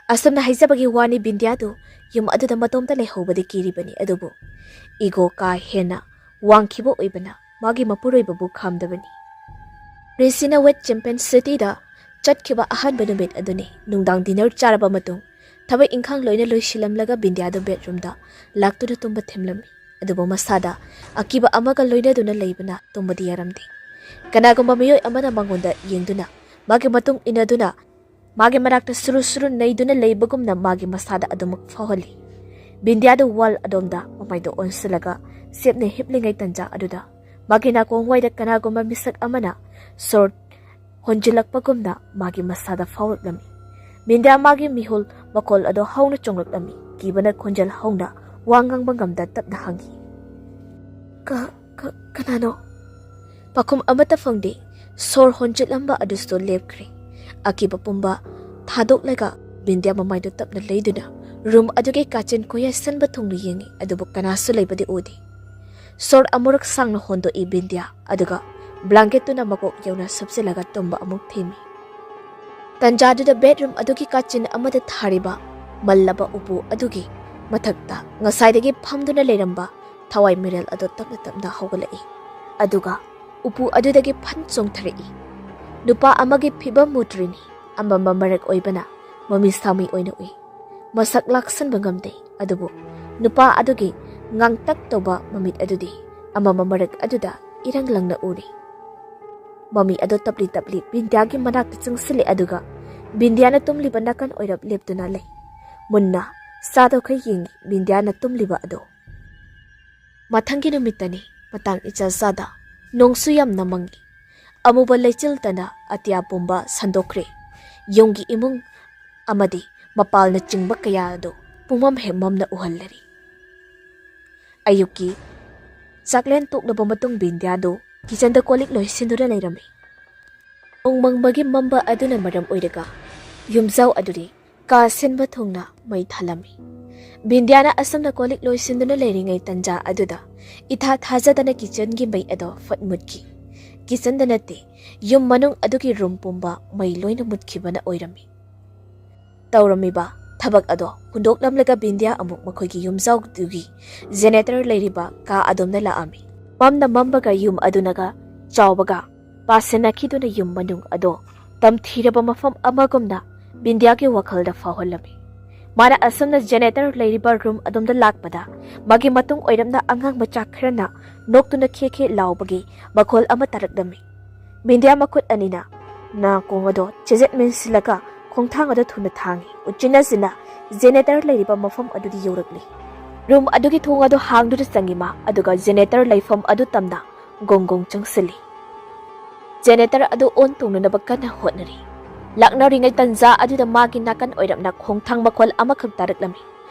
ꯑꯁꯨꯝꯅ ꯍꯥꯏꯖꯕꯒꯤ ꯋꯥꯅꯤ, ꯕꯤꯟꯗꯤꯌꯥꯗꯨ ꯌꯨꯝ ꯑꯗꯨꯗ ꯃꯇꯣꯝꯇ ꯂꯩꯍꯧꯕꯗꯤ ꯀꯤꯔꯤꯕꯅꯤ, ꯑꯗꯨꯕꯨ ꯏꯒꯣ ꯀꯥ ꯍꯦꯟꯅ ꯋꯥꯡꯈꯤꯕ ꯑꯣꯏꯕꯅ ꯃꯥꯒꯤ ꯃꯄꯨꯔꯣꯏꯕꯕꯨ ꯈꯥꯝꯗꯕꯅꯤ꯫ ꯔꯤꯁꯤꯅ ꯋꯦꯠ ꯆꯦꯝꯄꯤꯌꯟ ꯁꯤꯇꯤꯗ ꯆꯠꯈꯤꯕ ꯑꯍꯥꯟꯕ ꯅꯨꯃꯤꯠ ꯑꯗꯨꯅꯤ꯫ ꯅꯨꯡꯗꯥꯡ ꯗꯤꯅꯔ ꯆꯥꯔꯕ ꯃꯇꯨꯡ ꯊꯕꯛ ꯏꯪꯈꯥꯡ ꯂꯣꯏꯅ ꯂꯣꯏꯁꯤꯜꯂꯝꯂꯒ ꯕꯤꯟꯗ꯭ꯌꯥꯗꯨ ꯕꯦꯗꯔꯨꯝꯗ ꯂꯥꯛꯇꯨꯅ ꯇꯨꯝꯕ ꯊꯦꯝꯂꯝꯃꯤ꯫ ꯑꯗꯨꯕꯨ ꯃꯁꯥꯗ ꯑꯀꯤꯕ ꯑꯃꯒ ꯂꯣꯏꯅꯗꯨꯅ ꯂꯩꯕꯅ ꯇꯨꯝꯕꯗꯤ ꯌꯥꯔꯝꯗꯦ꯫ ꯀꯅꯥꯒꯨꯝꯕ ꯃꯤꯑꯣꯏ ꯑꯃꯅ ꯃꯉꯣꯟꯗ ꯌꯦꯡꯗꯨꯅ ꯃꯥꯒꯤ ꯃꯇꯨꯡ ꯏꯟꯅꯗꯨꯅ ꯃꯥꯒꯤ ꯃꯅꯥꯛꯇ ꯁꯨꯔꯨ ꯁꯨꯔꯨ ꯅꯩꯗꯨꯅ ꯂꯩꯕꯒꯨꯝꯅ ꯃꯥꯒꯤ ꯃꯁꯥꯗ ꯑꯗꯨꯃꯛ ꯐꯥꯎꯍꯜꯂꯤ꯫ ꯕꯤꯟꯗ꯭ꯌꯥꯗꯨ ꯋꯥꯜ ꯑꯗꯣꯝꯗ ꯃꯃꯥꯏꯗꯣ ꯑꯣꯟꯁꯤꯜꯂꯒ ꯆꯦꯞꯅ ꯍꯤꯞꯂꯤꯉꯩ ꯇꯟꯖꯥ ꯑꯗꯨꯗ ꯃꯥꯒꯤ ꯅꯥꯀꯣꯡꯋꯥꯏꯗ ꯀꯅꯥꯒꯨꯝꯕ ꯃꯤꯁꯛ ꯑꯃꯅ ꯁꯣꯔ ꯍꯣꯟꯖꯤꯜꯂꯛꯄꯒꯨꯝꯅ ꯃꯥꯒꯤ ꯃꯁꯥꯗ ꯐꯥꯎꯔꯛꯂꯝꯃꯤ꯫ ꯕꯤꯟꯗ꯭ꯌꯥ ꯃꯥꯒꯤ ꯃꯤꯍꯨꯜ ꯃꯈꯣꯜ ꯑꯗꯣ ꯍꯧꯅ ꯆꯣꯡꯂꯛꯂꯝꯃꯤ꯫ ꯀꯤꯕꯅ ꯈꯣꯟꯖꯦꯜ ꯍꯧꯅ ꯋꯥ ꯉꯥꯡꯕ ꯉꯝꯗ ꯇꯞꯅ ꯍꯪꯈꯤ, "ꯀ-, ꯀ-, ꯀꯅꯥꯅꯣ?" ꯄꯥꯎꯈꯨꯝ ꯑꯃꯠꯇ ꯐꯪꯗꯦ꯫ ꯁꯣꯔ ꯍꯣꯟꯖꯤꯜꯂꯝꯕ ꯑꯗꯨꯁꯨ ꯂꯦꯞꯈ꯭ꯔꯦ꯫ ꯑꯀꯤꯕ ꯄꯨꯝꯕ ꯊꯥꯗꯣꯛꯂꯒ ꯕꯤꯟꯗ꯭ꯌꯥ ꯃꯃꯥꯏꯗꯨ ꯇꯞꯅ ꯂꯩꯗꯨꯅ ꯔꯨꯝ ꯑꯗꯨꯒꯤ ꯀꯥꯆꯤꯟ ꯀꯣꯏꯌꯥ ꯁꯟꯕ ꯊꯨꯡꯅ ꯌꯦꯡꯉꯤ, ꯑꯗꯨꯕꯨ ꯀꯅꯥꯁꯨ ꯂꯩꯕꯗꯤ ꯎꯗꯦ꯫ ꯁꯣꯔ ꯑꯃꯨꯔꯛ ꯁꯥꯡꯅ ꯍꯣꯟꯗꯣꯛꯏ ꯕꯤꯟꯗ꯭ꯌꯥ, ꯑꯗꯨꯒ ꯕ꯭ꯂꯥꯡꯀꯦꯠꯇꯨꯅ ꯃꯀꯣꯛ ꯌꯧꯅ ꯁꯨꯞꯆꯤꯜꯂꯒ ꯇꯨꯝꯕ ꯑꯃꯨꯛ ꯊꯦꯝꯃꯤ꯫ ꯇꯟꯖꯥꯗꯨꯗ ꯕꯦꯗꯔꯨꯝ ꯑꯗꯨꯒꯤ ꯀꯥꯆꯤꯟ ꯑꯃꯗ ꯊꯥꯔꯤꯕ ꯃꯜꯂꯕ ꯎꯄꯨ ꯑꯗꯨꯒꯤ ꯃꯊꯛꯇ ꯉꯁꯥꯏꯗꯒꯤ ꯐꯝꯗꯨꯅ ꯂꯩꯔꯝꯕ ꯊꯋꯥꯏ ꯃꯤꯔꯦꯜ ꯑꯗꯨ ꯇꯞꯅ ꯇꯞꯅ ꯍꯧꯒꯠꯂꯛꯏ, ꯑꯗꯨꯒ ꯎꯄꯨ ꯑꯗꯨꯗꯒꯤ ꯐꯟ ꯆꯣꯡꯊꯔꯛꯏ꯫ ꯅꯨꯄꯥ ꯑꯃꯒꯤ ꯐꯤꯕꯝ ꯃꯨꯇ꯭ꯔꯤꯅꯤ꯫ ꯑꯃꯝꯕ ꯃꯔꯛ ꯑꯣꯏꯕꯅ ꯃꯃꯤ ꯁꯥꯃꯤ ꯑꯣꯏꯅ ꯎꯏ꯫ ꯃꯁꯛ ꯂꯥꯛꯁꯟꯕ ꯉꯝꯗꯦ, ꯑꯗꯨꯕꯨ ꯅꯨꯄꯥ ꯑꯗꯨꯒꯤ ꯉꯥꯡꯇꯛ ꯇꯧꯕ ꯃꯃꯤꯠ ꯑꯗꯨꯗꯤ ꯑꯃꯝꯕ ꯃꯔꯛ ꯑꯗꯨꯗ ꯏꯔꯪ ꯂꯪꯅ ꯎꯔꯤ꯫ ꯃꯃꯤ ꯑꯗꯨ ꯇꯞꯂꯤ ꯇꯞꯂꯤ ꯕꯤꯟꯗ꯭ꯌꯥꯒꯤ ꯃꯅꯥꯛꯇ ꯆꯪꯁꯤꯜꯂꯦ, ꯑꯗꯨꯒ ꯕꯤꯟꯗ꯭ꯌꯥꯅ ꯇꯨꯝꯂꯤꯕ ꯅꯥꯀꯟ ꯑꯣꯏꯔꯞ ꯂꯦꯞꯇꯨꯅ ꯂꯩ꯫ ꯃꯨꯟꯅ ꯆꯥꯗꯣꯛꯈꯩ ꯌꯦꯡꯉꯤ ꯕꯤꯟꯗ꯭ꯌꯥꯅ ꯇꯨꯝꯂꯤꯕ ꯑꯗꯨ꯫ ꯃꯊꯪꯒꯤ ꯅꯨꯃꯤꯠꯇꯅꯤ꯫ ꯃꯇꯥꯡ ꯏꯆꯥ ꯆꯥꯗ꯫ ꯅꯣꯡꯁꯨ ꯌꯥꯝꯅ ꯃꯪꯉꯤ꯫ ꯑꯃꯨꯕ ꯂꯩꯆꯤꯜ ꯇꯅ ꯑꯇꯤꯌꯥ ꯄꯨꯝꯕ ꯁꯟꯗꯣꯛꯈ꯭ꯔꯦ꯫ ꯌꯨꯝꯒꯤ ꯏꯃꯨꯡ ꯑꯃꯗꯤ ꯃꯄꯥꯜꯅ ꯆꯤꯡꯕ ꯀꯌꯥ ꯑꯗꯨ ꯄꯨꯡꯃꯝ ꯍꯦꯛ ꯃꯝꯅ ꯎꯍꯜꯂꯔꯤ꯫ ꯑꯌꯨꯛꯀꯤ ꯆꯥꯛꯂꯦꯟ ꯇꯣꯛꯂꯕ ꯃꯇꯨꯡ ꯕꯤꯟꯗ꯭ꯌꯥꯗꯨ ꯀꯤꯆꯟꯗ ꯀꯣꯜ ꯂꯤꯛ ꯂꯣꯏꯁꯤꯟꯗꯨꯅ ꯂꯩꯔꯝꯃꯤ꯫ ꯅꯣꯡꯃꯪꯕꯒꯤ ꯃꯝꯕ ꯑꯗꯨꯅ ꯃꯔꯝ ꯑꯣꯏꯔꯒ ꯌꯨꯝꯖꯥꯎ ꯑꯗꯨꯗꯤ ꯀꯥ ꯁꯤꯟꯕ ꯊꯨꯡꯅ ꯃꯩ ꯊꯥꯜꯂꯝꯃꯤ꯫ ꯕꯤꯟꯗ꯭ꯌꯥꯅ ꯑꯁꯨꯝꯅ ꯀꯣꯜ ꯂꯤꯛ ꯂꯣꯏꯁꯤꯟꯗꯨꯅ ꯂꯩꯔꯤꯉꯩ ꯇꯟꯖꯥ ꯑꯗꯨꯗ ꯏꯊꯥ ꯊꯥꯖꯗꯅ ꯀꯤꯆꯟꯒꯤ ꯃꯩ ꯑꯗꯣ ꯐꯠ ꯃꯨꯠꯈꯤ꯫ ꯀꯤꯆꯟꯗ ꯅꯠꯇꯦ, ꯌꯨꯝ ꯃꯅꯨꯡ ꯑꯗꯨꯒꯤ ꯔꯨꯝ ꯄꯨꯝꯕ ꯃꯩ ꯂꯣꯏꯅ ꯃꯨꯠꯈꯤꯕꯅ ꯑꯣꯏꯔꯝꯃꯤ꯫ ꯇꯧꯔꯝꯃꯤꯕ ꯊꯕꯛ ꯑꯗꯣ ꯍꯨꯟꯗꯣꯛꯂꯝꯂꯒ ꯕꯤꯟꯗ꯭ꯌꯥ ꯑꯃꯨꯛ ꯃꯈꯣꯏꯒꯤ ꯌꯨꯝꯖꯥꯎꯗꯨꯒꯤ ꯖꯦꯅꯦꯔꯦꯇꯔ ꯂꯩꯔꯤꯕ ꯀꯥ ꯑꯗꯣꯝꯗ ꯂꯥꯛꯑꯝꯃꯤ꯫ ꯃꯝꯅ ꯃꯝꯕꯒ ꯌꯨꯝ ꯑꯗꯨꯅꯒ ꯆꯥꯎꯕꯒ ꯄꯥꯁꯤꯟꯅꯈꯤꯗꯨꯅ ꯌꯨꯝ ꯃꯅꯨꯡ ꯑꯗꯣ ꯇꯝꯊꯤꯔꯕ ꯃꯐꯝ ꯑꯃꯒꯨꯝꯅ ꯕꯤꯟꯗ꯭ꯌꯥꯒꯤ ꯋꯥꯈꯜꯗ ꯐꯥꯎꯍꯜꯂꯝꯃꯤ꯫ ꯃꯥꯅ ꯑꯁꯨꯝꯅ ꯖꯦꯅꯦꯇꯔ ꯂꯩꯔꯤꯕ ꯔꯨꯝ ꯑꯗꯣꯝꯗ ꯂꯥꯛꯄꯗ ꯃꯥꯒꯤ ꯃꯇꯨꯡ ꯑꯣꯏꯔꯞꯅ ꯑꯉꯥꯡ ꯃꯆꯥ ꯈꯔꯅ ꯅꯣꯛꯇꯨꯅ ꯈꯦ ꯈꯦ ꯂꯥꯎꯕꯒꯤ ꯃꯈꯣꯜ ꯑꯃ ꯇꯥꯔꯛꯂꯝꯃꯤ꯫ ꯕꯤꯟꯗ꯭ꯌꯥ ꯃꯈꯨꯠ ꯑꯅꯤꯅ ꯅꯥꯀꯣꯡ ꯑꯗꯣ ꯆꯦꯖꯦꯠ ꯃꯦꯟꯁꯤꯜꯂꯒ ꯈꯣꯡꯊꯥꯡ ꯑꯗꯣ ꯊꯨꯅ ꯊꯥꯡꯉꯤ꯫ ꯎꯆꯤꯟꯅꯆꯤꯟꯅ ꯖꯦꯅꯦꯇꯔ ꯂꯩꯔꯤꯕ ꯃꯐꯝ ꯑꯗꯨꯗ ꯌꯧꯔꯛꯂꯤ꯫ ꯔꯨꯝ ꯑꯗꯨꯒꯤ ꯊꯣꯡ ꯑꯗꯨ ꯍꯥꯡꯗꯨꯅ ꯆꯪꯉꯤ ꯃꯥ, ꯑꯗꯨꯒ ꯖꯦꯅꯦꯇꯔ ꯂꯩꯐꯝ ꯑꯗꯨ ꯇꯝꯅ ꯒꯣꯡ ꯒꯣꯡ ꯆꯪꯁꯤꯜꯂꯤ꯫ ꯖꯦꯅꯦꯇꯔ ꯑꯗꯨ ꯑꯣꯟ ꯇꯧꯅꯅꯕ ꯀꯟꯅ ꯍꯣꯠꯅꯔꯤ꯫ ꯂꯥꯛꯅꯔꯤꯉꯩ ꯇꯟꯖꯥ ꯑꯗꯨꯗ ꯃꯥꯒꯤ ꯅꯥꯀꯟ ꯑꯣꯏꯔꯞꯅ ꯈꯣꯡꯊꯥꯡ ꯃꯈꯣꯜ ꯑꯃꯈꯛ ꯇꯥꯔꯛꯂꯝꯃꯤ꯫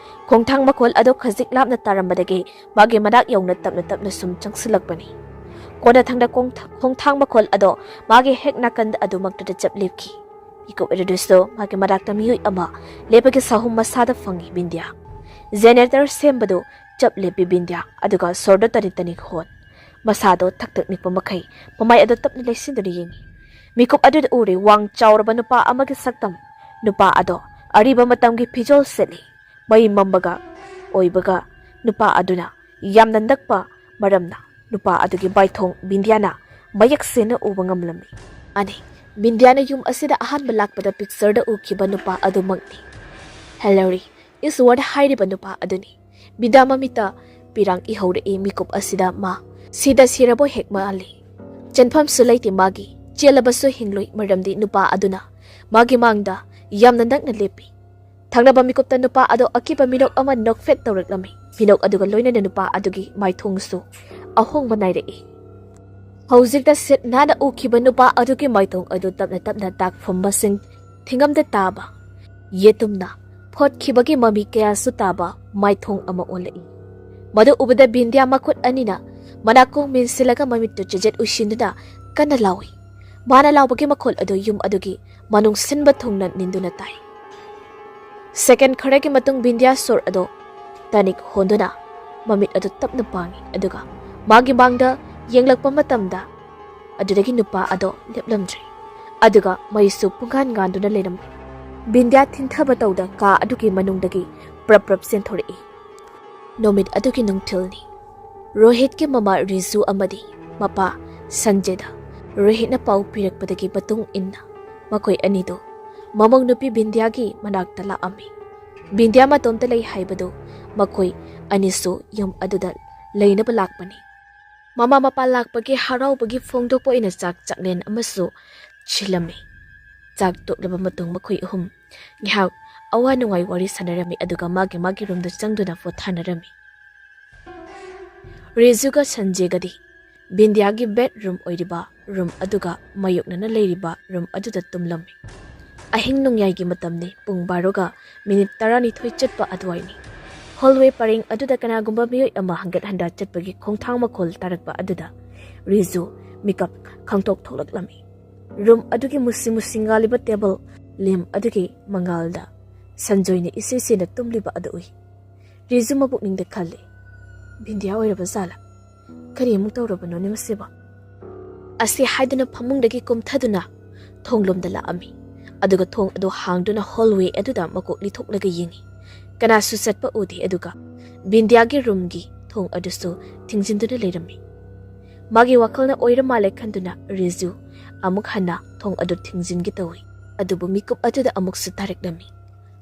ꯈꯣꯡꯊꯥꯡ ꯃꯈꯣꯜ ꯑꯗꯨ ꯈꯖꯤꯛ ꯂꯥꯞꯅ ꯇꯥꯔꯝꯕꯗꯒꯤ ꯃꯥꯒꯤ ꯃꯅꯥꯛ ꯌꯧꯅ ꯇꯞꯅ ꯇꯞꯅ ꯁꯨꯝ ꯆꯪꯁꯤꯜꯂꯛꯄꯅꯤ꯫ ꯀꯣꯟꯅꯊꯪꯗ ꯈꯣꯡꯊ-, ꯈꯣꯡꯊꯥꯡ ꯃꯈꯣꯜ ꯑꯗꯣ ꯃꯥꯒꯤ ꯍꯦꯛ ꯅꯥꯀꯟꯗ ꯑꯗꯨꯃꯛꯇꯗ ꯆꯞ ꯂꯦꯞꯈꯤ꯫ ꯃꯤꯀꯨꯞ ꯑꯗꯨꯗꯁꯨ ꯃꯥꯒꯤ ꯃꯅꯥꯛꯇ ꯃꯤꯑꯣꯏ ꯑꯃ ꯂꯦꯞꯄꯒꯤ ꯁꯥꯍꯨꯝ ꯃꯁꯥꯗ ꯐꯪꯉꯤ ꯕꯤꯟꯗ꯭ꯌꯥ꯫ ꯖꯦꯅꯦꯔꯦꯇꯔ ꯁꯦꯝꯕꯗꯨ ꯆꯞ ꯂꯦꯞꯄꯤ ꯕꯤꯟꯗ꯭ꯌꯥ, ꯑꯗꯨꯒ ꯁꯣꯔꯗ ꯇꯅꯤꯛ ꯇꯅꯤꯛ ꯍꯣꯟ꯫ ꯃꯁꯥꯗꯣ ꯊꯛ ꯊꯛ ꯅꯤꯛꯄ ꯃꯈꯩ ꯃꯃꯥꯏ ꯑꯗꯨ ꯇꯞꯅ ꯂꯩꯁꯤꯟꯗꯨꯅ ꯌꯦꯡꯉꯤ꯫ ꯃꯤꯀꯨꯞ ꯑꯗꯨꯗ ꯎꯔꯦ ꯋꯥꯡ ꯆꯥꯎꯔꯕ ꯅꯨꯄꯥ ꯑꯃꯒꯤ ꯁꯛꯇꯝ꯫ ꯅꯨꯄꯥ ꯑꯗꯣ ꯑꯔꯤꯕ ꯃꯇꯝꯒꯤ ꯐꯤꯖꯣꯜ ꯁꯦꯠꯂꯤ꯫ ꯃꯩ ꯃꯝꯕꯒ ꯑꯣꯏꯕꯒ ꯅꯨꯄꯥ ꯑꯗꯨꯅ ꯌꯥꯝꯅ ꯅꯛꯄ ꯃꯔꯝꯅ ꯅꯨꯄꯥ ꯑꯗꯨꯒꯤ ꯃꯥꯏꯊꯣꯡ ꯕꯤꯟꯗ꯭ꯌꯥꯅ ꯃꯌꯦꯛ ꯁꯦꯡꯅ ꯎꯕ ꯉꯝꯂꯝꯃꯤ꯫ ꯑꯅꯤ, ꯕꯤꯟꯗ꯭ꯌꯥꯅ ꯌꯨꯝ ꯑꯁꯤꯗ ꯑꯍꯥꯟꯕ ꯂꯥꯛꯄꯗ ꯄꯤꯛꯆꯔꯗ ꯎꯈꯤꯕ ꯅꯨꯄꯥ ꯑꯗꯨꯃꯛꯅꯤ꯫ ꯍꯦꯂꯔꯤ ꯏꯁꯋꯔꯗ ꯍꯥꯏꯔꯤꯕ ꯅꯨꯄꯥ ꯑꯗꯨꯅꯤ꯫ ꯕꯤꯟꯗ꯭ꯌꯥ ꯃꯃꯤꯠꯇ ꯄꯤꯔꯥꯡ ꯏꯍꯧꯔꯛꯏ꯫ ꯃꯤꯀꯨꯞ ꯑꯁꯤꯗ ꯃꯥ ꯁꯤꯗ ꯁꯤꯔꯕꯣꯏ ꯍꯦꯛ ꯃꯥꯜꯂꯤ꯫ ꯆꯦꯟꯐꯝꯁꯨ ꯂꯩꯇꯦ ꯃꯥꯒꯤ꯫ ꯆꯦꯜꯂꯕꯁꯨ ꯍꯤꯡꯂꯣꯏ, ꯃꯔꯝꯗꯤ ꯅꯨꯄꯥ ꯑꯗꯨꯅ ꯃꯥꯒꯤ ꯃꯥꯡꯗ ꯌꯥꯝꯅ ꯅꯛꯅ ꯂꯦꯞꯄꯤ꯫ ꯊꯪꯅꯕ ꯃꯤꯀꯨꯞꯇ ꯅꯨꯄꯥ ꯑꯗꯣ ꯑꯀꯤꯕ ꯃꯤꯅꯣꯛ ꯑꯃ ꯅꯣꯛꯐꯦꯠ ꯇꯧꯔꯛꯂꯝꯃꯤ꯫ ꯃꯤꯅꯣꯛ ꯑꯗꯨꯒ ꯂꯣꯏꯅꯅ ꯅꯨꯄꯥ ꯑꯗꯨꯒꯤ ꯃꯥꯏꯊꯣꯡꯁꯨ ꯑꯍꯣꯡꯕ ꯅꯥꯏꯔꯛꯏ꯫ ꯍꯧꯖꯤꯛꯇ ꯁꯤꯠ ꯅꯥꯟꯅ ꯎꯈꯤꯕ ꯅꯨꯄꯥ ꯑꯗꯨꯒꯤ ꯃꯥꯏꯊꯣꯡ ꯑꯗꯨ ꯇꯞꯅ ꯇꯞꯅ ꯗꯥꯛꯐꯨꯝꯕꯁꯤꯡ ꯊꯤꯉꯝꯗ ꯇꯥꯕ, ꯌꯦꯇꯨꯝꯅ ꯐꯣꯠꯈꯤꯕꯒꯤ ꯃꯃꯤ ꯀꯌꯥꯁꯨ ꯇꯥꯕ ꯃꯥꯏꯊꯣꯡ ꯑꯃ ꯑꯣꯜꯂꯛꯏ꯫ ꯃꯗꯨ ꯎꯕꯗ ꯕꯤꯟꯗ꯭ꯌꯥ ꯃꯈꯨꯠ ꯑꯅꯤꯅ ꯃꯅꯥꯀꯣꯡ ꯃꯦꯟꯁꯤꯜꯂꯒ ꯃꯃꯤꯠꯇꯨ ꯆꯦꯖꯦꯠ ꯎꯏꯁꯤꯟꯗꯨꯅ ꯀꯟꯅ ꯂꯥꯎꯏ꯫ ꯃꯥꯅ ꯂꯥꯎꯕꯒꯤ ꯃꯈꯣꯜ ꯑꯗꯨ ꯌꯨꯝ ꯑꯗꯨꯒꯤ ꯃꯅꯨꯡ ꯁꯤꯟꯕ ꯊꯨꯡꯅ ꯅꯤꯟꯗꯨꯅ ꯇꯥꯏ꯫ ꯁꯦꯀꯦꯟ ꯈꯔꯒꯤ ꯃꯇꯨꯡ ꯕꯤꯟꯗ꯭ꯌꯥ ꯁꯣꯔ ꯑꯗꯨ ꯇꯅꯤꯛ ꯍꯣꯟꯗꯨꯅ ꯃꯃꯤꯠ ꯑꯗꯨ ꯇꯞꯅ ꯄꯥꯡꯏ, ꯑꯗꯨꯒ ꯃꯥꯒꯤ ꯃꯥꯡꯗ ꯌꯦꯡꯂꯛꯄ ꯃꯇꯝꯗ ꯑꯗꯨꯗꯒꯤ ꯅꯨꯄꯥ ꯑꯗꯣ ꯂꯦꯞꯂꯝꯗ꯭ꯔꯦ꯫ ꯑꯗꯨꯒ ꯃꯩꯁꯨ ꯄꯨꯡꯉꯥꯟ ꯉꯥꯟꯗꯨꯅ ꯂꯩꯔꯝꯃꯤ꯫ ꯕꯤꯟꯗ꯭ꯌꯥ ꯊꯤꯟꯊꯕ ꯇꯧꯗ ꯀꯥ ꯑꯗꯨꯒꯤ ꯃꯅꯨꯡꯗꯒꯤ ꯄ꯭ꯔꯞ ꯄ꯭ꯔꯞ ꯆꯦꯟꯊꯣꯔꯛꯏ꯫ ꯅꯨꯃꯤꯠ ꯑꯗꯨꯒꯤ ꯅꯨꯡꯊꯤꯜꯅꯤ꯫ ꯔꯣꯍꯤꯠꯀꯤ ꯃꯃꯥ ꯔꯤꯖꯨ ꯑꯃꯗꯤ ꯃꯄꯥ ꯁꯟꯖꯦꯗ ꯔꯣꯍꯤꯠꯅ ꯄꯥꯎ ꯄꯤꯔꯛꯄꯗꯒꯤ ꯃꯇꯨꯡ ꯏꯟꯅ ꯃꯈꯣꯏ ꯑꯅꯤꯗꯨ ꯃꯃꯧ ꯅꯨꯄꯤ ꯕꯤꯟꯗ꯭ꯌꯥꯒꯤ ꯃꯅꯥꯛꯇ ꯂꯥꯛꯑꯝꯃꯤ꯫ ꯕꯤꯟꯗ꯭ꯌꯥ ꯃꯇꯣꯝꯇ ꯂꯩ ꯍꯥꯏꯕꯗꯨ ꯃꯈꯣꯏ ꯑꯅꯤꯁꯨ ꯌꯨꯝ ꯑꯗꯨꯗ ꯂꯩꯅꯕ ꯂꯥꯛꯄꯅꯤ꯫ ꯃꯃꯥ ꯃꯄꯥ ꯂꯥꯛꯄꯒꯤ ꯍꯔꯥꯎꯕꯒꯤ ꯐꯣꯡꯗꯣꯛꯄ ꯑꯣꯏꯅ ꯆꯥꯛ ꯆꯥꯛꯂꯦꯟ ꯑꯃꯁꯨ ꯁꯤꯜꯂꯝꯃꯤ꯫ ꯆꯥꯛ ꯇꯣꯛꯂꯕ ꯃꯇꯨꯡ ꯃꯈꯣꯏ ꯑꯍꯨꯝ ꯉꯥꯏꯍꯥꯛ ꯑꯋꯥ ꯅꯨꯡꯉꯥꯏ ꯋꯥꯔꯤ ꯁꯥꯟꯅꯔꯝꯃꯤ, ꯑꯗꯨꯒ ꯃꯥꯒꯤ ꯃꯥꯒꯤ ꯔꯨꯝꯗ ꯆꯪꯗꯨꯅ ꯄꯣꯊꯥꯅꯔꯝꯃꯤ꯫ ꯔꯤꯖꯨꯒ ꯁꯟꯖꯦꯒꯗꯤ ꯕꯤꯟꯗ꯭ꯌꯥꯒꯤ ꯕꯦꯗꯔꯨꯝ ꯑꯣꯏꯔꯤꯕ ꯔꯨꯝ ꯑꯗꯨꯒ ꯃꯥꯌꯣꯛꯅꯅ ꯂꯩꯔꯤꯕ ꯔꯨꯝ ꯑꯗꯨꯗ ꯇꯨꯝꯂꯝꯃꯤ꯫ ꯑꯍꯤꯡ ꯅꯣꯡꯌꯥꯏꯒꯤ ꯃꯇꯝꯅꯤ, ꯄꯨꯡ ꯕꯥꯔꯣꯒ ꯃꯤꯅꯤꯠ ꯇꯔꯥꯅꯤꯊꯣꯏ ꯆꯠꯄ ꯑꯗꯨꯋꯥꯏꯅꯤ꯫ ꯍꯣꯜꯋꯦ ꯄꯔꯦꯡ ꯑꯗꯨꯗ ꯀꯅꯥꯒꯨꯝꯕ ꯃꯤꯑꯣꯏ ꯑꯃ ꯍꯪꯒꯠ ꯍꯟꯗꯥ ꯆꯠꯄꯒꯤ ꯈꯣꯡꯊꯥꯡ ꯃꯈꯣꯜ ꯇꯥꯔꯛꯄ ꯑꯗꯨꯗ ꯔꯤꯖꯨ ꯃꯤꯀꯞ ꯈꯪꯊꯣꯛ ꯊꯣꯛꯂꯛꯂꯝꯃꯤ꯫ ꯔꯨꯝ ꯑꯗꯨꯒꯤ ꯃꯨꯁꯤ ꯃꯨꯁꯤ ꯉꯥꯜꯂꯤꯕ ꯇꯦꯕꯜ ꯂꯦꯝ ꯑꯗꯨꯒꯤ ꯃꯉꯥꯜꯗ ꯁꯟꯖꯣꯏꯅ ꯏꯁꯦ ꯁꯦꯅ ꯇꯨꯝꯂꯤꯕ ꯑꯗꯨ ꯎꯏ꯫ ꯔꯤꯖꯨ ꯃꯄꯨꯛꯅꯤꯡꯗ ꯈꯜꯂꯤ, "ꯕꯤꯟꯗ꯭ꯌꯥ ꯑꯣꯏꯔꯕ ꯖꯥꯠꯂꯥ? ꯀꯔꯤ ꯑꯃꯨꯛ ꯇꯧꯔꯕꯅꯣꯅꯦ ꯃꯁꯤꯕꯣ?" ꯑꯁꯤ ꯍꯥꯏꯗꯨꯅ ꯐꯃꯨꯡꯗꯒꯤ ꯀꯨꯝꯊꯗꯨꯅ ꯊꯣꯡꯂꯣꯝꯗ ꯂꯥꯛꯑꯝꯃꯤ꯫ ꯑꯗꯨꯒ ꯊꯣꯡ ꯑꯗꯨ ꯍꯥꯡꯗꯨꯅ ꯍꯣꯜꯋꯦ ꯑꯗꯨꯗ ꯃꯀꯣꯛ ꯂꯤꯊꯣꯛꯂꯒ ꯌꯦꯡꯉꯤ꯫ ꯀꯅꯥꯁꯨ ꯆꯠꯄ ꯎꯗꯦ, ꯑꯗꯨꯒ ꯕꯤꯟꯗ꯭ꯌꯥꯒꯤ ꯔꯨꯝꯒꯤ ꯊꯣꯡ ꯑꯗꯨꯁꯨ ꯊꯤꯡꯖꯤꯟꯗꯨꯅ ꯂꯩꯔꯝꯃꯤ꯫ ꯃꯥꯒꯤ ꯋꯥꯈꯜꯅ ꯑꯣꯏꯔ ꯃꯥꯜꯂꯦ ꯈꯟꯗꯨꯅ ꯔꯤꯖꯨ ꯑꯃꯨꯛ ꯍꯟꯅ ꯊꯣꯡ ꯑꯗꯨ ꯊꯤꯡꯖꯤꯟꯒꯦ ꯇꯧꯏ꯫ ꯑꯗꯨꯕꯨ ꯃꯤꯀꯨꯞ ꯑꯗꯨꯗ ꯑꯃꯨꯛꯁꯨ ꯇꯥꯔꯛꯂꯝꯃꯤ꯫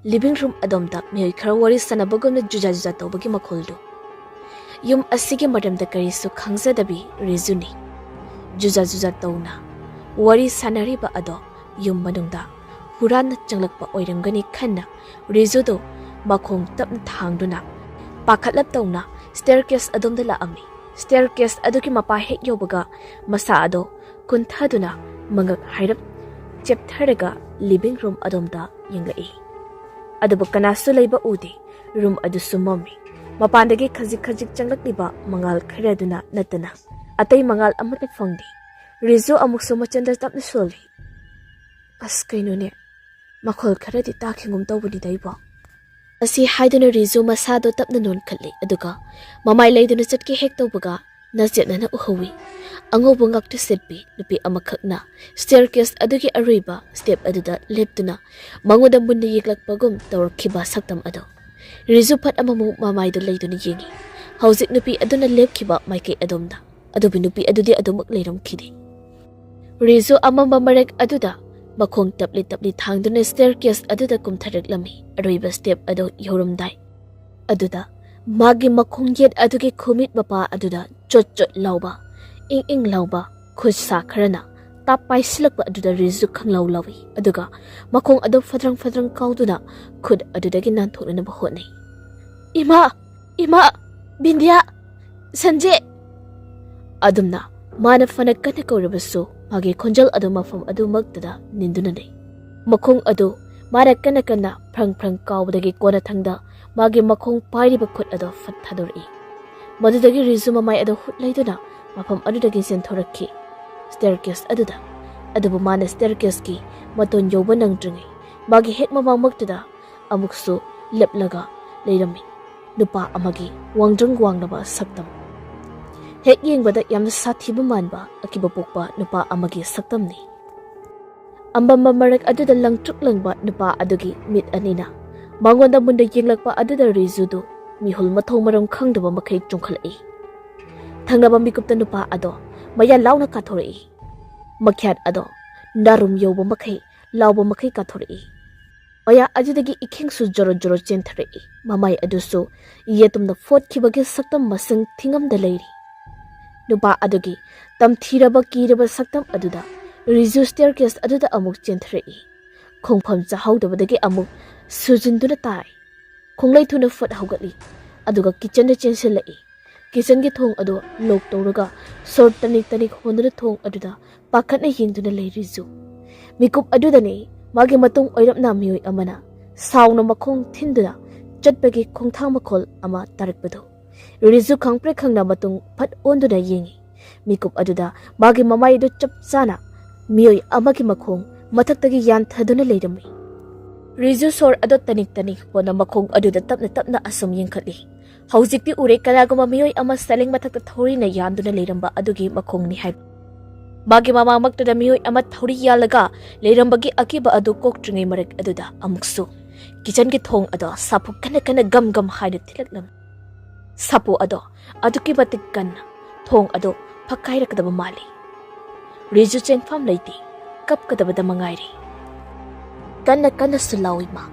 ꯂꯤꯚꯤꯡ ꯔꯨꯝ ꯑꯗꯣꯝꯗ ꯃꯤꯑꯣꯏ ꯈꯔ ꯋꯥꯔꯤ ꯁꯥꯟꯅꯕꯒꯨꯝꯅ ꯖꯨꯖꯥ ꯖꯨꯖꯥ ꯇꯧꯕꯒꯤ ꯃꯈꯣꯜꯗꯨ꯫ ꯌꯨꯝ ꯑꯁꯤꯒꯤ ꯃꯔꯝꯗ ꯀꯔꯤꯁꯨ ꯈꯪꯖꯗꯕꯤ ꯔꯤꯖꯨꯅꯤ ꯖꯨꯖꯥ ꯖꯨꯖꯥ ꯇꯧꯅ ꯋꯥꯔꯤ ꯁꯥꯟꯅꯔꯤꯕ ꯑꯗꯣ ꯌꯨꯝ ꯃꯅꯨꯡꯗ ꯍꯨꯔꯥꯟꯅ ꯆꯪꯂꯛꯄ ꯑꯣꯏꯔꯝꯒꯅꯤ ꯈꯟꯅ ꯔꯤꯖꯨꯗꯨ ꯃꯈꯣꯡ ꯇꯞꯅ ꯊꯥꯡꯗꯨꯅ ꯄꯥꯈꯠꯂꯞ ꯇꯧꯅ ꯁ꯭ꯇꯦꯌꯔ ꯀꯦꯁ ꯑꯗꯣꯝꯗ ꯂꯥꯛꯑꯝꯃꯤ꯫ ꯁ꯭ꯇꯦꯌꯔ ꯀꯦꯁ ꯑꯗꯨꯒꯤ ꯃꯄꯥ ꯍꯦꯛ ꯌꯧꯕꯒ ꯃꯁꯥ ꯑꯗꯣ ꯀꯨꯟꯊꯗꯨꯅ ꯃꯉꯛ ꯍꯥꯏꯔꯞ ꯆꯦꯞꯊꯔꯒ ꯂꯤꯚꯤꯡ ꯔꯨꯝ ꯑꯗꯣꯝꯗ ꯌꯦꯡꯂꯛꯏ꯫ ꯑꯗꯨꯕꯨ ꯀꯅꯥꯁꯨ ꯂꯩꯕ ꯎꯗꯦ꯫ ꯔꯨꯝ ꯑꯗꯨꯁꯨ ꯃꯝꯃꯤ꯫ ꯃꯄꯥꯟꯗꯒꯤ ꯈꯖꯤꯛ ꯈꯖꯤꯛ ꯆꯪꯂꯛꯂꯤꯕ ꯃꯉꯥꯜ ꯈꯔꯗꯨꯅ ꯅꯠꯇꯅ ꯑꯇꯩ ꯃꯉꯥꯜ ꯑꯃꯠꯇ ꯐꯪꯗꯦ꯫ ꯔꯤꯖꯨ ꯑꯃꯨꯛꯁꯨ ꯃꯆꯟꯗ ꯇꯞꯅ ꯁꯣꯜꯂꯤ, "ꯑꯁ, ꯀꯩꯅꯣꯅꯦ? ꯃꯈꯣꯜ ꯈꯔꯗꯤ ꯇꯥꯈꯤꯒꯨꯝ ꯇꯧꯕꯅꯤꯗ ꯑꯩꯕꯣ?" ꯑꯁꯤ ꯍꯥꯏꯗꯨꯅ ꯔꯤꯖꯨ ꯃꯁꯥꯗꯣ ꯇꯞꯅ ꯅꯣꯟꯈꯠꯂꯤ, ꯑꯗꯨꯒ ꯃꯃꯥꯏ ꯂꯩꯗꯨꯅ ꯆꯠꯀꯦ ꯍꯦꯛ ꯇꯧꯕꯒ ꯅꯆꯦꯠꯅꯅ ꯎꯍꯧꯏ꯫ ꯑꯉꯧꯕ ꯉꯥꯛꯇ ꯁꯦꯠꯄꯤ ꯅꯨꯄꯤ ꯑꯃꯈꯛꯅ ꯁ꯭ꯇꯦꯌꯔ ꯀꯦꯁ ꯑꯗꯨꯒꯤ ꯑꯔꯣꯏꯕ ꯁ꯭ꯇꯦꯞ ꯑꯗꯨꯗ ꯂꯦꯞꯇꯨꯅ ꯃꯉꯣꯟꯗ ꯃꯨꯟꯅ ꯌꯦꯛꯂꯛꯄꯒꯨꯝ ꯇꯧꯔꯛꯈꯤꯕ ꯁꯛꯇꯝ ꯑꯗꯨ꯫ ꯔꯤꯖꯨ ꯐꯠ ꯑꯃꯃꯨꯛ ꯃꯃꯥꯏꯗꯨ ꯂꯩꯗꯨꯅ ꯌꯦꯡꯉꯤ꯫ ꯍꯧꯖꯤꯛ ꯅꯨꯄꯤ ꯑꯗꯨꯅ ꯂꯦꯞꯈꯤꯕ ꯃꯥꯏꯀꯩ ꯑꯗꯣꯝꯗ꯫ ꯑꯗꯨꯕꯨ ꯅꯨꯄꯤ ꯑꯗꯨꯗꯤ ꯑꯗꯨꯃꯛ ꯂꯩꯔꯝꯈꯤꯗꯦ꯫ ꯔꯤꯖꯨ ꯑꯃꯝꯕ ꯃꯔꯛ ꯑꯗꯨꯗ ꯃꯈꯣꯡ ꯇꯞꯂꯤ ꯇꯞꯂꯤ ꯊꯥꯡꯗꯨꯅ ꯁ꯭ꯇꯦꯔꯀꯦꯁ ꯑꯗꯨꯗ ꯀꯨꯝꯊꯔꯛꯂꯝꯃꯤ꯫ ꯑꯔꯣꯏꯕ ꯁ꯭ꯇꯦꯞ ꯑꯗꯨ ꯌꯧꯔꯝꯗꯥꯏ ꯑꯗꯨꯗ ꯃꯥꯒꯤ ꯃꯈꯣꯡ ꯌꯦꯠ ꯑꯗꯨꯒꯤ ꯈꯨꯃꯤꯠ ꯃꯄꯥ ꯑꯗꯨꯗ ꯆꯣꯠ ꯆꯣꯠ ꯂꯥꯎꯕ, ꯏꯪ ꯏꯪ ꯂꯥꯎꯕ ꯈꯨꯠ ꯁꯥ ꯈꯔꯅ ꯇꯥꯞ ꯄꯥꯏꯁꯤꯜꯂꯛꯄ ꯑꯗꯨꯗ ꯔꯤꯖꯨ ꯈꯪꯂꯥꯎ ꯂꯥꯎꯏ, ꯑꯗꯨꯒ ꯃꯈꯣꯡ ꯑꯗꯨ ꯐꯗ꯭ꯔꯪ ꯐꯗ꯭ꯔꯪ ꯀꯥꯎꯗꯨꯅ ꯈꯨꯠ ꯑꯗꯨꯗꯒꯤ ꯅꯥꯟꯊꯣꯛꯅꯅꯕ ꯍꯣꯠꯅꯩ꯫ "ꯏꯃꯥ! ꯏꯃꯥ! ꯕꯤꯟꯗꯤꯌꯥ! ꯁꯟꯖꯦ!" ꯑꯗꯨꯝꯅ ꯃꯥꯅ ꯐꯅ ꯀꯟꯅ ꯀꯧꯔꯕꯁꯨ ꯃꯥꯒꯤ ꯈꯣꯟꯖꯦꯜ ꯑꯗꯨ ꯃꯐꯝ ꯑꯗꯨꯃꯛꯇꯗ ꯅꯤꯟꯗꯨꯅ ꯂꯩ꯫ ꯃꯈꯣꯡ ꯑꯗꯨ ꯃꯥꯅ ꯀꯟꯅ ꯀꯟꯅ ꯐ꯭ꯔꯪ ꯐ꯭ꯔꯪ ꯀꯥꯎꯕꯗꯒꯤ ꯀꯣꯟꯅꯊꯪꯗ ꯃꯥꯒꯤ ꯃꯈꯣꯡ ꯄꯥꯏꯔꯤꯕ ꯈꯨꯠ ꯑꯗꯨ ꯐꯠ ꯊꯥꯗꯣꯔꯛꯏ꯫ ꯃꯗꯨꯗꯒꯤ ꯔꯤꯖꯨ ꯃꯃꯥꯏ ꯑꯗꯨ ꯍꯨꯠ ꯂꯩꯗꯨꯅ ꯃꯐꯝ ꯑꯗꯨꯗꯒꯤ ꯆꯦꯟꯊꯣꯔꯛꯈꯤ꯫ ꯁ꯭ꯇꯦꯔꯀꯦꯁ ꯑꯗꯨꯗ꯫ ꯑꯗꯨꯕꯨ ꯃꯥꯅ ꯁ꯭ꯇꯦꯔꯀꯦꯁꯀꯤ ꯃꯇꯣꯟ ꯌꯧꯕ ꯅꯪꯗ꯭ꯔꯤꯉꯩ ꯃꯥꯒꯤ ꯍꯦꯛ ꯃꯃꯥꯡꯃꯛꯇꯨꯗ ꯑꯃꯨꯛꯁꯨ ꯂꯦꯞꯂꯒ ꯂꯩꯔꯝꯃꯤ ꯅꯨꯄꯥ ꯑꯃꯒꯤ ꯋꯥꯡꯗ꯭ꯔꯪ ꯋꯥꯡꯂꯕ ꯁꯛꯇꯝ꯫ ꯍꯦꯛ ꯌꯦꯡꯕꯗ ꯌꯥꯝꯅ ꯁꯥꯊꯤꯕ ꯃꯥꯟꯕ ꯑꯀꯤꯕ ꯄꯣꯛꯄ ꯅꯨꯄꯥ ꯑꯃꯒꯤ ꯁꯛꯇꯝꯅꯤ꯫ ꯑꯃꯝꯕ ꯃꯔꯛ ꯑꯗꯨꯗ ꯂꯪꯇ꯭ꯔꯤꯛ ꯂꯪꯕ ꯅꯨꯄꯥ ꯑꯗꯨꯒꯤ ꯃꯤꯠ ꯑꯅꯤꯅ ꯃꯉꯣꯟꯗ ꯃꯨꯟꯅ ꯌꯦꯡꯂꯛꯄ ꯑꯗꯨꯗ ꯔꯤꯖꯨꯗꯨ ꯃꯤꯍꯨꯜ ꯃꯊꯣꯡ ꯃꯔꯝ ꯈꯪꯗꯕ ꯃꯈꯩ ꯆꯣꯡꯈꯠꯂꯛꯏ꯫ ꯊꯪꯅꯕ ꯃꯤꯀꯨꯞꯇ ꯅꯨꯄꯥ ꯑꯗꯣ ꯃꯌꯥ ꯂꯥꯎꯅ ꯀꯥꯊꯣꯔꯛꯏ꯫ ꯃꯈ꯭ꯌꯥꯠ ꯑꯗꯣ ꯅꯥꯔꯨꯝ ꯌꯧꯕ ꯃꯈꯩ ꯂꯥꯎꯕ ꯃꯈꯩ ꯀꯥꯊꯣꯔꯛꯏ꯫ ꯃꯌꯥ ꯑꯗꯨꯗꯒꯤ ꯏꯈꯦꯡꯁꯨ ꯖꯣꯔꯣ ꯖꯣꯔꯣ ꯆꯦꯟꯊꯔꯛꯏ꯫ ꯃꯃꯥꯏ ꯑꯗꯨꯁꯨ ꯌꯦꯇꯨꯝꯅ ꯐꯣꯠꯈꯤꯕꯒꯤ ꯁꯛꯇꯝ ꯃꯁꯤꯡ ꯊꯤꯉꯝꯗ ꯂꯩꯔꯤ꯫ ꯅꯨꯄꯥ ꯑꯗꯨꯒꯤ ꯇꯝꯊꯤꯔꯕ ꯀꯤꯔꯕ ꯁꯛꯇꯝ ꯑꯗꯨꯗ ꯔꯤꯖꯨ ꯁ꯭ꯇꯦꯔꯀꯦꯁ ꯑꯗꯨꯗ ꯑꯃꯨꯛ ꯆꯦꯟꯊꯔꯛꯏ꯫ ꯈꯣꯡꯐꯝ ꯆꯥꯍꯧꯗꯕꯗꯒꯤ ꯑꯃꯨꯛ ꯁꯨꯖꯤꯟꯗꯨꯅ ꯇꯥꯏ꯫ ꯈꯣꯡꯂꯩ ꯊꯨꯅ ꯐꯠ ꯍꯧꯒꯠꯂꯤ, ꯑꯗꯨꯒ ꯀꯤꯆꯟꯗ ꯆꯦꯟꯁꯤꯜꯂꯛꯏ꯫ ꯀꯤꯆꯟꯒꯤ ꯊꯣꯡ ꯑꯗꯨ ꯂꯣꯛ ꯇꯧꯔꯒ ꯁꯣꯔ ꯇꯅꯤꯛ ꯇꯅꯤꯛ ꯍꯣꯟꯗꯨꯅ ꯊꯣꯡ ꯑꯗꯨꯗ ꯄꯥꯈꯠꯅ ꯌꯦꯡꯗꯨꯅ ꯂꯩ ꯔꯤꯖꯨ꯫ ꯃꯤꯀꯨꯞ ꯑꯗꯨꯗꯅꯤ ꯃꯥꯒꯤ ꯃꯇꯨꯡ ꯑꯣꯏꯔꯞꯅ ꯃꯤꯑꯣꯏ ꯑꯃꯅ ꯁꯥꯎꯅ ꯃꯈꯣꯡ ꯊꯤꯟꯗꯨꯅ ꯆꯠꯄꯒꯤ ꯈꯣꯡꯊꯥꯡ ꯃꯈꯣꯜ ꯑꯃ ꯇꯥꯔꯛꯄꯗꯨ꯫ ꯔꯤꯖꯨ ꯈꯪꯄ꯭ꯔꯦꯛ ꯈꯪꯅ ꯃꯇꯨꯡ ꯐꯠ ꯑꯣꯟꯗꯨꯅ ꯌꯦꯡꯉꯤ꯫ ꯃꯤꯀꯨꯞ ꯑꯗꯨꯗ ꯃꯥꯒꯤ ꯃꯃꯥꯏ ꯑꯗꯨ ꯆꯞ ꯆꯥꯅ ꯃꯤꯑꯣꯏ ꯑꯃꯒꯤ ꯃꯈꯣꯡ ꯃꯊꯛꯇꯒꯤ ꯌꯥꯟꯊꯗꯨꯅ ꯂꯩꯔꯝꯃꯤ꯫ ꯔꯤꯖꯨ ꯁꯣꯔ ꯑꯗꯨ ꯇꯅꯤꯛ ꯇꯅꯤꯛ ꯍꯣꯟꯅ ꯃꯈꯣꯡ ꯑꯗꯨꯗ ꯇꯞꯅ ꯇꯞꯅ ꯑꯁꯨꯝ ꯌꯦꯡꯈꯠꯂꯤ꯫ ꯍꯧꯖꯤꯛꯇꯤ ꯎꯔꯦ ꯀꯅꯥꯒꯨꯝꯕ ꯃꯤꯑꯣꯏ ꯑꯃ ꯁꯂꯤꯡ ꯃꯊꯛꯇ ꯊꯧꯔꯤꯅ ꯌꯥꯟꯗꯨꯅ ꯂꯩꯔꯝꯕ ꯑꯗꯨꯒꯤ ꯃꯈꯣꯡꯅꯤ ꯍꯥꯏꯕ꯫ ꯃꯥꯒꯤ ꯃꯃꯥꯡꯃꯛꯇꯗ ꯃꯤꯑꯣꯏ ꯑꯃ ꯊꯧꯔꯤ ꯌꯥꯜꯂꯒ ꯂꯩꯔꯝꯕꯒꯤ ꯑꯀꯤꯕ ꯑꯗꯨ ꯀꯣꯛꯇ꯭ꯔꯤꯉꯩ ꯃꯔꯛ ꯑꯗꯨꯗ ꯑꯃꯨꯛꯁꯨ ꯀꯤꯆꯟꯒꯤ ꯊꯣꯡ ꯑꯗꯣ ꯁꯥꯐꯨ ꯀꯟꯅ ꯀꯟꯅ ꯒꯝ ꯒꯝ ꯍꯥꯏꯅ ꯊꯤꯜꯂꯛꯂꯝꯃꯤ꯫ ꯁꯥꯄꯨ ꯑꯗꯣ ꯑꯗꯨꯛꯀꯤ ꯃꯇꯤꯛ ꯀꯟꯅ ꯊꯣꯡ ꯑꯗꯣ ꯐꯛꯀꯥꯏꯔꯛꯀꯗꯕ ꯃꯥꯜꯂꯤ꯫ ꯔꯤꯖꯨ ꯆꯦꯟꯐꯝ ꯂꯩꯇꯦ, ꯀꯞꯀꯗꯕꯗ ꯃꯉꯥꯏꯔꯦ꯫ ꯀꯟꯅ ꯀꯟꯅꯁꯨ ꯂꯥꯎꯏ ꯃꯥ,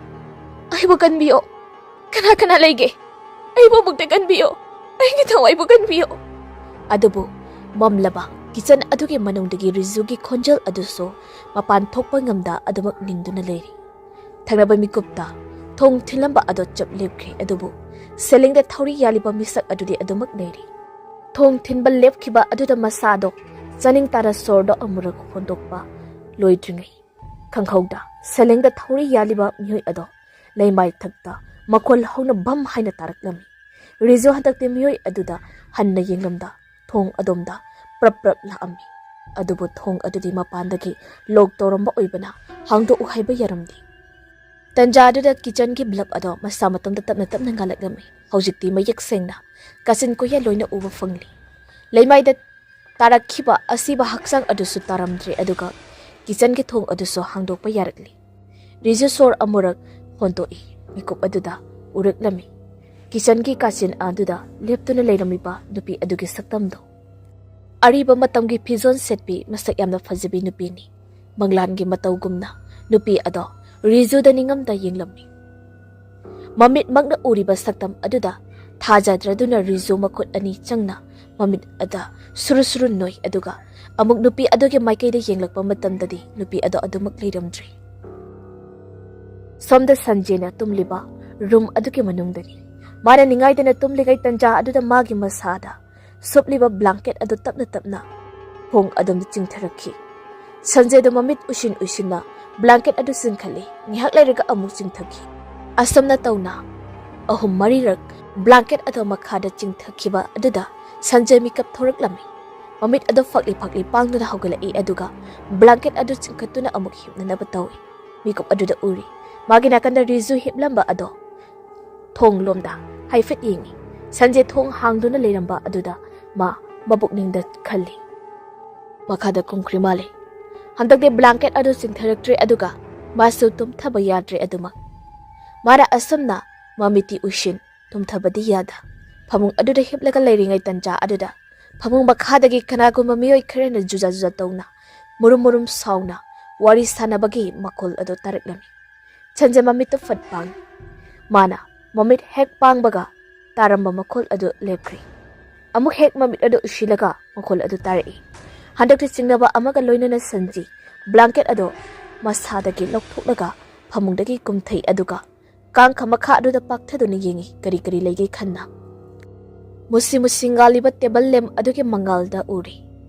"ꯑꯩꯕꯨ ꯀꯟꯕꯤꯌꯣ, ꯀꯅꯥ ꯀꯅꯥ ꯂꯩꯒꯦ? ꯑꯩꯕꯨ ꯑꯃꯨꯛꯇ ꯀꯟꯕꯤꯌꯣ, ꯑꯩꯒꯤ ꯊꯋꯥꯏꯕꯨ ꯀꯟꯕꯤꯌꯣ!" ꯑꯗꯨꯕꯨ ꯃꯝꯂꯕ ꯀꯤꯆꯟ ꯑꯗꯨꯒꯤ ꯃꯅꯨꯡꯗꯒꯤ ꯔꯤꯖꯨꯒꯤ ꯈꯣꯟꯖꯦꯜ ꯑꯗꯨꯁꯨ ꯃꯄꯥꯟ ꯊꯣꯛꯄ ꯉꯝꯗ ꯑꯗꯨꯃꯛ ꯅꯤꯡꯗꯨꯅ ꯂꯩꯔꯤ꯫ ꯊꯪꯅꯕ ꯃꯤꯀꯨꯞꯇ ꯊꯣꯡ ꯊꯤꯜꯂꯝꯕ ꯑꯗꯣ ꯆꯞ ꯂꯦꯞꯈ꯭ꯔꯦ, ꯑꯗꯨꯕꯨ ꯁꯦꯂꯤꯡꯗ ꯊꯧꯔꯤ ꯌꯥꯜꯂꯤꯕ ꯃꯤꯁꯛ ꯑꯗꯨꯗꯤ ꯑꯗꯨꯃꯛ ꯂꯩꯔꯤ꯫ ꯊꯣꯡ ꯊꯤꯟꯕ ꯂꯦꯞꯈꯤꯕ ꯑꯗꯨꯗ ꯃꯁꯥꯗꯣ ꯆꯥꯅꯤꯡ ꯇꯥꯅ ꯁꯣꯔꯗꯣ ꯑꯃꯨꯔꯛ ꯍꯣꯟꯗꯣꯛꯄ ꯂꯣꯏꯗ꯭ꯔꯤꯉꯩ ꯈꯪꯍꯧꯗ ꯁꯦꯂꯤꯡꯗ ꯊꯧꯔꯤ ꯌꯥꯜꯂꯤꯕ ꯃꯤꯑꯣꯏ ꯑꯗꯣ ꯂꯩꯃꯥꯏ ꯊꯛꯇ ꯃꯈꯣꯜ ꯍꯧꯅ ꯚꯝ ꯍꯥꯏꯅ ꯇꯥꯔꯛꯂꯝꯃꯤ꯫ ꯔꯤꯖꯨ ꯍꯟꯗꯛꯇꯤ ꯃꯤꯑꯣꯏ ꯑꯗꯨꯗ ꯍꯟꯅ ꯌꯦꯡꯂꯝꯗ ꯊꯣꯡ ꯑꯗꯣꯝꯗ ꯄ꯭ꯔꯞ ꯄ꯭ꯔꯞ ꯂꯥꯛꯑꯝꯃꯤ꯫ ꯑꯗꯨꯕꯨ ꯊꯣꯡ ꯑꯗꯨꯗꯤ ꯃꯄꯥꯟꯗꯒꯤ ꯂꯣꯛ ꯇꯧꯔꯝꯕ ꯑꯣꯏꯕꯅ ꯍꯥꯡꯗꯣꯛꯎ ꯍꯥꯏꯕ ꯌꯥꯔꯝꯗꯦ꯫ ꯇꯟꯖꯥ ꯑꯗꯨꯗ ꯀꯤꯆꯟꯒꯤ ꯕꯜꯕ ꯑꯗꯣ ꯃꯁꯥ ꯃꯇꯣꯝꯇ ꯇꯞꯅ ꯇꯞꯅ ꯉꯥꯜꯂꯛꯂꯝꯃꯤ꯫ ꯍꯧꯖꯤꯛꯇꯤ ꯃꯌꯦꯛ ꯁꯦꯡꯅ ꯀꯥꯆꯤꯟ ꯀꯣꯌꯥ ꯂꯣꯏꯅ ꯎꯕ ꯐꯪꯂꯤ꯫ ꯂꯩꯃꯥꯏꯗ ꯇꯥꯔꯛꯈꯤꯕ ꯑꯁꯤꯕ ꯍꯛꯆꯥꯡ ꯑꯗꯨꯁꯨ ꯇꯥꯔꯝꯗ꯭ꯔꯦ, ꯑꯗꯨꯒ ꯀꯤꯆꯟꯒꯤ ꯊꯣꯡ ꯑꯗꯨꯁꯨ ꯍꯥꯡꯗꯣꯛꯄ ꯌꯥꯔꯛꯂꯤ꯫ ꯔꯤꯖꯨ ꯁꯣꯔ ꯑꯃꯨꯔꯛ ꯍꯣꯟꯗꯣꯛꯏ꯫ ꯃꯤꯀꯨꯞ ꯑꯗꯨꯗ ꯎꯔꯛꯂꯝꯃꯤ ꯀꯤꯆꯟꯒꯤ ꯀꯥꯆꯤꯟ ꯑꯗꯨꯗ ꯂꯦꯞꯇꯨꯅ ꯂꯩꯔꯝꯃꯤꯕ ꯅꯨꯄꯤ ꯑꯗꯨꯒꯤ ꯁꯛꯇꯝꯗꯣ꯫ ꯑꯔꯤꯕ ꯃꯇꯝꯒꯤ ꯐꯤꯖꯣꯜ ꯁꯦꯠꯄꯤ, ꯃꯁꯛ ꯌꯥꯝꯅ ꯐꯖꯕꯤ ꯅꯨꯄꯤꯅꯤ꯫ ꯃꯪꯂꯥꯟꯒꯤ ꯃꯇꯧꯒꯨꯝꯅ ꯅꯨꯄꯤ ꯑꯗꯣ ꯔꯤꯖꯨꯗ ꯅꯤꯡꯉꯝꯗ ꯌꯦꯡꯂꯝꯃꯤ꯫ ꯃꯃꯤꯠꯃꯛꯅ ꯎꯔꯤꯕ ꯁꯛꯇꯝ ꯑꯗꯨꯗ ꯊꯥꯖꯗ꯭ꯔꯗꯨꯅ ꯔꯤꯖꯨ ꯃꯈꯨꯠ ꯑꯅꯤ ꯆꯪꯅ ꯃꯃꯤꯠ ꯑꯗ ꯁꯨꯔꯨ ꯁꯨꯔꯨ ꯅꯣꯏ, ꯑꯗꯨꯒ ꯑꯃꯨꯛ ꯅꯨꯄꯤ ꯑꯗꯨꯒꯤ ꯃꯥꯏꯀꯩꯗ ꯌꯦꯡꯂꯛꯄ ꯃꯇꯝꯗꯗꯤ ꯅꯨꯄꯤ ꯑꯗꯣ ꯑꯗꯨꯃꯛ ꯂꯩꯔꯝꯗ꯭ꯔꯦ꯫ ꯁꯣꯝꯗ ꯁꯟꯖꯦꯅ ꯇꯨꯝꯂꯤꯕ ꯔꯨꯝ ꯑꯗꯨꯒꯤ ꯃꯅꯨꯡꯗꯅꯤ꯫ ꯃꯥꯅ ꯅꯤꯡꯉꯥꯏꯗꯅ ꯇꯨꯝꯂꯤꯉꯩ ꯇꯟꯖꯥ ꯑꯗꯨꯗ ꯃꯥꯒꯤ ꯃꯁꯥꯗ ꯁꯨꯞꯂꯤꯕ ꯕ꯭ꯂꯥꯡꯀꯦꯠ ꯑꯗꯨ ꯇꯞꯅ ꯇꯞꯅ ꯊꯣꯡ ꯑꯗꯣꯝꯗ ꯆꯤꯡꯊꯔꯛꯈꯤ꯫ ꯁꯟꯖꯦꯗꯨ ꯃꯃꯤꯠ ꯎꯏꯁꯤꯟ ꯎꯏꯁꯤꯟꯅ ꯕ꯭ꯂꯥꯡꯀꯦꯠ ꯑꯗꯨ ꯆꯤꯡꯈꯠꯂꯤ꯫ ꯉꯥꯏꯍꯥꯛ ꯂꯩꯔꯒ ꯑꯃꯨꯛ ꯆꯤꯡꯊꯈꯤ꯫ ꯑꯁꯨꯝꯅ ꯇꯧꯅ ꯑꯍꯨꯝ ꯃꯔꯤꯔꯛ ꯕ꯭ꯂꯥꯡꯀꯦꯠ ꯑꯗꯨ ꯃꯈꯥꯗ ꯆꯤꯡꯊꯈꯤꯕ ꯑꯗꯨꯗ ꯁꯟꯖꯦ ꯃꯤꯀꯞ ꯊꯣꯔꯛꯂꯝꯃꯤ꯫ ꯃꯃꯤꯠ ꯑꯗꯨ ꯐꯛꯂꯤ ꯐꯛꯂꯤ ꯄꯥꯡꯗꯨꯅ ꯍꯧꯒꯠꯂꯛꯏ, ꯑꯗꯨꯒ ꯕ꯭ꯂꯥꯡꯀꯦꯠ ꯑꯗꯨ ꯆꯤꯡꯈꯠꯇꯨꯅ ꯑꯃꯨꯛ ꯍꯤꯞꯅꯅꯕ ꯇꯧꯏ꯫ ꯃꯤꯀꯨꯞ ꯑꯗꯨꯗ ꯎꯔꯤ, ꯃꯥꯒꯤ ꯅꯥꯀꯟꯗ ꯔꯤꯖꯨ ꯍꯤꯞꯂꯝꯕ ꯑꯗꯣ ꯊꯣꯡ ꯂꯣꯝꯗ ꯍꯥꯏꯐꯦꯠ ꯌꯦꯡꯉꯤ꯫ ꯁꯟꯖꯦ ꯊꯣꯡ ꯍꯥꯡꯗꯨꯅ ꯂꯩꯔꯝꯕ ꯑꯗꯨꯗ ꯃꯥ ꯃꯄꯨꯛꯅꯤꯡꯗ ꯈꯜꯂꯤ, "ꯃꯈꯥꯗ ꯀꯨꯝꯈ꯭ꯔꯤ ꯃꯥꯜꯂꯦ꯫ ꯍꯟꯗꯛꯇꯤ ꯕ꯭ꯂꯥꯡꯀꯦꯠ ꯑꯗꯨ ꯆꯤꯡꯊꯔꯛꯇ꯭ꯔꯦ, ꯑꯗꯨꯒ ꯃꯥꯁꯨ ꯇꯨꯝꯊꯕ ꯌꯥꯗ꯭ꯔꯦ ꯑꯗꯨꯃꯛ꯫ ꯃꯥꯅ ꯑꯁꯨꯝꯅ ꯃꯃꯤꯠꯇꯤ ꯎꯏꯁꯤꯟ ꯇꯨꯝꯊꯕꯗꯤ ꯌꯥꯗ ꯐꯃꯨꯡ ꯑꯗꯨꯗ ꯍꯤꯞꯂꯒ ꯂꯩꯔꯤꯉꯩ ꯇꯟꯖꯥ ꯑꯗꯨꯗ ꯐꯃꯨꯡ ꯃꯈꯥꯗꯒꯤ ꯀꯅꯥꯒꯨꯝꯕ ꯃꯤꯑꯣꯏ ꯈꯔꯅ ꯖꯨꯖꯥ ꯖꯨꯖꯥ ꯇꯧꯅ, ꯃꯨꯔꯨꯝ ꯃꯨꯔꯨꯝ ꯁꯥꯎꯅ ꯋꯥꯔꯤ ꯁꯥꯟꯅꯕꯒꯤ ꯃꯈꯣꯜ ꯑꯗꯨ ꯇꯥꯔꯛꯂꯝꯃꯤ꯫ ꯁꯟꯖꯦ ꯃꯃꯤꯠꯇꯨ ꯐꯠ ꯄꯥꯡꯏ꯫ ꯃꯥꯅ ꯃꯃꯤꯠ ꯍꯦꯛ ꯄꯥꯡꯕꯒ ꯇꯥꯔꯝꯕ ꯃꯈꯣꯜ ꯑꯗꯨ ꯂꯦꯞꯈ꯭ꯔꯦ꯫ ꯑꯃꯨꯛ ꯍꯦꯛ ꯃꯃꯤꯠ ꯑꯗꯨ ꯎꯏꯁꯤꯜꯂꯒ ꯃꯈꯣꯜ ꯑꯗꯨ ꯇꯥꯔꯛꯏ꯫ ꯍꯟꯗꯛꯇꯤ ꯆꯤꯡꯅꯕ ꯑꯃꯒ ꯂꯣꯏꯅꯅ ꯁꯟꯖꯦ ꯕ꯭ꯂꯥꯡꯀꯦꯠ ꯑꯗꯨ ꯃꯁꯥꯗꯒꯤ ꯂꯧꯊꯣꯛꯂꯒ ꯐꯃꯨꯡꯗꯒꯤ ꯀꯨꯝꯊꯩ, ꯑꯗꯨꯒ ꯀꯥꯡꯈ ꯃꯈꯥ ꯑꯗꯨꯗ ꯄꯥꯛꯊꯗꯨꯅ ꯌꯦꯡꯏ, ꯀꯔꯤ ꯀꯔꯤ ꯂꯩꯒꯦ ꯈꯟꯅ꯫ ꯃꯨꯁꯤ ꯃꯨꯁꯤ ꯉꯥꯜꯂꯤꯕ ꯇꯦꯕꯜ ꯂꯦꯝ ꯑꯗꯨꯒꯤ ꯃꯉꯥꯜꯗ ꯎꯔꯤ꯫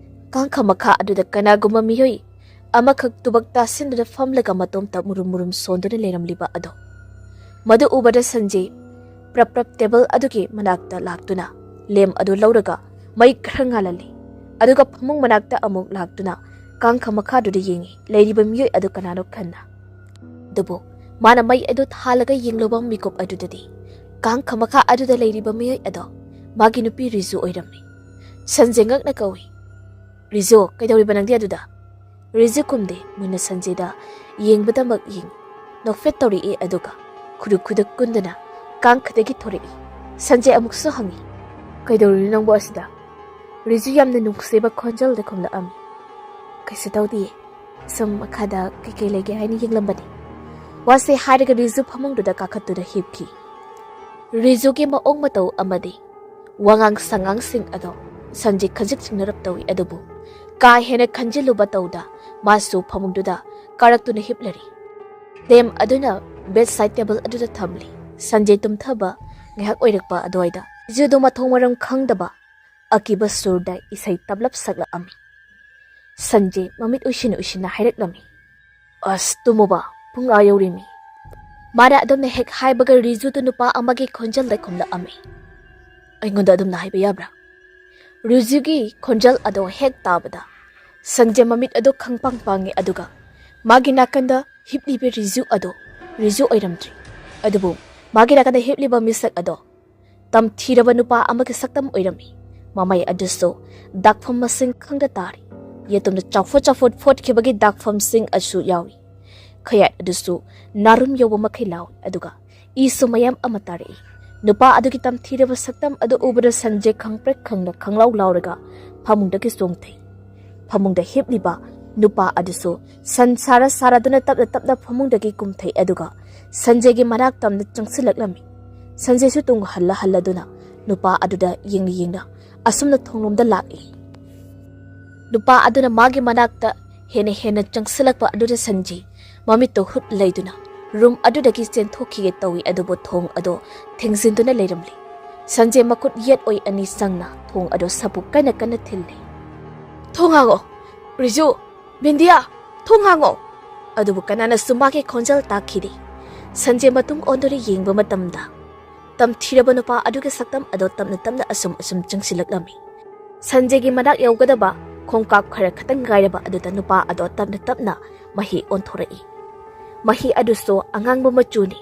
ꯀꯥꯡꯈ ꯃꯈꯥ ꯑꯗꯨꯗ ꯀꯅꯥꯒꯨꯝꯕ ꯃꯤꯑꯣꯏ ꯑꯃꯈꯛ ꯇꯨꯕꯛ ꯇꯥꯁꯤꯟꯗꯨꯅ ꯐꯝꯂꯒ ꯃꯇꯣꯝꯇ ꯃꯨꯔꯨꯝ ꯃꯨꯔꯨꯝ ꯁꯣꯟꯗꯨꯅ ꯂꯩꯔꯝꯂꯤꯕ ꯑꯗꯣ꯫ ꯃꯗꯨ ꯎꯕꯗ ꯁꯟꯖꯦ ꯄ꯭ꯔꯞ ꯄ꯭ꯔꯞ ꯇꯦꯕꯜ ꯑꯗꯨꯒꯤ ꯃꯅꯥꯛꯇ ꯂꯥꯛꯇꯨꯅ ꯂꯦꯝ ꯑꯗꯨ ꯂꯧꯔꯒ ꯃꯩ ꯈꯔ ꯉꯥꯜꯍꯜꯂꯤ꯫ ꯑꯗꯨꯒ ꯐꯃꯨꯡ ꯃꯅꯥꯛꯇ ꯑꯃꯨꯛ ꯂꯥꯛꯇꯨꯅ ꯀꯥꯡꯈ ꯃꯈꯥꯗꯨꯗ ꯌꯦꯡꯏ, ꯂꯩꯔꯤꯕ ꯃꯤꯑꯣꯏ ꯑꯗꯨ ꯀꯅꯥꯅꯣ ꯈꯟꯅ꯫ ꯑꯗꯨꯕꯨ ꯃꯥꯅ ꯃꯩ ꯑꯗꯨ ꯊꯥꯜꯂꯒ ꯌꯦꯡꯂꯨꯕ ꯃꯤꯀꯨꯞ ꯑꯗꯨꯗꯗꯤ ꯀꯥꯡꯈ ꯃꯈꯥ ꯑꯗꯨꯗ ꯂꯩꯔꯤꯕ ꯃꯤꯑꯣꯏ ꯑꯗꯣ ꯃꯥꯒꯤ ꯅꯨꯄꯤ ꯔꯤꯖꯨ ꯑꯣꯏꯔꯝꯃꯤ꯫ ꯁꯟꯖꯦ ꯉꯛꯅ ꯀꯧꯏ, "ꯔꯤꯖꯨ, ꯀꯩꯗꯧꯔꯤꯕ ꯅꯪꯗꯤ ꯑꯗꯨꯗ?" ꯔꯤꯖꯨ ꯈꯨꯝꯗꯦ, ꯃꯨꯟꯅ ꯁꯟꯖꯦꯗ ꯌꯦꯡꯕꯗꯃꯛ ꯌꯦꯡꯏ꯫ ꯅꯣꯛꯐꯦꯠ ꯇꯧꯔꯛꯏ, ꯑꯗꯨꯒ ꯈꯨꯔꯨ ꯈꯨꯗꯛ ꯀꯨꯟꯗꯅ ꯀꯥꯡꯈꯗꯒꯤ ꯊꯣꯔꯛꯏ꯫ ꯁꯟꯖꯦ ꯑꯃꯨꯛꯁꯨ ꯍꯪꯏ, "ꯀꯩꯗꯧꯔꯤꯅꯣ ꯅꯪꯕꯨ ꯑꯁꯤꯗ?" ꯔꯤꯖꯨ ꯌꯥꯝꯅ ꯅꯨꯡꯁꯤꯕ ꯈꯣꯟꯖꯦꯜꯗ ꯈꯨꯝꯂꯛꯑꯝꯃꯤ, "ꯀꯩꯁꯨ ꯇꯧꯗꯤꯌꯦ, ꯁꯨꯝ ꯃꯈꯥꯗ ꯀꯩꯀꯩ ꯂꯩꯒꯦ ꯍꯥꯏꯅ ꯌꯦꯡꯂꯝꯕꯅꯤ꯫" ꯋꯥꯁꯦ ꯍꯥꯏꯔꯒ ꯔꯤꯖꯨ ꯐꯃꯨꯡꯗꯨꯗ ꯀꯥꯈꯠꯇꯨꯅ ꯍꯤꯞꯈꯤ꯫ ꯔꯤꯖꯨꯒꯤ ꯃꯑꯣꯡ ꯃꯇꯧ ꯑꯃꯗꯤ ꯋꯥꯉꯥꯡ ꯁꯉꯥꯡꯁꯤꯡ ꯑꯗꯣ ꯁꯟꯖꯦ ꯈꯖꯤꯛ ꯆꯤꯡꯅꯔꯞ ꯇꯧꯏ, ꯑꯗꯨꯕꯨ ꯀꯥ ꯍꯦꯟꯅ ꯈꯟꯖꯤꯜꯂꯨꯕ ꯇꯧꯗ ꯃꯥꯁꯨ ꯐꯃꯨꯡꯗꯨꯗ ꯀꯥꯔꯛꯇꯨꯅ ꯍꯤꯞꯂꯔꯤ꯫ ꯂꯦꯝ ꯑꯗꯨꯅ ꯕꯦꯗ ꯁꯥꯏꯗ ꯇꯦꯕꯜ ꯑꯗꯨꯗ ꯊꯝꯂꯤ꯫ ꯁꯟꯖꯦ ꯇꯨꯝꯊꯕ ꯉꯥꯏꯍꯥꯛ ꯑꯣꯏꯔꯛꯄ ꯑꯗꯨꯋꯥꯏꯗ ꯔꯤꯖꯨꯗꯨ ꯃꯊꯣꯡ ꯃꯔꯝ ꯈꯪꯗꯕ ꯑꯀꯤꯕ ꯁꯨꯔꯗ ꯏꯁꯩ ꯇꯞꯂꯞ ꯁꯛꯂꯛꯑꯝꯃꯤ꯫ ꯁꯟꯖꯦ ꯃꯃꯤꯠ ꯎꯏꯁꯤꯟ ꯎꯏꯁꯤꯟꯅ ꯍꯥꯏꯔꯛꯂꯝꯃꯤ, "ꯑꯁ, ꯇꯨꯝꯃꯨꯕ, ꯄꯨꯡ ꯑꯥ ꯌꯧꯔꯤꯃꯤ꯫" ꯃꯥꯅ ꯑꯗꯨꯝꯅ ꯍꯦꯛ ꯍꯥꯏꯕꯒ ꯔꯤꯖꯨꯗꯨ ꯅꯨꯄꯥ ꯑꯃꯒꯤ ꯈꯣꯟꯖꯦꯜꯗ ꯈꯨꯝꯂꯛꯑꯝꯃꯤ, "ꯑꯩꯉꯣꯟꯗ ꯑꯗꯨꯝꯅ ꯍꯥꯏꯕ ꯌꯥꯕ꯭ꯔꯥ?" ꯔꯤꯖꯨꯒꯤ ꯈꯣꯟꯖꯦꯜ ꯑꯗꯣ ꯍꯦꯛ ꯇꯥꯕꯗ ꯁꯟꯖꯦ ꯃꯃꯤꯠ ꯑꯗꯨ ꯈꯪꯄꯥꯡ ꯄꯥꯡꯉꯤ, ꯑꯗꯨꯒ ꯃꯥꯒꯤ ꯅꯥꯀꯟꯗ ꯍꯤꯞꯂꯤꯕ ꯔꯤꯖꯨ ꯑꯗꯣ ꯔꯤꯖꯨ ꯑꯣꯏꯔꯝꯗ꯭ꯔꯤ꯫ ꯑꯗꯨꯕꯨ ꯃꯥꯒꯤ ꯅꯥꯀꯟꯗ ꯍꯤꯞꯂꯤꯕ ꯃꯤꯁꯛ ꯑꯗꯣ ꯇꯝꯊꯤꯔꯕ ꯅꯨꯄꯥ ꯑꯃꯒꯤ ꯁꯛꯇꯝ ꯑꯣꯏꯔꯝꯃꯤ꯫ ꯃꯃꯩ ꯑꯗꯨꯁꯨ ꯗꯥꯛꯐꯝ ꯃꯁꯤꯡ ꯈꯪꯗ ꯇꯥꯔꯤ꯫ ꯌꯦꯇꯨꯝꯅ ꯆꯥꯎꯐꯣꯠ ꯆꯥꯎꯐꯣꯠ ꯐꯣꯠꯈꯤꯕꯒꯤ ꯗꯥꯛꯐꯝꯁꯤꯡ ꯑꯁꯨ ꯌꯥꯎꯏ꯫ ꯈꯌꯥꯠ ꯑꯗꯨꯁꯨ ꯅꯥꯔꯨꯝ ꯌꯧꯕ ꯃꯈꯩ ꯂꯥꯎꯏ, ꯑꯗꯨꯒ ꯏꯁꯨ ꯃꯌꯥꯝ ꯑꯃ ꯇꯥꯔꯛꯏ꯫ ꯅꯨꯄꯥ ꯑꯗꯨꯒꯤ ꯇꯝꯊꯤꯔꯕ ꯁꯛꯇꯝ ꯑꯗꯨ ꯎꯕꯗ ꯁꯟꯖꯦ ꯈꯪꯄ꯭ꯔꯦꯛ ꯈꯪꯅ ꯈꯪꯂꯥꯎ ꯂꯥꯎꯔꯒ ꯐꯃꯨꯡꯗꯒꯤ ꯆꯣꯡꯊꯩ꯫ ꯐꯃꯨꯡꯗ ꯍꯤꯞꯂꯤꯕ ꯅꯨꯄꯥ ꯑꯗꯨꯁꯨ ꯁꯟ ꯁꯥꯔ ꯁꯥꯔꯗꯨꯅ ꯇꯞꯅ ꯇꯞꯅ ꯐꯃꯨꯡꯗꯒꯤ ꯀꯨꯝꯊꯩ, ꯑꯗꯨꯒ ꯁꯟꯖꯦꯒꯤ ꯃꯅꯥꯛ ꯇꯝꯅ ꯆꯪꯁꯤꯜꯂꯛꯂꯝꯃꯤ꯫ ꯁꯟꯖꯦꯁꯨ ꯇꯨꯡ ꯍꯜꯂ ꯍꯜꯂꯗꯨꯅ ꯅꯨꯄꯥ ꯑꯗꯨꯗ ꯌꯦꯡꯅ ꯌꯦꯡꯅ ꯑꯁꯨꯝꯅ ꯊꯣꯡꯂꯣꯝꯗ ꯂꯥꯛꯏ꯫ ꯅꯨꯄꯥ ꯑꯗꯨꯅ ꯃꯥꯒꯤ ꯃꯅꯥꯛꯇ ꯍꯦꯟꯅ ꯍꯦꯟꯅ ꯆꯪꯁꯤꯜꯂꯛꯄ ꯑꯗꯨꯗ ꯁꯟꯖꯦ ꯃꯃꯤꯠꯇꯨ ꯍꯨꯠ ꯂꯩꯗꯨꯅ ꯔꯨꯝ ꯑꯗꯨꯗꯒꯤ ꯆꯦꯟꯊꯣꯛꯈꯤꯒꯦ ꯇꯧꯏ, ꯑꯗꯨꯕꯨ ꯊꯣꯡ ꯑꯗꯨ ꯊꯤꯡꯖꯤꯟꯗꯨꯅ ꯂꯩꯔꯝꯂꯤ꯫ ꯁꯟꯖꯦ ꯃꯈꯨꯠ ꯌꯦꯠ ꯑꯣꯏ ꯑꯅꯤ ꯆꯪꯅ ꯊꯣꯡ ꯑꯗꯨ ꯁꯥꯄꯨ ꯀꯟꯅ ꯀꯟꯅ ꯊꯤꯜꯂꯤ꯫ "ꯊꯣꯡ ꯍꯥꯡꯉꯣ! ꯔꯤꯖꯨ! ꯕꯤꯟꯗꯤꯌꯥ! ꯊꯣꯡ ꯍꯥꯡꯉꯣ!" ꯑꯗꯨꯕꯨ ꯀꯅꯥꯅꯁꯨ ꯃꯥꯒꯤ ꯈꯣꯟꯖꯦꯜ ꯇꯥꯈꯤꯗꯦ꯫ ꯁꯟꯖꯦ ꯃꯇꯨꯡ ꯑꯣꯟꯗꯨꯅ ꯌꯦꯡꯕ ꯃꯇꯝꯗ ꯇꯝꯊꯤꯔꯕ ꯅꯨꯄꯥ ꯑꯗꯨꯒꯤ ꯁꯛꯇꯝ ꯑꯗꯣ ꯇꯞꯅ ꯇꯞꯅ ꯑꯁꯨꯝ ꯑꯁꯨꯝ ꯆꯪꯁꯤꯜꯂꯛꯂꯝꯃꯤ꯫ ꯁꯟꯖꯦꯒꯤ ꯃꯅꯥꯛ ꯌꯧꯒꯗꯕ ꯈꯣꯡꯀꯥꯞ ꯈꯔ ꯈꯛꯇꯪ ꯉꯥꯏꯔꯕ ꯑꯗꯨꯗ ꯅꯨꯄꯥ ꯑꯗꯣ ꯇꯞꯅ ꯇꯞꯅ ꯃꯍꯤ ꯑꯣꯟꯊꯣꯔꯛꯏ꯫ ꯃꯍꯤ ꯑꯗꯨꯁꯨ ꯑꯉꯥꯡꯕ ꯃꯆꯨꯅꯤ,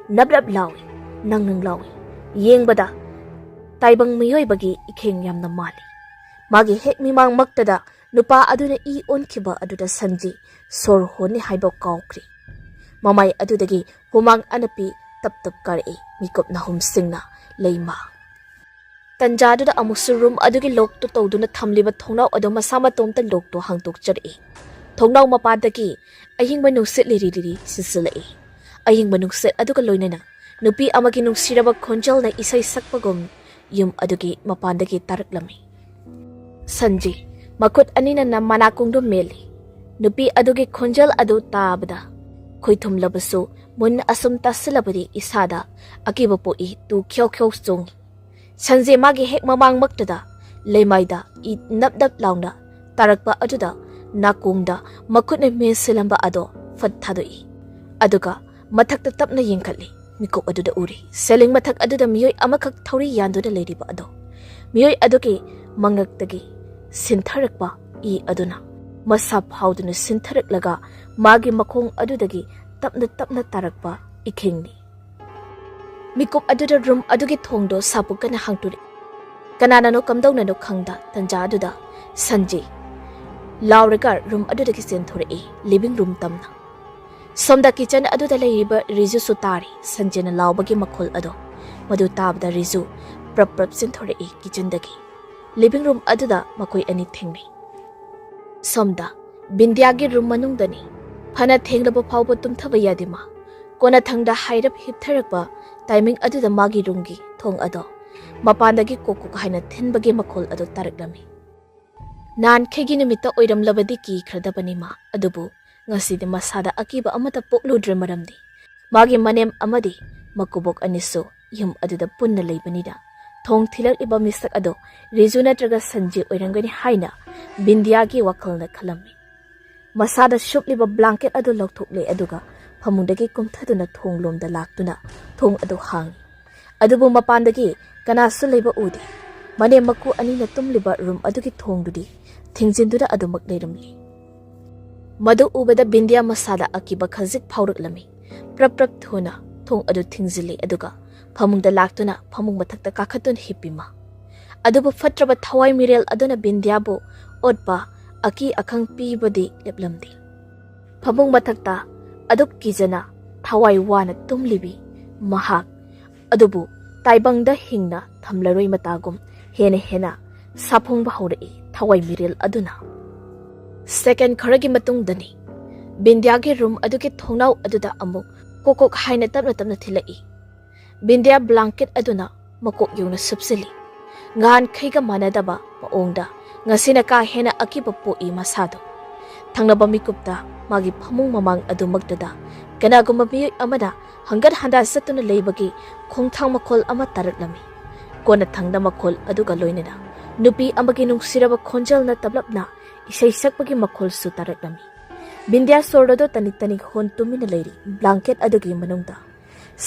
ꯅꯞ ꯅꯞ ꯂꯥꯎꯏ, ꯅꯪ ꯅꯪ ꯂꯥꯎꯏ꯫ ꯌꯦꯡꯕꯗ ꯇꯥꯏꯕꯪ ꯃꯤꯑꯣꯏꯕꯒꯤ ꯏꯈꯦꯡ ꯌꯥꯝꯅ ꯃꯥꯜꯂꯤ꯫ ꯃꯥꯒꯤ ꯍꯦꯛ ꯃꯤꯃꯥꯡꯃꯛꯇꯗ ꯅꯨꯄꯥ ꯑꯗꯨꯅ ꯏ ꯑꯣꯟꯈꯤꯕ ꯑꯗꯨꯗ ꯁꯟꯖꯤ ꯁꯣꯔ ꯍꯣꯟꯅꯤ ꯍꯥꯏꯕ ꯀꯥꯎꯈ꯭ꯔꯦ꯫ ꯃꯃꯥꯏ ꯑꯗꯨꯗꯒꯤ ꯍꯨꯃꯥꯡ ꯑꯅꯞꯄꯤ ꯇꯞ ꯇꯞ ꯀꯥꯔꯛꯏ꯫ ꯃꯤꯀꯨꯞ ꯅꯥꯍꯨꯝꯁꯤꯡꯅ ꯂꯩꯃ꯫ ꯇꯟꯖꯥꯗꯨꯗ ꯑꯃꯨꯛꯁꯨ ꯔꯨꯝ ꯑꯗꯨꯒꯤ ꯂꯣꯛꯇꯨ ꯇꯧꯗꯨꯅ ꯊꯝꯂꯤꯕ ꯊꯣꯡꯅꯥꯎ ꯑꯗꯨ ꯃꯁꯥ ꯃꯇꯣꯝꯇ ꯂꯣꯛꯇꯨ ꯍꯥꯡꯗꯣꯛꯆꯔꯛꯏ꯫ ꯊꯣꯡꯅꯥꯎ ꯃꯄꯥꯗꯒꯤ ꯑꯌꯤꯡꯕ ꯅꯨꯡꯁꯤꯠ ꯂꯤꯔꯤ ꯂꯤꯔꯤ ꯁꯤꯠꯆꯤꯜꯂꯛꯏ꯫ ꯑꯌꯤꯡꯕ ꯅꯨꯡꯁꯤꯠ ꯑꯗꯨꯒ ꯂꯣꯏꯅꯅ ꯅꯨꯄꯤ ꯑꯃꯒꯤ ꯅꯨꯡꯁꯤꯔꯕ ꯈꯣꯟꯖꯦꯜꯅ ꯏꯁꯩ ꯁꯛꯄꯒꯨꯝ ꯌꯨꯝ ꯑꯗꯨꯒꯤ ꯃꯄꯥꯟꯗꯒꯤ ꯇꯥꯔꯛꯂꯝꯃꯤ꯫ ꯁꯟꯖꯤ ꯃꯈꯨꯠ ꯑꯅꯤꯅ ꯅꯝ ꯃꯅꯥꯀꯣꯡꯗꯨ ꯃꯦꯜꯂꯤ꯫ ꯅꯨꯄꯤ ꯑꯗꯨꯒꯤ ꯈꯣꯟꯖꯦꯜ ꯑꯗꯨ ꯇꯥꯕꯗ ꯈꯣꯏꯊꯨꯝꯂꯕꯁꯨ ꯃꯨꯟ ꯑꯁꯨꯝ ꯇꯥꯁꯤꯜꯂꯕꯗꯤ ꯏꯁꯥꯗ ꯑꯀꯤꯕ ꯄꯣꯛꯏ, ꯇꯨ ꯈ꯭ꯌꯧ ꯈ꯭ꯌꯧ ꯆꯣꯡꯏ꯫ ꯁꯟꯖꯦ ꯃꯥꯒꯤ ꯍꯦꯛ ꯃꯃꯥꯡꯃꯛꯇꯗ ꯂꯩꯃꯥꯏꯗ ꯏ ꯅꯞ ꯅꯞ ꯂꯥꯎꯅ ꯇꯥꯔꯛꯄ ꯑꯗꯨꯗ ꯅꯥꯀꯣꯡꯗ ꯃꯈꯨꯠꯅ ꯃꯦꯟꯁꯤꯜꯂꯝꯕ ꯑꯗꯣ ꯐꯠ ꯊꯥꯗꯣꯛꯏ꯫ ꯑꯗꯨꯒ ꯃꯊꯛꯇ ꯇꯞꯅ ꯌꯦꯡꯈꯠꯂꯤ꯫ ꯃꯤꯀꯨꯞ ꯑꯗꯨꯗ ꯎꯔꯤ, ꯁꯦꯂꯤꯡ ꯃꯊꯛ ꯑꯗꯨꯗ ꯃꯤꯑꯣꯏ ꯑꯃꯈꯛ ꯊꯧꯔꯤ ꯌꯥꯟꯗꯨꯅ ꯂꯩꯔꯤꯕ ꯑꯗꯣ꯫ ꯃꯤꯑꯣꯏ ꯑꯗꯨꯒꯤ ꯃꯉꯛꯇꯒꯤ ꯁꯤꯟꯊꯔꯛꯄ ꯏ ꯑꯗꯨꯅ ꯃꯁꯥ ꯐꯥꯎꯗꯨꯅ ꯁꯤꯟꯊꯔꯛꯂꯒ ꯃꯥꯒꯤ ꯃꯈꯣꯡ ꯑꯗꯨꯗꯒꯤ ꯇꯞꯅ ꯇꯞꯅ ꯇꯥꯔꯛꯄ ꯏꯈꯦꯡꯅꯤ꯫ ꯃꯤꯀꯨꯞ ꯑꯗꯨꯗ ꯔꯨꯝ ꯑꯗꯨꯒꯤ ꯊꯣꯡꯗꯣ ꯁꯥꯄꯨ ꯀꯟꯅ ꯍꯥꯡꯇꯣꯔꯛꯏ꯫ ꯀꯅꯥꯅꯅꯣ ꯀꯝꯗꯧꯅꯅꯣ ꯈꯪꯗ ꯇꯟꯖꯥ ꯑꯗꯨꯗ ꯁꯟꯖꯦ ꯂꯥꯎꯔꯒ ꯔꯨꯝ ꯑꯗꯨꯗꯒꯤ ꯆꯦꯟꯊꯣꯔꯛꯏ, ꯂꯤꯚꯤꯡ ꯔꯨꯝ ꯇꯝꯅ꯫ ꯁꯣꯝꯗ ꯀꯤꯆꯟ ꯑꯗꯨꯗ ꯂꯩꯔꯤꯕ ꯔꯤꯖꯨꯁꯨ ꯇꯥꯔꯤ ꯁꯟꯖꯦꯅ ꯂꯥꯎꯕꯒꯤ ꯃꯈꯣꯜ ꯑꯗꯣ꯫ ꯃꯗꯨ ꯇꯥꯕꯗ ꯔꯤꯖꯨ ꯄ꯭ꯔꯞ ꯄ꯭ꯔꯞ ꯆꯦꯟꯊꯣꯔꯛꯏ ꯀꯤꯆꯟꯗꯒꯤ꯫ ꯂꯤꯚꯤꯡ ꯔꯨꯝ ꯑꯗꯨꯗ ꯃꯈꯣꯏ ꯑꯅꯤ ꯊꯦꯡꯅꯩ꯫ ꯁꯣꯝꯗ ꯕꯤꯟꯗꯤꯌꯥꯒꯤ ꯔꯨꯝ ꯃꯅꯨꯡꯗꯅꯤ꯫ ꯐꯅ ꯊꯦꯡꯂꯕ ꯐꯥꯎꯕ ꯇꯨꯝꯊꯕ ꯌꯥꯗꯦ ꯃꯥ꯫ ꯀꯣꯟꯅꯊꯪꯗ ꯍꯥꯏꯔꯞ ꯍꯤꯞꯊꯔꯛꯄ ꯇꯥꯏꯃꯤꯡ ꯑꯗꯨꯗ ꯃꯥꯒꯤ ꯔꯨꯝꯒꯤ ꯊꯣꯡ ꯑꯗꯣ ꯃꯄꯥꯟꯗꯒꯤ ꯀꯣꯛ ꯀꯣꯛ ꯍꯥꯏꯅ ꯊꯤꯟꯕꯒꯤ ꯃꯈꯣꯜ ꯑꯗꯨ ꯇꯥꯔꯛꯂꯝꯃꯤ꯫ ꯅꯍꯥꯟꯈꯩꯒꯤ ꯅꯨꯃꯤꯠꯇ ꯑꯣꯏꯔꯝꯂꯕꯗꯤ ꯀꯤꯈ꯭ꯔꯗꯕꯅꯤ ꯃꯥ, ꯑꯗꯨꯕꯨ ꯉꯁꯤꯗꯤ ꯃꯁꯥꯗ ꯑꯀꯤꯕ ꯑꯃꯠꯇ ꯄꯣꯛꯂꯨꯗ꯭ꯔꯦ, ꯃꯔꯝꯗꯤ ꯃꯥꯒꯤ ꯃꯅꯦꯝ ꯑꯃꯗꯤ ꯃꯀꯨꯕꯣꯛ ꯑꯅꯤꯁꯨ ꯌꯨꯝ ꯑꯗꯨꯗ ꯄꯨꯟꯅ ꯂꯩꯕꯅꯤꯅ ꯊꯣꯡ ꯊꯤꯜꯂꯛꯂꯤꯕ ꯃꯤꯁꯛ ꯑꯗꯣ ꯔꯤꯖꯨ ꯅꯠꯇ꯭ꯔꯒ ꯁꯟꯖꯤ ꯑꯣꯏꯔꯝꯒꯅꯤ ꯍꯥꯏꯅ ꯕꯤꯟꯗꯤꯌꯥꯒꯤ ꯋꯥꯈꯜꯅ ꯈꯜꯂꯝꯃꯤ꯫ ꯃꯁꯥꯗ ꯁꯨꯞꯂꯤꯕ ꯕ꯭ꯂꯥꯡꯀꯦꯠ ꯑꯗꯨ ꯂꯧꯊꯣꯛꯂꯦ, ꯑꯗꯨꯒ ꯐꯃꯨꯡꯗꯒꯤ ꯀꯨꯝꯊꯗꯨꯅ ꯊꯣꯡ ꯂꯣꯝꯗ ꯂꯥꯛꯇꯨꯅ ꯊꯣꯡ ꯑꯗꯨ ꯍꯥꯡꯉꯤ꯫ ꯑꯗꯨꯕꯨ ꯃꯄꯥꯟꯗꯒꯤ ꯀꯅꯥꯁꯨ ꯂꯩꯕ ꯎꯗꯦ꯫ ꯃꯅꯦꯝ ꯃꯀꯨ ꯑꯅꯤꯅ ꯇꯨꯝꯂꯤꯕ ꯔꯨꯝ ꯑꯗꯨꯒꯤ ꯊꯣꯡꯗꯨꯗꯤ ꯊꯤꯡꯖꯤꯟꯗꯨꯅ ꯑꯗꯨꯃꯛ ꯂꯩꯔꯝꯂꯤ꯫ ꯃꯗꯨ ꯎꯕꯗ ꯕꯤꯟꯗꯤꯌꯥ ꯃꯁꯥꯗ ꯑꯀꯤꯕ ꯈꯖꯤꯛ ꯐꯥꯎꯔꯛꯂꯝꯃꯤ꯫ ꯄ꯭ꯔꯞ ꯄ꯭ꯔꯞ ꯊꯨꯅ ꯊꯣꯡ ꯑꯗꯨ ꯊꯤꯡꯖꯤꯜꯂꯤ, ꯑꯗꯨꯒ ꯐꯃꯨꯡꯗ ꯂꯥꯛꯇꯨꯅ ꯐꯃꯨꯡ ꯃꯊꯛꯇ ꯀꯥꯈꯠꯇꯨꯅ ꯍꯤꯞꯄꯤ ꯃꯥ꯫ ꯑꯗꯨꯕꯨ ꯐꯠꯇ꯭ꯔꯕ ꯊꯋꯥꯏ ꯃꯤꯔꯦꯜ ꯑꯗꯨꯅ ꯕꯤꯟꯗꯤꯌꯥꯕꯨ ꯑꯣꯠꯄ, ꯑꯀꯤ ꯑꯈꯪ ꯄꯤꯕꯗꯤ ꯂꯦꯞꯂꯝꯗꯦ꯫ ꯐꯃꯨꯡ ꯃꯊꯛꯇ ꯑꯗꯨꯛ ꯀꯤꯖꯅ ꯊꯋꯥꯏ ꯋꯥꯅ ꯇꯨꯝꯂꯤꯕꯤ ꯃꯍꯥꯛ ꯑꯗꯨꯕꯨ ꯇꯥꯏꯕꯪꯗ ꯍꯤꯡꯅ ꯊꯝꯂꯔꯣꯏ ꯃꯇꯥꯒꯨꯝ ꯍꯦꯟꯅ ꯍꯦꯟꯅ ꯁꯥꯐꯣꯡꯕ ꯍꯧꯔꯛꯏ ꯊꯋꯥꯏ ꯃꯤꯔꯦꯜ ꯑꯗꯨꯅ꯫ ꯁꯦꯀꯦꯟ ꯈꯔꯒꯤ ꯃꯇꯨꯡꯗꯅꯤ ꯕꯤꯟꯗꯤꯌꯥꯒꯤ ꯔꯨꯝ ꯑꯗꯨꯒꯤ ꯊꯣꯡꯅꯥꯎ ꯑꯗꯨꯗ ꯑꯃꯨꯛ ꯀꯣꯛ ꯀꯣꯛ ꯍꯥꯏꯅ ꯇꯞꯅ ꯇꯞꯅ ꯊꯤꯜꯂꯛꯏ꯫ ꯕꯤꯟꯗꯤꯌꯥ ꯕ꯭ꯂꯥꯡꯀꯦꯠ ꯑꯗꯨꯅ ꯃꯀꯣꯛ ꯌꯧꯅ ꯁꯨꯞꯆꯤꯜꯂꯤ꯫ ꯅꯍꯥꯟꯈꯩꯒ ꯃꯥꯟꯅꯗꯕ ꯃꯑꯣꯡꯗ ꯉꯁꯤꯅ ꯀꯥ ꯍꯦꯟꯅ ꯑꯀꯤꯕ ꯄꯣꯛꯏ ꯃꯁꯥꯗꯣ꯫ ꯊꯪꯅꯕ ꯃꯤꯀꯨꯞꯇ ꯃꯥꯒꯤ ꯐꯃꯨꯡ ꯃꯃꯥꯡ ꯑꯗꯨꯃꯛꯇꯗ ꯀꯅꯥꯒꯨꯝꯕ ꯃꯤꯑꯣꯏ ꯑꯃꯅ ꯍꯪꯒꯠ ꯍꯟꯗꯥ ꯆꯠꯇꯨꯅ ꯂꯩꯕꯒꯤ ꯈꯣꯡꯊꯥꯡ ꯃꯈꯣꯜ ꯑꯃ ꯇꯥꯔꯛꯂꯝꯃꯤ꯫ ꯀꯣꯟꯅꯊꯪꯗ ꯃꯈꯣꯜ ꯑꯗꯨꯒ ꯂꯣꯏꯅꯅ ꯅꯨꯄꯤ ꯑꯃꯒꯤ ꯅꯨꯡꯁꯤꯔꯕ ꯈꯣꯟꯖꯦꯜꯅ ꯇꯞꯂꯞꯅ ꯏꯁꯩ ꯁꯛꯄꯒꯤ ꯃꯈꯣꯜꯁꯨ ꯇꯥꯔꯛꯂꯝꯃꯤ꯫ ꯕꯤꯟꯗꯤꯌꯥ ꯁꯣꯔ ꯑꯗꯨ ꯇꯅꯤꯛ ꯇꯅꯤꯛ ꯍꯣꯟ ꯇꯨꯃꯤꯟꯅ ꯂꯩꯔꯤ ꯕ꯭ꯂꯥꯡꯀꯦꯠ ꯑꯗꯨꯒꯤ ꯃꯅꯨꯡꯗ꯫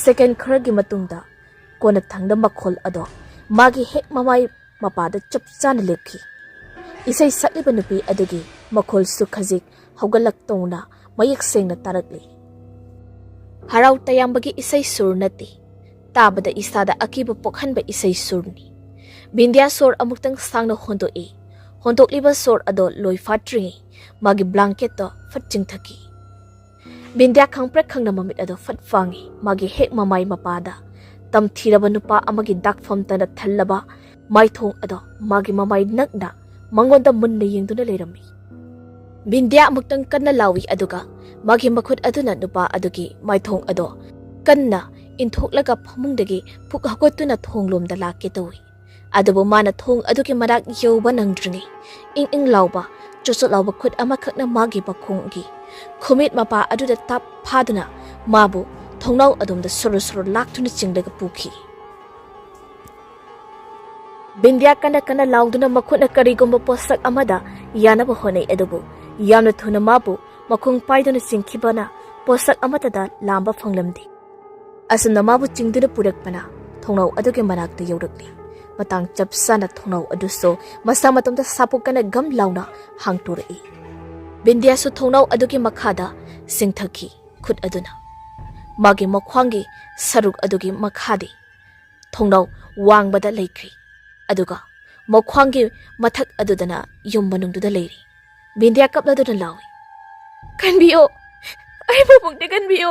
ꯁꯦꯀꯦꯟ ꯈꯔꯒꯤ ꯃꯇꯨꯡꯗ ꯀꯣꯟꯅꯊꯪꯗ ꯃꯈꯣꯜ ꯑꯗꯣ ꯃꯥꯒꯤ ꯍꯦꯛ ꯃꯃꯥꯏ ꯃꯄꯥꯗ ꯆꯞ ꯆꯥꯅ ꯂꯦꯞꯈꯤ꯫ ꯏꯁꯩ ꯁꯛꯂꯤꯕ ꯅꯨꯄꯤ ꯑꯗꯨꯒꯤ ꯃꯈꯣꯜꯁꯨ ꯈꯖꯤꯛ ꯍꯧꯒꯠꯂꯛꯇꯧꯅ ꯃꯌꯦꯛ ꯁꯦꯡꯅ ꯇꯥꯔꯛꯂꯤ꯫ ꯍꯔꯥꯎ ꯇꯌꯥꯝꯕꯒꯤ ꯏꯁꯩ ꯁꯨꯔ ꯅꯠꯇꯦ, ꯇꯥꯕꯗ ꯏꯁꯥꯗ ꯑꯀꯤꯕ ꯄꯣꯛꯍꯟꯕ ꯏꯁꯩ ꯁꯨꯔꯅꯤ꯫ ꯕꯤꯟꯗꯤꯌꯥ ꯁꯣꯔ ꯑꯃꯨꯛꯇꯪ ꯁꯥꯡꯅ ꯍꯣꯟꯗꯣꯛꯏ꯫ ꯍꯣꯟꯗꯣꯛꯂꯤꯕ ꯁꯣꯔ ꯑꯗꯣ ꯂꯣꯏ ꯐꯥꯠꯇ꯭ꯔꯤꯉꯩ ꯃꯥꯒꯤ ꯕ꯭ꯂꯥꯡꯀꯦꯠꯇꯣ ꯐꯠ ꯆꯤꯡꯊꯈꯤ꯫ ꯕꯤꯟꯗꯤꯌꯥ ꯈꯪꯄ꯭ꯔꯦꯛ ꯈꯪꯅ ꯃꯃꯤꯠ ꯑꯗꯣ ꯐꯠ ꯐꯥꯡꯉꯤ꯫ ꯃꯥꯒꯤ ꯍꯦꯛ ꯃꯃꯥꯏ ꯃꯄꯥꯗ ꯇꯝꯊꯤꯔꯕ ꯅꯨꯄꯥ ꯑꯃꯒꯤ ꯗꯥꯛꯐꯝꯇꯅ ꯊꯜꯂꯕ ꯃꯥꯏꯊꯣꯡ ꯑꯗꯣ ꯃꯥꯒꯤ ꯃꯃꯥꯏ ꯅꯛꯅ ꯃꯉꯣꯟꯗ ꯃꯨꯟꯅ ꯌꯦꯡꯗꯨꯅ ꯂꯩꯔꯝꯃꯤ꯫ ꯕꯤꯟꯗ꯭ꯌꯥ ꯑꯃꯨꯛꯇꯪ ꯀꯟꯅ ꯂꯥꯎꯏ, ꯑꯗꯨꯒ ꯃꯥꯒꯤ ꯃꯈꯨꯠ ꯑꯗꯨꯅ ꯅꯨꯄꯥ ꯑꯗꯨꯒꯤ ꯃꯥꯏꯊꯣꯡ ꯑꯗꯣ ꯀꯟꯅ ꯏꯟꯊꯣꯛꯂꯒ ꯐꯃꯨꯡꯗꯒꯤ ꯐꯨꯛ ꯍꯧꯒꯠꯇꯨꯅ ꯊꯣꯡꯂꯣꯝꯗ ꯂꯥꯛꯀꯦ ꯇꯧꯏ꯫ ꯑꯗꯨꯕꯨ ꯃꯥꯅ ꯊꯣꯡ ꯑꯗꯨꯒꯤ ꯃꯅꯥꯛ ꯌꯧꯕ ꯅꯪꯗ꯭ꯔꯤꯉꯩ, ꯏꯪ ꯏꯪ ꯂꯥꯎꯕ, ꯆꯣꯠ ꯆꯣꯠ ꯂꯥꯎꯕ ꯈꯨꯠ ꯑꯃꯈꯛꯅ ꯃꯥꯒꯤ ꯃꯈꯣꯡꯒꯤ ꯈꯨꯃꯤꯠ ꯃꯄꯥ ꯑꯗꯨꯗ ꯇꯞ ꯐꯥꯗꯨꯅ ꯃꯥꯕꯨ ꯊꯣꯡꯅꯥꯎ ꯑꯗꯣꯝꯗ ꯁꯣꯔꯣ ꯁꯣꯔꯣ ꯂꯥꯛꯇꯨꯅ ꯆꯤꯡꯂꯒ ꯄꯨꯈꯤ꯫ ꯕꯤꯟꯗ꯭ꯌꯥ ꯀꯟꯅ ꯀꯟꯅ ꯂꯥꯎꯗꯨꯅ ꯃꯈꯨꯠꯅ ꯀꯔꯤꯒꯨꯝꯕ ꯄꯣꯠꯁꯛ ꯑꯃꯗ ꯌꯥꯅꯕ ꯍꯣꯠꯅꯩ, ꯑꯗꯨꯕꯨ ꯌꯥꯝꯅ ꯊꯨꯅ ꯃꯥꯕꯨ ꯃꯈꯣꯡ ꯄꯥꯏꯗꯨꯅ ꯆꯤꯡꯈꯤꯕꯅ ꯄꯣꯠꯁꯛ ꯑꯃꯠꯇꯗ ꯂꯥꯝꯕ ꯐꯪꯂꯝꯗꯦ꯫ ꯑꯁꯨꯝꯅ ꯃꯥꯕꯨ ꯆꯤꯡꯗꯨꯅ ꯄꯨꯔꯛꯄꯅ ꯊꯣꯡꯅꯥꯎ ꯑꯗꯨꯒꯤ ꯃꯅꯥꯛꯇ ꯌꯧꯔꯛꯂꯤ꯫ ꯃꯇꯥꯡ ꯆꯞ ꯆꯥꯅ ꯊꯣꯡꯅꯥꯎ ꯑꯗꯨꯁꯨ ꯃꯁꯥ ꯃꯇꯣꯝꯇ ꯁꯥꯄꯣꯛꯀꯅ ꯒꯝ ꯂꯥꯎꯅ ꯍꯥꯡꯇꯣꯔꯛꯏ꯫ ꯕꯤꯟꯗ꯭ꯌꯥꯁꯨ ꯊꯣꯡꯅꯥꯎ ꯑꯗꯨꯒꯤ ꯃꯈꯥꯗ ꯆꯤꯡꯊꯈꯤ꯫ ꯈꯨꯠ ꯑꯗꯨꯅ ꯃꯥꯒꯤ ꯃꯈ꯭ꯋꯥꯡꯒꯤ ꯁꯔꯨꯛ ꯑꯗꯨꯒꯤ ꯃꯈꯥꯗꯤ ꯊꯣꯡꯅꯥꯎ ꯋꯥꯡꯃꯗ ꯂꯩꯈ꯭ꯔꯤ, ꯑꯗꯨꯒ ꯃꯈ꯭ꯋꯥꯡꯒꯤ ꯃꯊꯛ ꯑꯗꯨꯗꯅ ꯌꯨꯝ ꯃꯅꯨꯡꯗꯨꯗ ꯂꯩꯔꯤ꯫ ꯕꯤꯟꯗ꯭ꯌꯥ ꯀꯞꯂꯗꯨꯅ ꯂꯥꯎꯏ, "ꯀꯟꯕꯤꯌꯨ! ꯑꯩꯕꯨ ꯑꯃꯨꯛꯇ ꯀꯟꯕꯤꯌꯨ!"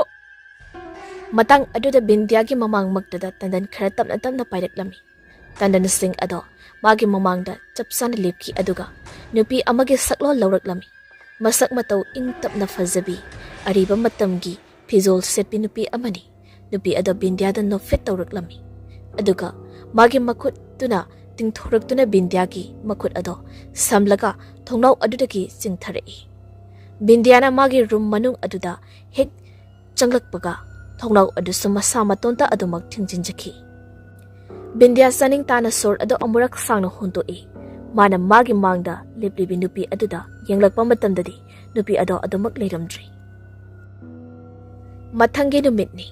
ꯃꯇꯥꯡ ꯑꯗꯨꯗ ꯕꯤꯟꯗ꯭ꯌꯥꯒꯤ ꯃꯃꯥꯡꯃꯛꯇꯗ ꯇꯟꯗꯟ ꯈꯔ ꯇꯞꯅ ꯇꯞꯅ ꯄꯥꯏꯔꯛꯂꯝꯃꯤ꯫ ꯇꯟꯗꯟꯁꯤꯡ ꯑꯗꯣ ꯃꯥꯒꯤ ꯃꯃꯥꯡꯗ ꯆꯞ ꯆꯥꯅ ꯂꯦꯞꯈꯤ, ꯑꯗꯨꯒ ꯅꯨꯄꯤ ꯑꯃꯒꯤ ꯁꯛꯂꯣꯟ ꯂꯧꯔꯛꯂꯝꯃꯤ꯫ ꯃꯁꯛ ꯃꯇꯧ ꯏꯪ ꯇꯞꯅ ꯐꯖꯕꯤ, ꯑꯔꯤꯕ ꯃꯇꯝꯒꯤ ꯐꯤꯖꯣꯜ ꯁꯦꯠꯄꯤ ꯅꯨꯄꯤ ꯑꯃꯅꯤ꯫ ꯅꯨꯄꯤ ꯑꯗꯣ ꯕꯤꯟꯗ꯭ꯌꯥꯗ ꯅꯣꯛꯐꯦꯠ ꯇꯧꯔꯛꯂꯝꯃꯤ, ꯑꯗꯨꯒ ꯃꯥꯒꯤ ꯃꯈꯨꯠꯇꯨꯅ ꯇꯤꯡꯊꯣꯔꯛꯇꯨꯅ ꯕꯤꯟꯗ꯭ꯌꯥꯒꯤ ꯃꯈꯨꯠ ꯑꯗꯣ ꯁꯝꯂꯒ ꯊꯣꯡꯅꯥꯎ ꯑꯗꯨꯗꯒꯤ ꯆꯤꯡꯊꯔꯛꯏ꯫ ꯕꯤꯟꯗ꯭ꯌꯥꯅ ꯃꯥꯒꯤ ꯔꯨꯝ ꯃꯅꯨꯡ ꯑꯗꯨꯗ ꯍꯦꯛ ꯆꯪꯂꯛꯄꯒ ꯊꯣꯡꯅꯥꯎ ꯑꯗꯨꯁꯨ ꯃꯁꯥ ꯃꯇꯣꯟꯇ ꯑꯗꯨꯃꯛ ꯊꯤꯡꯖꯤꯟꯖꯈꯤ꯫ ꯕꯤꯟꯗ꯭ꯌꯥ ꯆꯥꯅꯤꯡ ꯇꯥꯅ ꯁꯣꯔ ꯑꯗꯨ ꯑꯃꯨꯔꯛ ꯁꯥꯡꯅ ꯍꯣꯟꯗꯣꯛꯏ꯫ ꯃꯥꯅ ꯃꯥꯒꯤ ꯃꯥꯡꯗ ꯂꯦꯞꯂꯤꯕꯤ ꯅꯨꯄꯤ ꯑꯗꯨꯗ ꯌꯦꯡꯂꯛꯄ ꯃꯇꯝꯗꯗꯤ ꯅꯨꯄꯤ ꯑꯗꯣ ꯑꯗꯨꯃꯛ ꯂꯩꯔꯝꯗ꯭ꯔꯤ꯫ ꯃꯊꯪꯒꯤ ꯅꯨꯃꯤꯠꯅꯤ꯫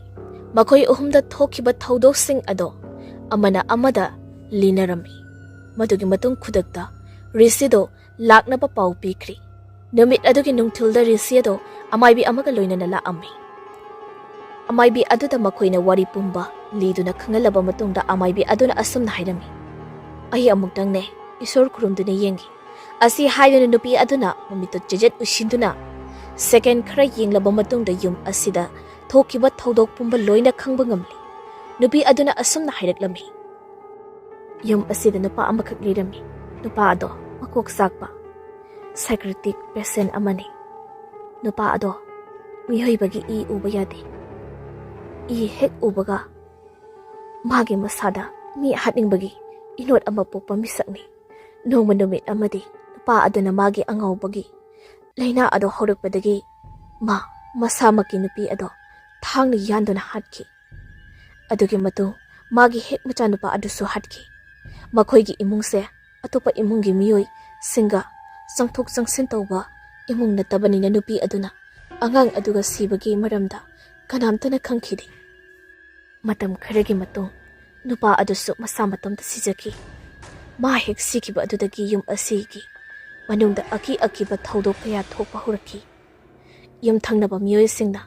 ꯃꯈꯣꯏ ꯑꯍꯨꯝꯗ ꯊꯣꯛꯈꯤꯕ ꯊꯧꯗꯣꯛꯁꯤꯡ ꯑꯗꯣ ꯑꯃꯅ ꯑꯃꯗ ꯂꯤꯅꯔꯝꯃꯤ꯫ ꯃꯗꯨꯒꯤ ꯃꯇꯨꯡ ꯈꯨꯗꯛꯇ ꯔꯤꯁꯤꯗꯣ ꯂꯥꯛꯅꯕ ꯄꯥꯎ ꯄꯤꯈ꯭ꯔꯤ꯫ ꯅꯨꯃꯤꯠ ꯑꯗꯨꯒꯤ ꯅꯨꯡꯊꯤꯜꯗ ꯔꯤꯁꯤ ꯑꯗꯣ ꯑꯃꯥꯏꯕꯤ ꯑꯃꯒ ꯂꯣꯏꯅꯅ ꯂꯥꯛꯑꯝꯃꯤ꯫ ꯑꯃꯥꯏꯕꯤ ꯑꯗꯨꯗ ꯃꯈꯣꯏꯅ ꯋꯥꯔꯤ ꯄꯨꯝꯕ ꯂꯤꯗꯨꯅ ꯈꯪꯍꯜꯂꯕ ꯃꯇꯨꯡꯗ ꯑꯃꯥꯏꯕꯤ ꯑꯗꯨꯅ ꯑꯁꯨꯝꯅ ꯍꯥꯏꯔꯝꯃꯤ, "ꯑꯩ ꯑꯃꯨꯛꯇꯪꯅꯦ ꯏꯁꯣꯔ ꯈꯨꯔꯨꯝꯗꯨꯅ ꯌꯦꯡꯒꯦ"꯫ ꯑꯁꯤ ꯍꯥꯏꯗꯨꯅ ꯅꯨꯄꯤ ꯑꯗꯨꯅ ꯃꯃꯤꯠꯇꯨ ꯆꯦꯖꯦꯠ ꯎꯏꯁꯤꯟꯗꯨꯅ ꯁꯦꯀꯦꯟ ꯈꯔ ꯌꯦꯡꯂꯕ ꯃꯇꯨꯡꯗ ꯌꯨꯝ ꯑꯁꯤꯗ ꯊꯣꯛꯈꯤꯕ ꯊꯧꯗꯣꯛ ꯄꯨꯝꯕ ꯂꯣꯏꯅ ꯈꯪꯕ ꯉꯝꯂꯤ꯫ ꯅꯨꯄꯤ ꯑꯗꯨꯅ ꯑꯁꯨꯝꯅ ꯍꯥꯏꯔꯛꯂꯝꯃꯤ, "ꯌꯨꯝ ꯑꯁꯤꯗ ꯅꯨꯄꯥ ꯑꯃꯈꯛ ꯂꯩꯔꯝꯃꯤ꯫ ꯅꯨꯄꯥ ꯑꯗꯣ ꯃꯀꯣꯛ ꯆꯥꯛꯄ psychiatric patient ꯑꯃꯅꯤ꯫ ꯅꯨꯄꯥ ꯑꯗꯣ ꯃꯤꯑꯣꯏꯕꯒꯤ ꯏ ꯎꯕ ꯌꯥꯗꯦ꯫ ꯏ ꯍꯦꯛ ꯎꯕꯒ ꯃꯥꯒꯤ ꯃꯁꯥꯗ ꯃꯤ ꯍꯥꯠꯅꯤꯡꯕꯒꯤ ꯏꯅꯣꯠ ꯑꯃ ꯄꯣꯛꯄ ꯃꯤꯁꯛꯅꯤ꯫ ꯅꯣꯡꯃ ꯅꯨꯃꯤꯠ ꯑꯃꯗꯤ ꯅꯨꯄꯥ ꯑꯗꯨꯅ ꯃꯥꯒꯤ ꯑꯉꯥꯎꯕꯒꯤ ꯂꯥꯏꯅꯥ ꯑꯗꯨ ꯍꯧꯔꯛꯄꯗꯒꯤ ꯃꯥ ꯃꯁꯥꯃꯛꯀꯤ ꯅꯨꯄꯤ ꯑꯗꯣ ꯊꯥꯡꯅ ꯌꯥꯟꯗꯨꯅ ꯍꯥꯠꯈꯤ꯫ ꯑꯗꯨꯒꯤ ꯃꯇꯨꯡ ꯃꯥꯒꯤ ꯍꯦꯛ ꯃꯆꯥꯅꯨꯄꯥ ꯑꯗꯨꯁꯨ ꯍꯥꯠꯈꯤ꯫ ꯃꯈꯣꯏꯒꯤ ꯏꯃꯨꯡꯁꯦ ꯑꯇꯣꯞꯄ ꯏꯃꯨꯡꯒꯤ ꯃꯤꯑꯣꯏꯁꯤꯡꯒ ꯆꯪꯊꯣꯛ ꯆꯪꯁꯤꯟ ꯇꯧꯕ ꯏꯃꯨꯡ ꯅꯠꯇꯕꯅꯤꯅ ꯅꯨꯄꯤ ꯑꯗꯨꯅ ꯑꯉꯥꯡ ꯑꯗꯨꯒ ꯁꯤꯕꯒꯤ ꯃꯔꯝꯗ ꯀꯅꯥꯝꯇꯅ ꯈꯪꯈꯤꯗꯦ꯫ ꯃꯇꯝ ꯈꯔꯒꯤ ꯃꯇꯨꯡ ꯅꯨꯄꯥ ꯑꯗꯨꯁꯨ ꯃꯁꯥ ꯃꯇꯣꯝꯇ ꯁꯤꯖꯈꯤ꯫ ꯃꯥ ꯍꯦꯛ ꯁꯤꯈꯤꯕ ꯑꯗꯨꯗꯒꯤ ꯌꯨꯝ ꯑꯁꯤꯒꯤ ꯃꯅꯨꯡꯗ ꯑꯀꯤ ꯑꯀꯤꯕ ꯊꯧꯗꯣꯛ ꯀꯌꯥ ꯊꯣꯛꯄ ꯍꯧꯔꯛꯈꯤ꯫ ꯌꯨꯝꯊꯪꯅꯕ ꯃꯤꯑꯣꯏꯁꯤꯡꯅ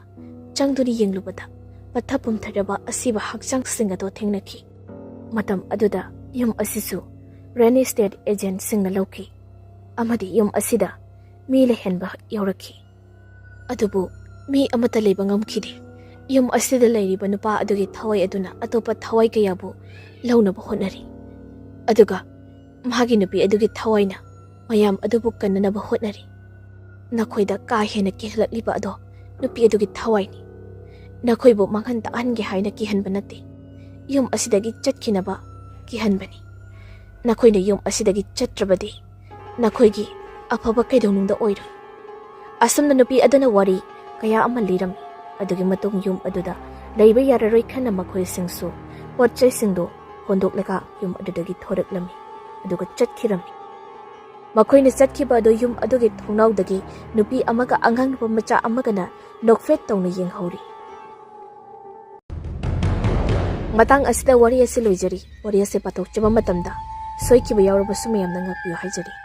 ꯆꯪꯗꯨꯅ ꯌꯦꯡꯂꯨꯕꯗ ꯄꯠꯊ ꯄꯨꯝꯊꯔꯕ ꯑꯁꯤꯕ ꯍꯛꯆꯥꯡꯁꯤꯡ ꯑꯗꯨ ꯊꯦꯡꯅꯈꯤ꯫ ꯃꯇꯝ ꯑꯗꯨꯗ ꯌꯨꯝ ꯑꯁꯤꯁꯨ real estate agentꯁꯤꯡꯅ ꯂꯧꯈꯤ ꯑꯃꯗꯤ ꯌꯨꯝ ꯑꯁꯤꯗ ꯃꯤ ꯂꯩꯍꯟꯕ ꯌꯥꯎꯔꯛꯈꯤ꯫ ꯑꯗꯨꯕꯨ ꯃꯤ ꯑꯃꯠꯇ ꯂꯩꯕ ꯉꯝꯈꯤꯗꯦ꯫ ꯌꯨꯝ ꯑꯁꯤꯗ ꯂꯩꯔꯤꯕ ꯅꯨꯄꯥ ꯑꯗꯨꯒꯤ ꯊꯋꯥꯏ ꯑꯗꯨꯅ ꯑꯇꯣꯞꯄ ꯊꯋꯥꯏ ꯀꯌꯥꯕꯨ ꯂꯧꯅꯕ ꯍꯣꯠꯅꯔꯤ꯫ ꯑꯗꯨꯒ ꯃꯥꯒꯤ ꯅꯨꯄꯤ ꯑꯗꯨꯒꯤ ꯊꯋꯥꯏꯅ ꯃꯌꯥꯝ ꯑꯗꯨꯕꯨ ꯀꯟꯅꯅꯕ ꯍꯣꯠꯅꯔꯤ꯫ ꯅꯈꯣꯏꯗ ꯀꯥ ꯍꯦꯟꯅ ꯀꯤꯍꯜꯂꯛꯂꯤꯕ ꯑꯗꯣ ꯅꯨꯄꯤ ꯑꯗꯨꯒꯤ ꯊꯋꯥꯏꯅꯤ꯫ ꯅꯈꯣꯏꯕꯨ ꯃꯥꯡꯍꯟ ꯇꯥꯛꯍꯟꯒꯦ ꯍꯥꯏꯅ ꯀꯤꯍꯟꯕ ꯅꯠꯇꯦ꯫ ꯌꯨꯝ ꯑꯁꯤꯗꯒꯤ ꯆꯠꯈꯤꯅꯕ ꯀꯤꯍꯟꯕꯅꯤ꯫ ꯅꯈꯣꯏꯅ ꯌꯨꯝ ꯑꯁꯤꯗꯒꯤ ꯆꯠꯇ꯭ꯔꯕꯗꯤ ꯅꯈꯣꯏꯒꯤ ꯑꯐꯕ ꯀꯩꯗꯧꯅꯨꯡꯗ ꯑꯣꯏꯔꯣꯏ꯫" ꯑꯁꯨꯝꯅ ꯅꯨꯄꯤ ꯑꯗꯨꯅ ꯋꯥꯔꯤ ꯀꯌꯥ ꯑꯃ ꯂꯤꯔꯝꯃꯤ꯫ ꯑꯗꯨꯒꯤ ꯃꯇꯨꯡ ꯌꯨꯝ ꯑꯗꯨꯗ ꯂꯩꯕ ꯌꯥꯔꯔꯣꯏ ꯈꯟꯅ ꯃꯈꯣꯏꯁꯤꯡꯁꯨ ꯄꯣꯠ ꯆꯩꯁꯤꯡꯗꯨ ꯍꯣꯟꯗꯣꯛꯂꯒ ꯌꯨꯝ ꯑꯗꯨꯗꯒꯤ ꯊꯣꯔꯛꯂꯝꯃꯤ꯫ ꯑꯗꯨꯒ ꯆꯠꯈꯤꯔꯝꯃꯤ꯫ ꯃꯈꯣꯏꯅ ꯆꯠꯈꯤꯕ ꯑꯗꯨ ꯌꯨꯝ ꯑꯗꯨꯒꯤ ꯊꯣꯡꯅꯥꯎꯗꯒꯤ ꯅꯨꯄꯤ ꯑꯃꯒ ꯑꯉꯥꯡ ꯅꯨꯄꯥ ꯃꯆꯥ ꯑꯃꯒꯅ ꯅꯣꯛꯐꯦꯠ ꯇꯧꯅ ꯌꯦꯡꯍꯧꯔꯤ꯫ ꯃꯇꯥꯡ ꯑꯁꯤꯗ ꯋꯥꯔꯤ ꯑꯁꯤ ꯂꯣꯏꯖꯔꯤ꯫ ꯋꯥꯔꯤ ꯑꯁꯤ ꯄꯥꯊꯣꯛꯆꯕ ꯃꯇꯝꯗ ꯁꯣꯏꯈꯤꯕ ꯌꯥꯎꯔꯕꯁꯨ ꯃꯌꯥꯝꯅ ꯉꯥꯛꯄꯤꯌꯨ ꯍꯥꯏꯖꯔꯤ꯫